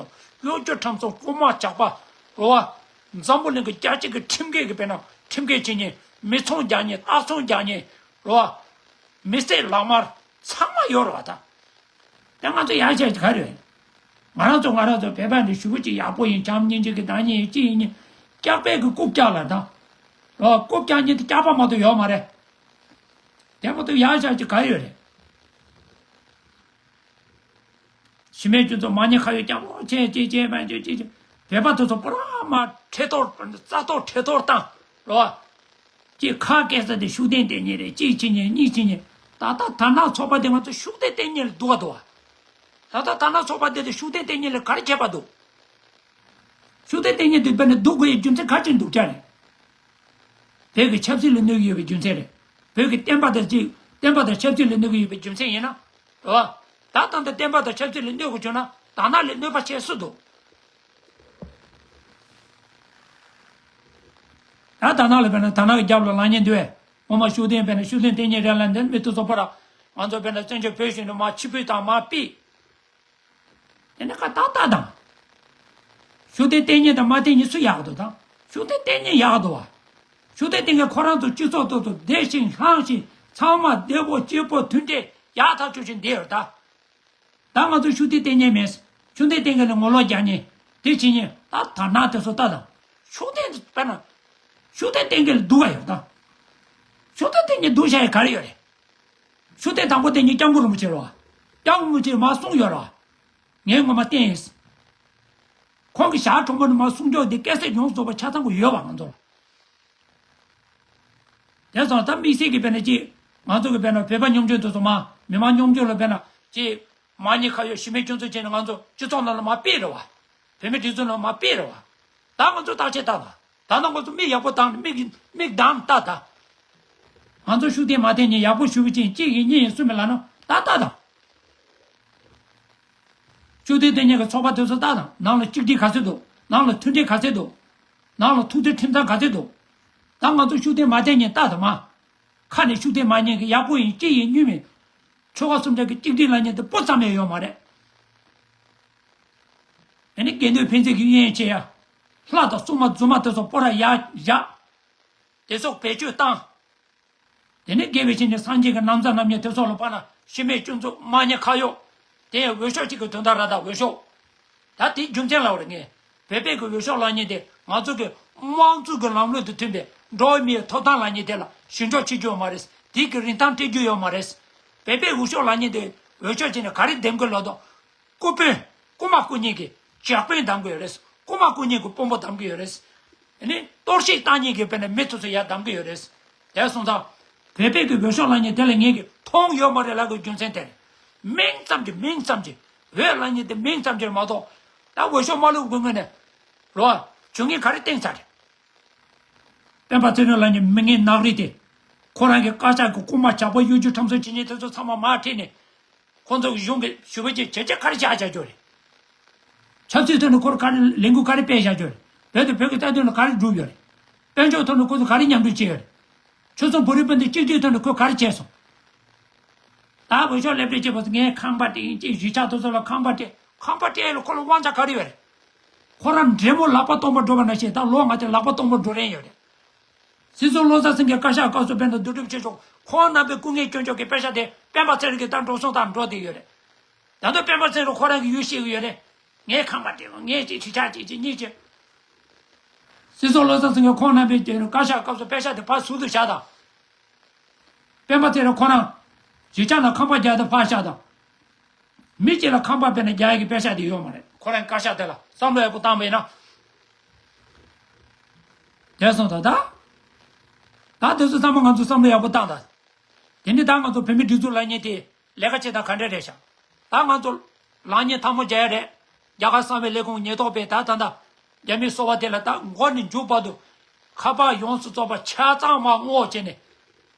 གཡོ་སྒྱུ་ཁྲམ་ཚོང་རྐུན་མ་ཇག་པ་རེད་བ། འཛམ་བུ་གླིང་གི་རྒྱལ་སྤྱི་གི་ཁྲིམས་འགལ་གི་དཔེར་ན་ཁྲིམས་འགལ་བྱེད་མཁན་མི་ཚོང་རྒྱག་མཁན་ལྟ་སྲུང་རྒྱག་མཁན་རེད་བ། མི་སེར་ལག་དམར་ཚང་མ་ཡོད་རེད་བ་ད། དེ་ང་ཚོ་ཡག་བྱས་ག་རེ་ཡོད། ང་རང་ཚོ་ང་རང་ཚོ་བོད་པ་འདི་ཞེ་པོ་ཅིག་ཡག་པོ་ཡིན། བྱམས་སྙིང་རྗེ་གི་བདག་ཉིད་ཡིན་ཅི་ཡིན་ཉིན་སྐྱག་པའི་གི་རྐུབ་བཀྱག་ལ་ད། རོ་རྐུབ་བཀྱག་ཉིན་དེ་སྐྱག་པ་མ་གཏོགས་ཡོད་མ་རེད། དེ་མ་གཏོགས་ཡག་བྱས་ཀྱི་ག་རེ་ཡོད་རེད། གཞི་མེད་སྤྱི་ཚོགས་མ་ཉེས་ཁ་གཡོག་སྐྱག་པོ་བྱས་ཅི་བྱས་མ་བྱས་ཅི་བྱས་བོད་པ་དེ་ཚོ་པུ་ར་མ་ཁྲེ་ཐོར་རྩ་ཐོར་ཁྲེ་ཐོར་བཏང་རོ། ཅིག་ཁ་སྐད་ས་དེ་ཤུགས་ལྡན་བསྟེན་མཁན་རེད། གཅིག་བྱེད་མཁན་གཉིས་བྱེད་མཁན། ད་ལྟ་དར་ནག་ཚོགས་པ་དེ་ང་ཚོ་ཤུགས་ལྡན་བསྟེན་མཁན་ལ་སྡུག་ག་འདུག་བ། ད་ལྟ་དར་ནག་ཚོགས་པ་དེ་དེ་ཤུགས་ལྡན་བསྟེན་མཁན་ལ་ག་རེ་ཁྱད་པར་འདུག་ཤུགས་ལྡན་བསྟེན་མཁན་དེ་དཔེར་ན་སྡུག་དགོས་ཡའི་རྒྱུ་མཚན་ག་ཅིག་འདུག་ཀྱག་རེད། བོད་ཀྱི་ཆབ་སྲིད་ལ་གནོད་ཀྱི་ཡོད་པའི་རྒྱུ་མཚན་རེད། བོད་ཀྱི་བསྟན་པ་དང་ཅིག་བསྟན་པ་དང་ཆབ་སྲིད་ལ་གནོད་ཀྱི་ཡོད་པའི་རྒྱུ་མཚན་ཡིན་ན། རེད་བ། ད་ད་ལྟ་བསྟན་པ་དང་ཆབ་སྲིད་ལ་གནོད་དགོས་བྱུང་ན་དར་ནག་ལས་གནོད་པ་ཆེ་སུ་འདུག་ད་དར་ནག་ལ་དཔེར་ན་དར་ནག་གི་རྒྱབ་ལ་ལངས་མཁན་འདུག་བས། ངོ་མ་ཤུགས་ལྡན་དཔེར་ན་ཤུགས་ལྡན་བསྟེན་མཁན་རེད་ལབ་འདི་མི་དེ་ཚོ་པོ་ར། ང་ཚོ་དཔེར་ན་བཙན་བྱོལ་བོད་གཞུང་དུ་མར་ཕྱིར་འབུད་དང་མར་ཕུད། དེ་ནས་ཁ་ཏག་ཏག་དང་། ཤུགས་ལྡན་བསྟེན་མཁན་དང་མ་བསྟེན་མཁན་སུ་ཡག་འདུག་དང་། ཤུགས་ལྡན་བསྟེན་མཁན་ཡག་འདུག་བ། ཤུགས་ལྡན་བསྟེན་མཁན་ཁོ་རང་ཚོ་སྤྱི་ཚོགས་ཐོག་ཏུ་བདེ་ཞིང་ལྷང་ཞིང་ཚང་མ་བདེ་པོ་སྐྱིད་པོ་མཐུན་སྒྲིལ་ཡག་ཐག་ཆོད་ཞིང་བསྡད་ཡོད་ད། ད་ང་ཚོ་ཤུགས་ལྡན་བསྟེན་མཁན་མེད། ཤུགས་ལྡན་བསྟེན་མཁན་ལ་ངོ་ལོག་རྒྱག་མཁན་དེ་བྱེད་མཁན་ད་དར་ནག་དེ་ཚོ་ལྟ་དང་། ཤུགས་ལྡན་དཔེར་ན། ཤུགས་ལྡན་བསྟེན་མཁན་ལ་སྡུག་ག་ཡོད་ད། ཤུགས་ལྡན་བསྟེན་མཁན་སྡུག་བྱ་ཡ་ག་རེ་ཡོད་རེད། ཤུགས་ལྡན་དང་པོ་བསྟེན་མཁན་སྐྱབས་མགོན་རིན་པོ་ཆེ་རེད་བ། སྐྱབས་མགོན་རིན་པོ་ཆེས་མར་གསུངས་ཡོད་རེད་བ། ངས་ངོ་མ་བསྟེན་ཡིན། ཁོང་གི་ཞལ་དྲུང་པ་ནས་མར་གསུང་ཕྱོགས་འདི་སྐད་ཆ་ཡོངས་སུ་རྫོགས་པ་ཆ་ཚང་པོ་ཡོད་བ་ང་ཚོ་ལ། དེ་སོང་ད་དམིགས་བསལ་གྱི་དཔེར་ན་ཅིག་ང་ཚོ་གི་དཔེར་ན་བོད་པ་སྙོམས་འཇུག་དེ་ཚོ་མ་མི་མང་སྙོམས་འཇུག་ལ་དཔེར་ན་ཅིག་མ་ཉེས་ཁ་གཡོག་གཞི་མེད་སྤྱི་ཚོགས་བྱས་ནས་ང་ཚོ་སྤྱི་ཚོགས་ནང་ལ་མར་ཕུད་རེད་བ། བོད་མི་སྒྲིག་འཛུགས་ནང་མར་ཕུད་རེད་བ། ད་ང་ཚོ་བརྟག་དཔྱད་བཏང་ད། ད་ནང་ང་ཚོ་མིག་ཡག་པོ་བཏང་ནས་མིག་མིག་གདངས་ལྟ་ད། ང་ཚོ་ཤུགས་ལྡན་མ་བསྟེན་མཁན་ཡག་པོ་ཞེ་པོ་ཅན་གཅིག་ཡིན་གཉིས་ཡིན་སུ་མི་ལ་ནོ་ད་ལྟ་དང་། ཤུགས་ལྡན་བསྟེན་མཁན་གྱི་ཚོགས་པ་དེ་ཚོ་ལྟ་དང་ནང་ལ་གཅིག་སྒྲིལ་ག་ཚོད་འདུག་ནང་ལ་མཐུན་སྒྲིལ་ག་ཚོད་འདུག་ནང་ལ་ཐུགས་མཐུན་ཁྲིམས་གཙང་ག་ཚོད་འདུག་ད་ང་ཚོ་ཤུགས་ལྡན་མ་བསྟེན་མཁན་ལྟ་དང་མ། ཁ་ནས་ཤུགས་ལྡན་མ་ཉན་གི་ཡག་པོ་ཡིན་གཅིག་ཡིན་གཉིས་མིན། ཆོལ་ཁ་གསུམ་ཆར་གི་གཅིག་སྒྲིལ་ལབ་མཁན་དེ་སྤུ་ཙམ་ཡང་ཡོད་མ་རེད། ཨ་ནི་དགེ་འདུན་ཕན་ཚུན་གྱི་གཡས་གཡོན་བྱེད་ཡ། ལྷ་དང་སྲུང་མ་རྫུན་མ་དེ་ཚོ་སྤོ་ར་ཡག་བཞག་དེ་ཚོ་བེད་སྤྱོད་བཏང་། དེ་ནས་དགེ་བའི་བཤེས་གཉེན་སངས་རྒྱས་ཀྱི་ན་བཟའ་རྣམ་གཉིས་དེ་ཚོ་ལ་དཔག་ན་གཞི་མེད་སྤྱི་ཚོགས་མ་ཉེས་ཁ་གཡོག་དེ་ཡང་འོས་ཤོག་གཅིག་གི་དོན་དག་ར་ད་འོས་ཤོག་ད་དེའི་རྒྱུ་མཚན་ལབ་རེད་ངས། བོད་པའི་གི་འོས་ཤོག་ལབ་མཁན་དེ་ང་ཚོ་གི་དམངས་གཙོ་གི་ལམ་ལུགས་དང་མཐུན་པའི་འགྲོ་བ་མིའི་ཐོབ་ཐང་ལབ་མཁན་དེ་ལ་ཞིབ་འཇུག་བྱེད་རྒྱུ་ཡོད་མ་རེད། དེའི་གི་རིན་ཐང་སྤྲད་རྒྱུ་ཡོད་མ་རེད། བོད་པའི་འོས་ཤོག་ལབ་མཁན་དེ་འོས་ཤོག་བྱས་ནས་ག་རེ་འདེམས་དགོས་ལབ་དང་། རྐུ་དཔོན། རྐུ་མ་རྐུ་མཁན་གྱི་ཇག་དཔོན་གདམ་གི་ཡོད་རེད། རྐུ་མ་རྐུ་མཁན་གྱི་དཔོན་པོ་གདམ་གི་ཡོད་རེད། ཨ་ནི་གཏོར་བཤིག་བཏང་མཁན་གྱི་དཔེར་ན་མི་དེ་ཚོ་ཡར་གདམ་གི་ཡོད་རེད། དེ་སོང་ཙང་། བོད་པའི་གི་འོས་ཤོག་ལབ་མཁན་དེ་ལ་ངས་གི་མཐོང་ཡོད་མ་རེད་ལབ་གི་རྒྱུ་མཚན་དེ་རེད། མིང་ཙམ་གྱི་མིང་ཙམ་གྱི་འོས་ལབ་མཁན་དེ་མིང་ཙམ་གྱི་མ་གཏོགས། ད་འོས་ཤོག་མ་བླུགས་གོང་ནས། རོ། བྱུང་ངན་ག་རེ་བསྟན་ཚར་རེད། སྤེན་པ་ཚེ་རིང་ལབ་མཁན་མི་ངན་ནག་རིགས་དེ། ཁོ་རང་གི་བཀའ་ཤག་གི་རྐུན་མ་ཇག་པ་གཡོ་སྒྱུ་ཁྲམ་ཚོང་བྱེད་མཁན་དེ་ཚོ་ཚང་མ་མར་ཁྲིད་ནས། ཁོང་ཚོ་གི་གཞུང་གི་ཞུ་བ་ཅིག་བྱས་རྗེས་ག་རེ་བྱ་བྱ་རྒྱུ་རེད། ཆབ་སྲིད་ཐོག་ནས་ཁོར་ག་རེ་ལས་འགུལ་ག་རེ་སྤེལ་བྱ་རྒྱུ་རེད། བོད་དང་བོད་ཀྱི་རྩ་དོན་ལ་ག་རེ་བསྒྲུབས་ཡོད་རེད། དཔལ་འབྱོར་ཐོག་ནས་ཁོ་ཚོ་ག་རེ་མཉམ་འབྲེལ་བྱས་ཡོད་རེད། ཆོལ་གསུམ་བོད་རིགས་སྤུན་ཟླ་གཅིག་སྒྲིལ་ཐོག་ནས་ཁོས་ག་རེ་བྱས་སོང་། ད་འོས་ཤོག་སླེབས་རེས་བྱེད་པ་ངས་ཁང་པ་སྤྲད་ཡིན་ཅེས་གཞིས་ཆགས་དེ་ཚོ་ལ་ཁང་པ་སྤྲད། ཁང་པ་སྤྲད་ལ་ཁོ་ལ་དབང་ཆ་ག་རེ་ཡོད་རེད། ཁོ་རང་འདྲེ་མོ་ལག་པ་སྟོང་པ་འགྲོ་བ་ནང་བཞིན་ད་ལོ་ང་ཚོའི་ལག་པ་སྟོང་པ་འགྲོ་རན་ཡོད་རེད། སྲིད་ཟུར་བློ་བཟང་སེང་གེ་བཀའ་ཤག་སྐབས་སུ་དཔེར་ན་བསྡུ་སྒྲུབ་བྱེད་ཆོག་ཁོང་རྣམ་པས་སྐུ་ངལ་སྐྱོན་ཆོག་གི་པེ་ཤག་དེ་སྤེན་པ་ཚེ་རིང་གིས་ད་འགྲོ་སོང་དང་འགྲོ་བསྡད་ཡོད་རེད། ད་དུང་སྤེན་པ་ཚེ་རིང་ཁོ་རང་གི་ཡུལ་ཤེས་ཀྱི་ཡོད་རེད། ངས་ཁང་པ་སྤྲད་ངས་ཅིག་གཞིས་ཆགས་ཅིག་ཅིག་གཉིས་ཅིག་སྲིད་ཟུར་བློ་བཟང་སེང་གེ་ཁོང་རྣམ་པས་བཀའ་ཤག་སྐབས་སུ་པེ་ཤག་དེ་ཕར་ཟུར་དུ་བཞག་དང་། སྤེན་པ་ཚེ་རིང་ཁོ་རང་གཞིས་ཆགས་ནང་ཁང་པ་རྒྱག་དེ་ཕར་བཞག་དང་། མི་གཅིག་ལ་ཁང་པ་སྤྲད་ནས་རྒྱག་ཡག་གི་པེ་ཤག་དེ་ཡོད་མ་རེད། ཁོ་རང་བཀའ་ཤག་དེ་ལ་བསམ་བློ་ཡག་པོ་བཏང་བ་ཡིན་ན། དེ་སོང་ད་ད། ད་དེ་ཚོ་ཚང་མ་ང་ཚོ་བསམ་བློ་ཡག་པོ་བཏང་ད། དེ་ནི་ད་ང་ཚོ་བོད་མི་སྒྲིག་འཛུགས་ལབ་མཁན་དེ་ལས་ཀ་བྱེད་སྟངས་ག་འདྲ་རེད་ཤག་ད་ང་ཚོ་ལངས་མཁན་ཐལ་མོ་རྒྱག་ཡ་རེད། རྒྱ་གར་གསང་བའི་ལས་ཁུངས་ཉེན་རྟོག་པས་ད་ད་ད། རྒྱ་མིའི་སོ་པ་དེ་ལ་ད་མགོ་ནས་མཇུག་བར་དུ་ཁ་པར་ཡོངས་སུ་རྫོགས་པ་ཆ་ཚང་མ་སྔོག་བྱས་ནས།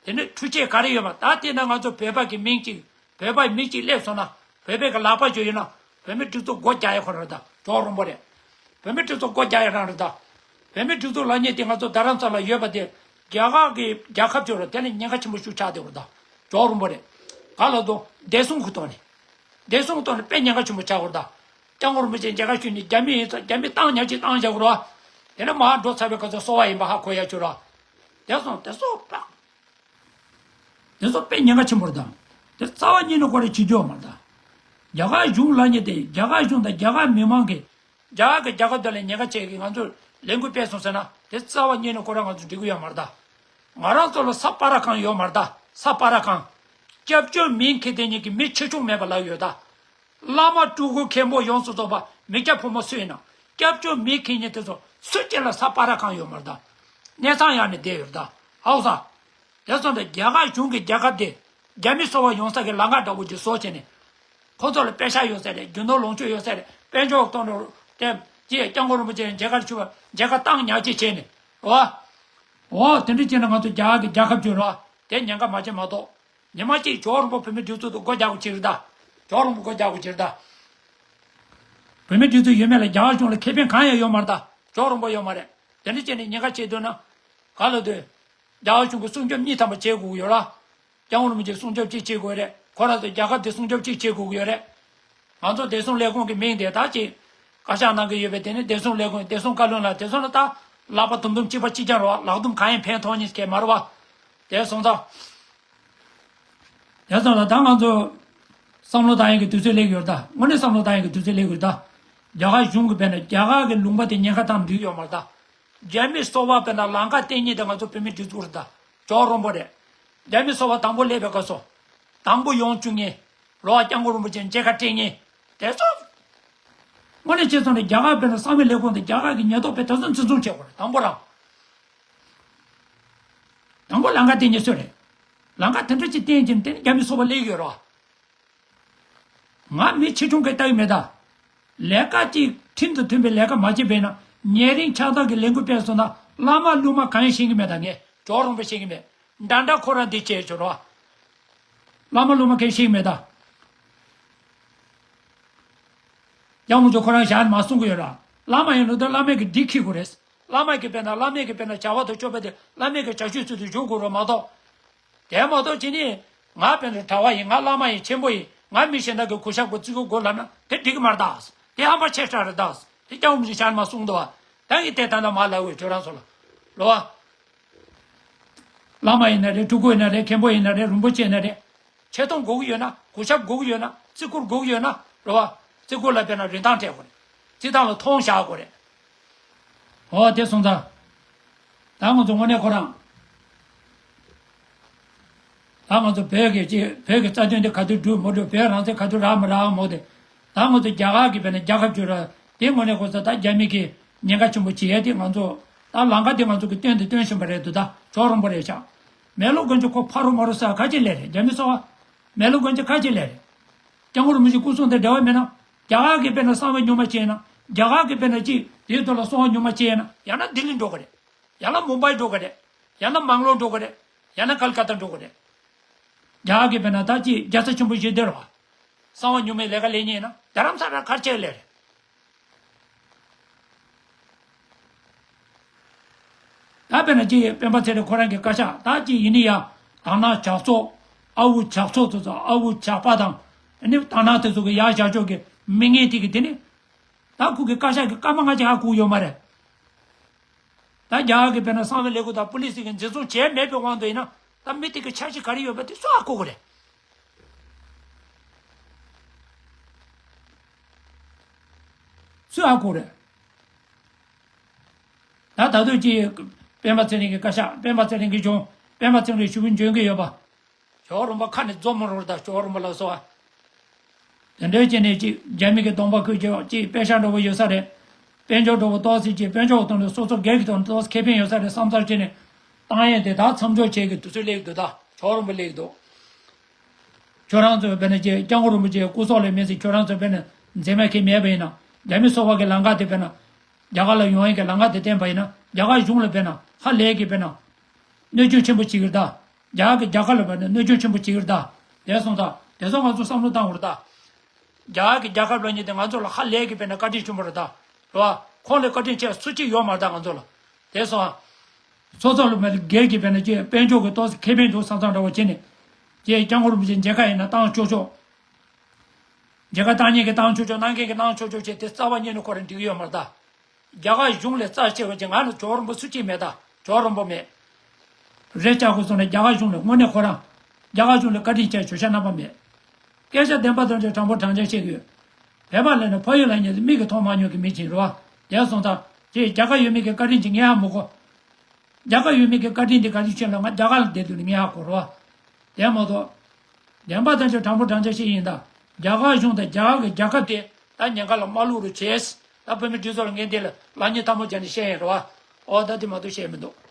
དེ་ནི་འཕྲུལ་ཆས་ག་རེ་ཡོད་པ་ད་དེ་ན་ང་ཚོ་བོད་པ་གི་མིང་གཅིག་བོད་པའི་མི་གཅིག་སླེབས་སོང་ན། བོད་པའི་གི་ལག་པ་ཞུ་ཡིན་ན། བོད་མི་སྒྲིག་འཛུགས་སྒོ་རྒྱག་ཡ་ཁོ་རང་རེད་ད། ཇོ་རོང་པོ་རེད། བོད་མི་སྒྲིག་འཛུགས་སྒོ་རྒྱག་ཡ་རང་རེད་ད། བོད་མི་སྒྲིག་འཛུགས་ལབ་མཁན་དེ་ང་ཚོ་རྡ་རམ་ས་ལ་ཡོད་པ་དེ། རྒྱ་གར་གི་རྒྱལ་ཁབ་ཅིག་རེད། དེ་ལ་ཉེན་ཁ་ཆེན་པོ་ཞིག་ཆགས་བསྡད་ཡོད་རེད་ད། ཇོ་རོང་པོ་རེད། ག་ལ་དོ་བདེ་སྲུང་གི་ཐོག་ནས། བདེ་སྲུང་གི་ཐོག་ནས་དཔེ་ཉེན་ཁ་ཆེན་པོ་ཆགས་ཡོད་རེད་ད། སྐྱབས་མགོན་རིན་པོ་ཆེ་མཇལ་ཁ་ཞུས་ནས་རྒྱ་མི་ཡིན་ཙང་རྒྱ་མི་བཏང་ཉག་གཅིག་བཏང་བཞག་གི་རེད་བ། དེ་ནས་མར་འགྲོ་ཚར་བའི་སྐབས་སུ་སོ་པ་ཡིན་པ་ཧ་གོ་ཡ་ཅིག་རེད་བ། དེ་སོང་དེ་སོང་པ། དེ་ཚོ་དཔེ་ཉེན་ཁ་ཆེན་པོ་རེད་ད། དེ་རྩ་བ་ཉིད་ནས་ཁོ་རང་བྱེད་རྒྱུ་ཡོད་མ་རེད་ད། རྒྱ་གར་གཞུང་ལབ་མཁན་དེ་རྒྱ་གར་གཞུང་དང་རྒྱ་གར་མི་མང་གིས་རྒྱ་གར་གྱི་རྒྱལ་ཁབ་དེ་ལ་ཉེན་ཁ་ཆེ་གི་ང་ཚོས་ལས་འགུལ་སྤེལ་སོང་ཟེར་ན་དེ་རྩ་བ་ཉིད་ནས་ཁོ་རང་ང་ཚོ་འགྲིག་གི་ཡོད་མ་རེད་ད། ང་རང་ཚོ་ལ་ས་སྤར་ཁང་ཡོད་མ་རེད་ད། ས་སྤར་ཁང་། སྐྱབས་བཅོལ་མི་མཁན་དེ་གཉིས་ཀྱི་མི་ཆེ་ཆུང་མེད་པ་ལབ་ཡོད་ད། བླ་མ་སྤྲུལ་སྐུ་མཁན་པོ་ཡོངས་སུ་རྫོགས་པ་མི་སྐྱ་ཕོ་མོ་སུ་ཡིན་ན་སྐྱབས་བཅོལ་མི་མཁན་གཉིས་དེ་ཚོ་སུ་གཅིག་ལ་ས་སྤར་ཁང་ཡོད་མ་རེད་ད། གནས་ཚང་ཡག་ནས་བསྡད་ཡོད་རེད་ད། ཧའོ་ས། དེ་ཚོ་འདི་རྒྱ་གར་གཞུང་གི་རྒྱལ་ཁབ་དེ་རྒྱ་མི་སོ་པ་ཡོང་ས་གི་ལམ་ཁ་འདྲ་བོ་ཅིག་བཟོ་བྱས་ནས། ཁོ་ཚོ་ལ་པེ་ཤག་ཡོད་ས་རེད། རྒྱུ་ནོར་ལོངས་སྤྱོད་ཡོད་ས་རེད། དཔལ་འབྱོར་གཏོང་འགྲོ་དེ་ཅི་སྐྱབས་མགོན་རིན་པོ་ཆེ་མཇལ་ཁ་ཞུ་བ་མཇལ་ཁ་བཏང་ཉག་ཅིག་བྱས་ནས་རེད་བ། འོ་དེ་འདྲ་བྱས་ན་ང་ཚོ་རྒྱ་གར་གྱི་རྒྱལ་ཁབ་ཅིག་རེད་བ། དེ་ཉེན་ཁ་མ་བྱེད་མ་གཏོགས། ཉི་མ་གཅིག་ཇོ་རོང་པོ་བོད་མི་སྒྲིག་འཛུགས་དུ་སྒོ་རྒྱག་དགོས་ཀྱི་རེད་ད། ཇོ་རོང་པོ་སྒོ་རྒྱག་དགོས་ཀྱི་རེད་ད། བོད་མི་སྒྲིག་འཛུགས་ཡོད་མེད་ལ་རྒྱ་གར་གཞུང་ལ་ཁེ་ཕན་གང་ཡང་ཡོད་མ་རེད་ད། ཇོ་རོང་པོ་ཡོད་མ་རེད། དེ་འདྲ་བྱས་ནས་ཉེན་ཁ་བྱེད་འདོད་ན། ག་ལ་འདོད། རྒྱ་གར་གཞུང་གི་སྲུང་སྐྱོབ་གཉིས་ཐམ་པ་བྱེད་དགོས་ཀྱི་ཡོད་ར། སྐྱབས་མགོན་རིན་པོ་ཆེ་སྲུང་སྐྱོབ་གཅིག་བྱེད་དགོས་རེད། ཁོ་རང་ཚོ་རྒྱལ་ཁབ་དེ་སྲུང་སྐྱོབ་གཅིག་བྱེད་དགོས་ཀྱི་ཡོད་རེད། ང་ཚོ་བདེ་སྲུང་ལས་ཁུངས་ཀྱི་མིང་དེ་དག་ཅིག་བཀའ་ཤག་གནང་གི་ཡོད་པས། དེ་ནི་བདེ་སྲུང་ལས་ཁུངས་བདེ་སྲུང་བཀའ་བློན་ལ་དེ་ཚོ་ལ་ད་ལག་པ་དུམ་དུམ་གཅིག་པ་གཅིག་རྐྱང་རེད་བ། ལག་དུམ་གང་ཡང་ཕན་ཐོགས་ཉེན་ཁ་མ་རེད་བ། དེ་སོང་ཙང་། དེ་སོང་ལ་ད་ང་ཚོ་བསམ་བློ་བཏང་ཡག་གི་དུས་ཚོད་སླེབས་ཡོད་ད། དངོས་གནས་བསམ་བློ་བཏང་ཡག་གི་དུས་ཚོད་སླེབས་ཡོད་ད། རྒྱ་གར་གཞུང་གི་བས་ན་རྒྱ་གར་གི་ལུང་པ་དེ་ཉེན་ཁ་བཏང་འདུག་ཡོད་མ་རེད་ད། རྒྱ་མི་སོ་པ་བས་ན་ལམ་ཁ་གཏན་ཉིད་དེ་ང་ཚོ་བོད་མི་སྒྲིག་འཛུགས་རེད་ད། ཇོ་རོང་པོ་རེད། རྒྱ་མི་སོ་པ་དང་པོ་སླེབས་པའི་སྐབས་སུ། དང་པོ་ཡོང་བཅུག་མཁན། རོ་བ་སྐྱབས་མགོན་རིན་པོ་ཆེ་མཇལ་ཁ་སྤྲད་མཁན། དེ་ཚོ། དངོས་གནས་བྱས་སོང་ནས་རྒྱ་གར་བས་ན་གསང་བའི་ལས་ཁུངས་དང་རྒྱ་གར་གྱི་ཉེན་རྟོག་པས་དེ་ཚོ་འཛིན་བཟུང་བྱེད་དགོས་རེད། དང་པོ་རང་། དང་པོ་ལམ་ཁ་གཏན་ཉེན་སུ་རེད། ལམ་ཁ་དེ་འདྲ་ཅིག་གཏན་ཅིང་དེ་ནི་རྒྱ་མི་སོ་པ་སླེབས་ཡོད་རོ། ང་མི་ཆེ་ཆུང་གི་ལྟ་གི་མེད་ད། ལས་ཀ་ཅིག་ཁྲིམས་དང་མཐུན་པའི་ལས་ཀ་མ་བྱས་པས་ན། ཉེ་རིང་ཆགས་སྡང་གི་ལས་འགུལ་སྤེལ་སོང་ན་བླ་མ་སློབ་མ་གང་ཡང་ཤེས་གི་མེད་ད། ངས་ཇོ་རོང་པོ་ཤེས་གི་མེད། འདྲ་འདྲ་ཁོ་རང་འདི་བྱས་ཆོག་རོ། བླ་མ་སློབ་མ་གང་ཡང་ཤེས་གི་མེད་ད། སྐྱབས་མགོན་མཆོག་ཁོ་རང་ཞལ་ནས་མར་གསུང་གི་ཡོད་ར། བླ་མ་ཡིན་ནོ་ད་བླ་མས་གི་འདི་འཁྱེར་དགོས་རེད། བླ་མ་གི་དཔེར་ན་བླ་མས་གི་དཔེར་ན་བྱ་བ་དང་སྤྱོད་པ་དེ་བླ་མས་གི་བྱ་སྤྱོད་ཚུལ་དུ་འཇུག་དགོས་རོ་མ་གཏོགས། དེ་མ་གཏོགས་ཅི་ནི། ང་དཔེར་ན་གྲྭ་བ་ཡིན། ང་བླ་མ་ཡིན། ཆེན་པོ་ཡིན། ང་མི་གཞན་དག་གི་གུས་ཞབས་དགོས། བརྩི་བཀུར་དགོས་ལབ་ན་དེ་འགྲིག་གི་མ་རེད་ད། དེ་ཧམ་པ་ཆེ་དྲགས་རེད་ད། དེ་སྐྱབས་མགོན་མཆོག་ཞལ་ནས་མར་གསུངས་འདུག་བ། ད་ངས་དེ་ད་ལྟ་མར་ལབ་འོས་ཁྱོད་རང་ཚོ་ལ། རོ་བ། བླ་མ་ཡིན་ན་རེད། སྤྲུལ་སྐུ་ཡིན་ན་རེད། མཁན་པོ་ཡིན་ན་རེད། རིན་པོ་ཆེ་ཡིན་ན་རེད། ཆེ་མཐོང་དགོས་ཀྱི་ཡོད་ན། གུས་ཞབས་དགོས་ཀྱི་ཡོད་ན། བརྩི་བཀུར་དགོས་ཀྱི་ཡོད་ན། རེད་བ། བརྩི་བཀུར་ལ་དཔེར་ན་རིན་ཐང་སྤྲད་དགོས་རེད། བརྩི་ཐང་ལ་མཐོང་བཞག་དགོས་རེད། འོ་དེ་སོང་ཙང་། ད་ང་ཚོ་དངོས་གནས་ཁོ་རང་། ད་ང་ཚོ་བོད་ཀྱི་ཅི་བོད་ཀྱི་རྩ་དོན་དེ་ག་དུས་སྒྲུབ་མ་སྒྲུབ། བོད་རང་བཙན་ག་དུས་རག་མ་རག་མོ་དེ། ད་ང་ཚོ་རྒྱ་གར་གྱི་དཔེར་ན་རྒྱལ་ཁབ་བཅོས་ར་དེ་དངོས་གནས་ཁོ་ཚོ་ད་རྒྱ་མི་གི་ཉེན་ཁ་ཆེན་པོ་བྱེད་ཡ་དེ་ང་ཚོ་ད་ལམ་ཁ་དེ་ང་ཚོ་གི་སྟོན་དེ་སྟོན་བཞིན་པ་རེད་འདུག་ད་ཇོ་རོང་པོ་རེད་ཤག་མེ་ལོ་དཀོན་མཆོག་ཁོ་ཕ་རོ་མ་རོ་ཟེར་ག་ཅི་ལས་རེད། རྒྱ་མི་སོ་བ། མེ་ལོ་དཀོན་མཆོག་ག་ཅི་ལས་རེད། སྐྱབས་མགོན་རིན་པོ་ཆེ་སྐུ་གསུང་དང་འབྲེལ་བ་མེད་ན། རྒྱ་གར་གྱི་དཔེར་ན་གསང་བའི་སྨྱུག་མ་བྱས་ན། རྒྱ་གར་གྱི་དཔེར་ན་ཅི་དེའི་ཐོག་ལ་གསང་བའི་སྨྱུག་མ་བྱས་ན་ཡང་ན་ལྡི་ལི་འགྲོ་གི་རེད། ཡང་ན་མུམ་བྷའི་འགྲོ་གི་རེད། ཡང་ན་མང་ལོར་འགྲོ་གི་རེད། ཡང་ན་ཀལ་ཀ་ཏ་འགྲོ་གི་རེད། རྒྱ་གར་གྱི་དཔེར་ན་ད་ཅི་རྒྱལ་ས་ཆེན་པོ་ཞིག་སྡོད་རོགས། གསང་བ་སྨྱུག་མའི་ལས་ཀ་ལས་མཁན་ཡིན་ན་རྡ་རམ་ས་ལར་ག་རེ་བྱེད་ལས་རེད། ད་དཔེར་ན་ཅི་སྤེན་པ་ཚེ་རིང་ཁོ་རང་གི་བཀའ་ཤག་ད་ཅི་ཡིན་ནི་ཡ། དང་ན་ཇག་ཚོགས། ཨ་བུ་ཇག་ཚོགས་ཚོ་ཚོ་ཨ་བུ་ཇག་པ་དང་། ཨ་ནི་དང་ན་དེ་ཚོ་གི་ཡ་བཞག་ཕྱོགས་ཀྱི་མི་ངན་དེ་གི་དེ་ནི། ད་ཁོ་གི་བཀའ་ཤག་གི་བཀའ་མ་ང་ཅི་ཧ་གོ་ཡོད་མ་རེད། ད་རྒྱ་གར་གྱི་དཔེར་ན་གསང་བའི་ལས་ཁུངས་དང་པུ་ལི་སི་གི་འཛིན་བཟུང་བྱས་མེད་པའི་དབང་དུ་ཡིན་ན། ད་མི་དེ་གི་འཆར་གཞི་ག་རེ་ཡོད་པ་དེ་སུ་ཧ་གོ་གི་རེད། སུ་ཧ་གོ་རེད། ད་ད་དུང་ཅི། སྤེན་པ་ཚེ་རིང་གི་བཀའ་ཤག་སྤེན་པ་ཚེ་རིང་གི་གཞུང་། སྤེན་པ་ཚེ་རིང་གི་ཞུ་བ་འཇོན་གི་ཡོད་པ། ཇོ་རོང་པ་ཁ་ནས་རྫོགས་མ་རུང་ད་ཇོ་རོང་པ་ལ་སོགས། དེ་འདྲའི་བྱས་ནས་ཅིག་རྒྱ་མི་གི་གདོང་པ་ཁོས་ཀྱི་ཅིག་པེ་ཤག་འདྲ་བོ་ཡོད་ས་རེད། དཔལ་འབྱོར་འགྲོ་བ་ཏོག་ཙམ་ཅིག་དཔལ་འབྱོར་གྱི་ཐོག་ནས་སོ་སོ་སྒེར་གྱི་ཐོག་ནས་ཏོག་ཙམ་ཁེ་ཕན་ཡོད་ས་རེད་བསམ་ཚར་བྱས་ནས་བཏང་ཡས་དེ་དག་མཚམས་འཇོག་བྱེད་ཀྱི་དུས་ཚོད་སླེབས་ཀྱི་འདུག་ད་ཇོ་བོ་རིན་པོ་སླེབས་ཀྱི་འདུག་ཁྱོད་རང་ཚོས་དཔེར་ན་ཅིག་སྐྱབས་མགོན་རིན་པོ་ཆེའི་སྐུ་སྲོག་ལས་མེད་ཚེ་ཁྱོད་རང་ཚོས་དཔེར་ན་མཛེས་མ་ཁེལ་མེད་པ་ཡིན་ན། རྒྱ་མི་སོ་པ་གི་ལམ་ཁ་དེ་དཔེར་ན། རྒྱ་གར་ལ་ཡོང་ཡས་ཀྱི་ལམ་ཁ་དེ་བསྟན་པ་ཡིན་ན། རྒྱ་གར་གཞུང་ལ་དཔེར་ན་ཧ་ལས་ཀྱི་དཔེར་ན། གནོད་སྐྱོན་ཆེན་པོ་བྱེད་ཀྱི་རེད་ད། རྒྱ་གར་གྱིས་རྒྱ་གར་ལ་དཔེར་ན་གནོད་སྐྱོན་ཆེན་པོ་བྱེད་ཀྱི་རེད་ད། དེ་སོང་ཙང་དེ་ཚོ་ང་ཚོ་བསམ་བློ་བཏང་དགོས་རེད་ད། རྒྱ་གར་གྱིས་རྒྱལ་ཁབ་ལ་ཉིད་དེ་ང་ཚོ་ལ་ཧ་ལས་ཀྱི་དཔེར་ན་བཀའ་དྲིན་ཆེན་པོ་རེད་ད། རེད་བ། ཁོང་ལས་བཀའ་དྲིན་ཆེ་སུ་གཅིག་ཡོད་མ་རེད་ད་ང་ཚོ་ལ། དེ་སོང་། སོ་སོ་ལ་མེད་སྒེར་གྱི་དཔེར་ན་ཅིག་དཔལ་འབྱོར་གྱི་ཏོག་ཙམ་ཁེ་ཕན་འདུག་བསམ་བསམ་འདྲ་བོ་བྱས་ནས། ཅིག་སྐྱབས་མགོན་རིན་པོ་ཆེ་མཇལ་ཁ་ཡིན་ན་བཏང་ཆོག་ཆོག་མཇལ་ཁ་བཏང་མཁན་གྱིས་བཏང་ཆོག་ཆོག་གནང་མཁན་གྱིས་གནང་ཆོག་ཆོག་བྱས་དེ་རྩ་བ་ཉིད་ནས་ཁོ་རང་འགྲིག་གི་ཡོད་མ་རེད་ད། རྒྱ་གར་གཞུང་ལས་རྩ་ཆེ་བ་ཅིག་ང་ལ་ཇོ་བོ་རིན་པོ་སུ་གཅིག་མེད་ད། ཇོ་བོ་རིན་པོ་མེད། རེད་ཆག་གོ་སོང་ནས་རྒྱ་གར་གཞུང་ལ་དངོས་གནས་ཁོ་རང་། རྒྱ་གར་གཞུང་ལ་བཀའ་དྲིན་ཆེ་བརྗོད་བྱ་རྣམ་པ་མེད། སྐད་ཆ་བདེན་པ་དོན་ཆེ་དྲང་པོ་དྲང་བཞག་བཤད་ཀྱི་ཡོད། བོད་པ་ལབ་ན་ཕ་ཡུལ་ལ་ཉལ་ཏེ་མིག་གིས་མཐོང་མ་མྱོང་གི་མི་ཅིག་རེད་བ། དེ་སོང་ཙང་ཅིག་རྒྱ་གར་ཡུལ་མི་གི་བཀའ་དྲིན་ཅིག་ངས་ཧ་མི་གོ། རྒྱ་གར་ཡུལ་མི་གི་བཀའ་དྲིན་འདི་ག་དུས་ཕྱིན་ལ་ང་རྒྱ་གར་ལ་བསྡད་དུས་ནས་ངས་ཧ་གོ་རེད་བ། དེ་མ་གཏོགས། བདེན་པ་དོན་ཆེ་དྲང་པོ་དྲང་བཞག་བཤད་ཡིན་ད། རྒྱ་གར་གཞུང་དང་རྒྱ་གར་གྱི་རྒྱལ་ཁབ་དེ་ད་ཉེན་ཁ་ལ་མ་བླུག་རོགས་བྱས། ད་བོད་མི་སྒྲིག་འཛུགས་ལ་ངས་འདི་ལ་ལག་གཉིས་ཐལ་མོ་སྦྱར་ནས་བཤད་ཡིན་རེད་བ། ཨོ་ད་དེ་མ་གཏོགས་བཤད་མི་འདུག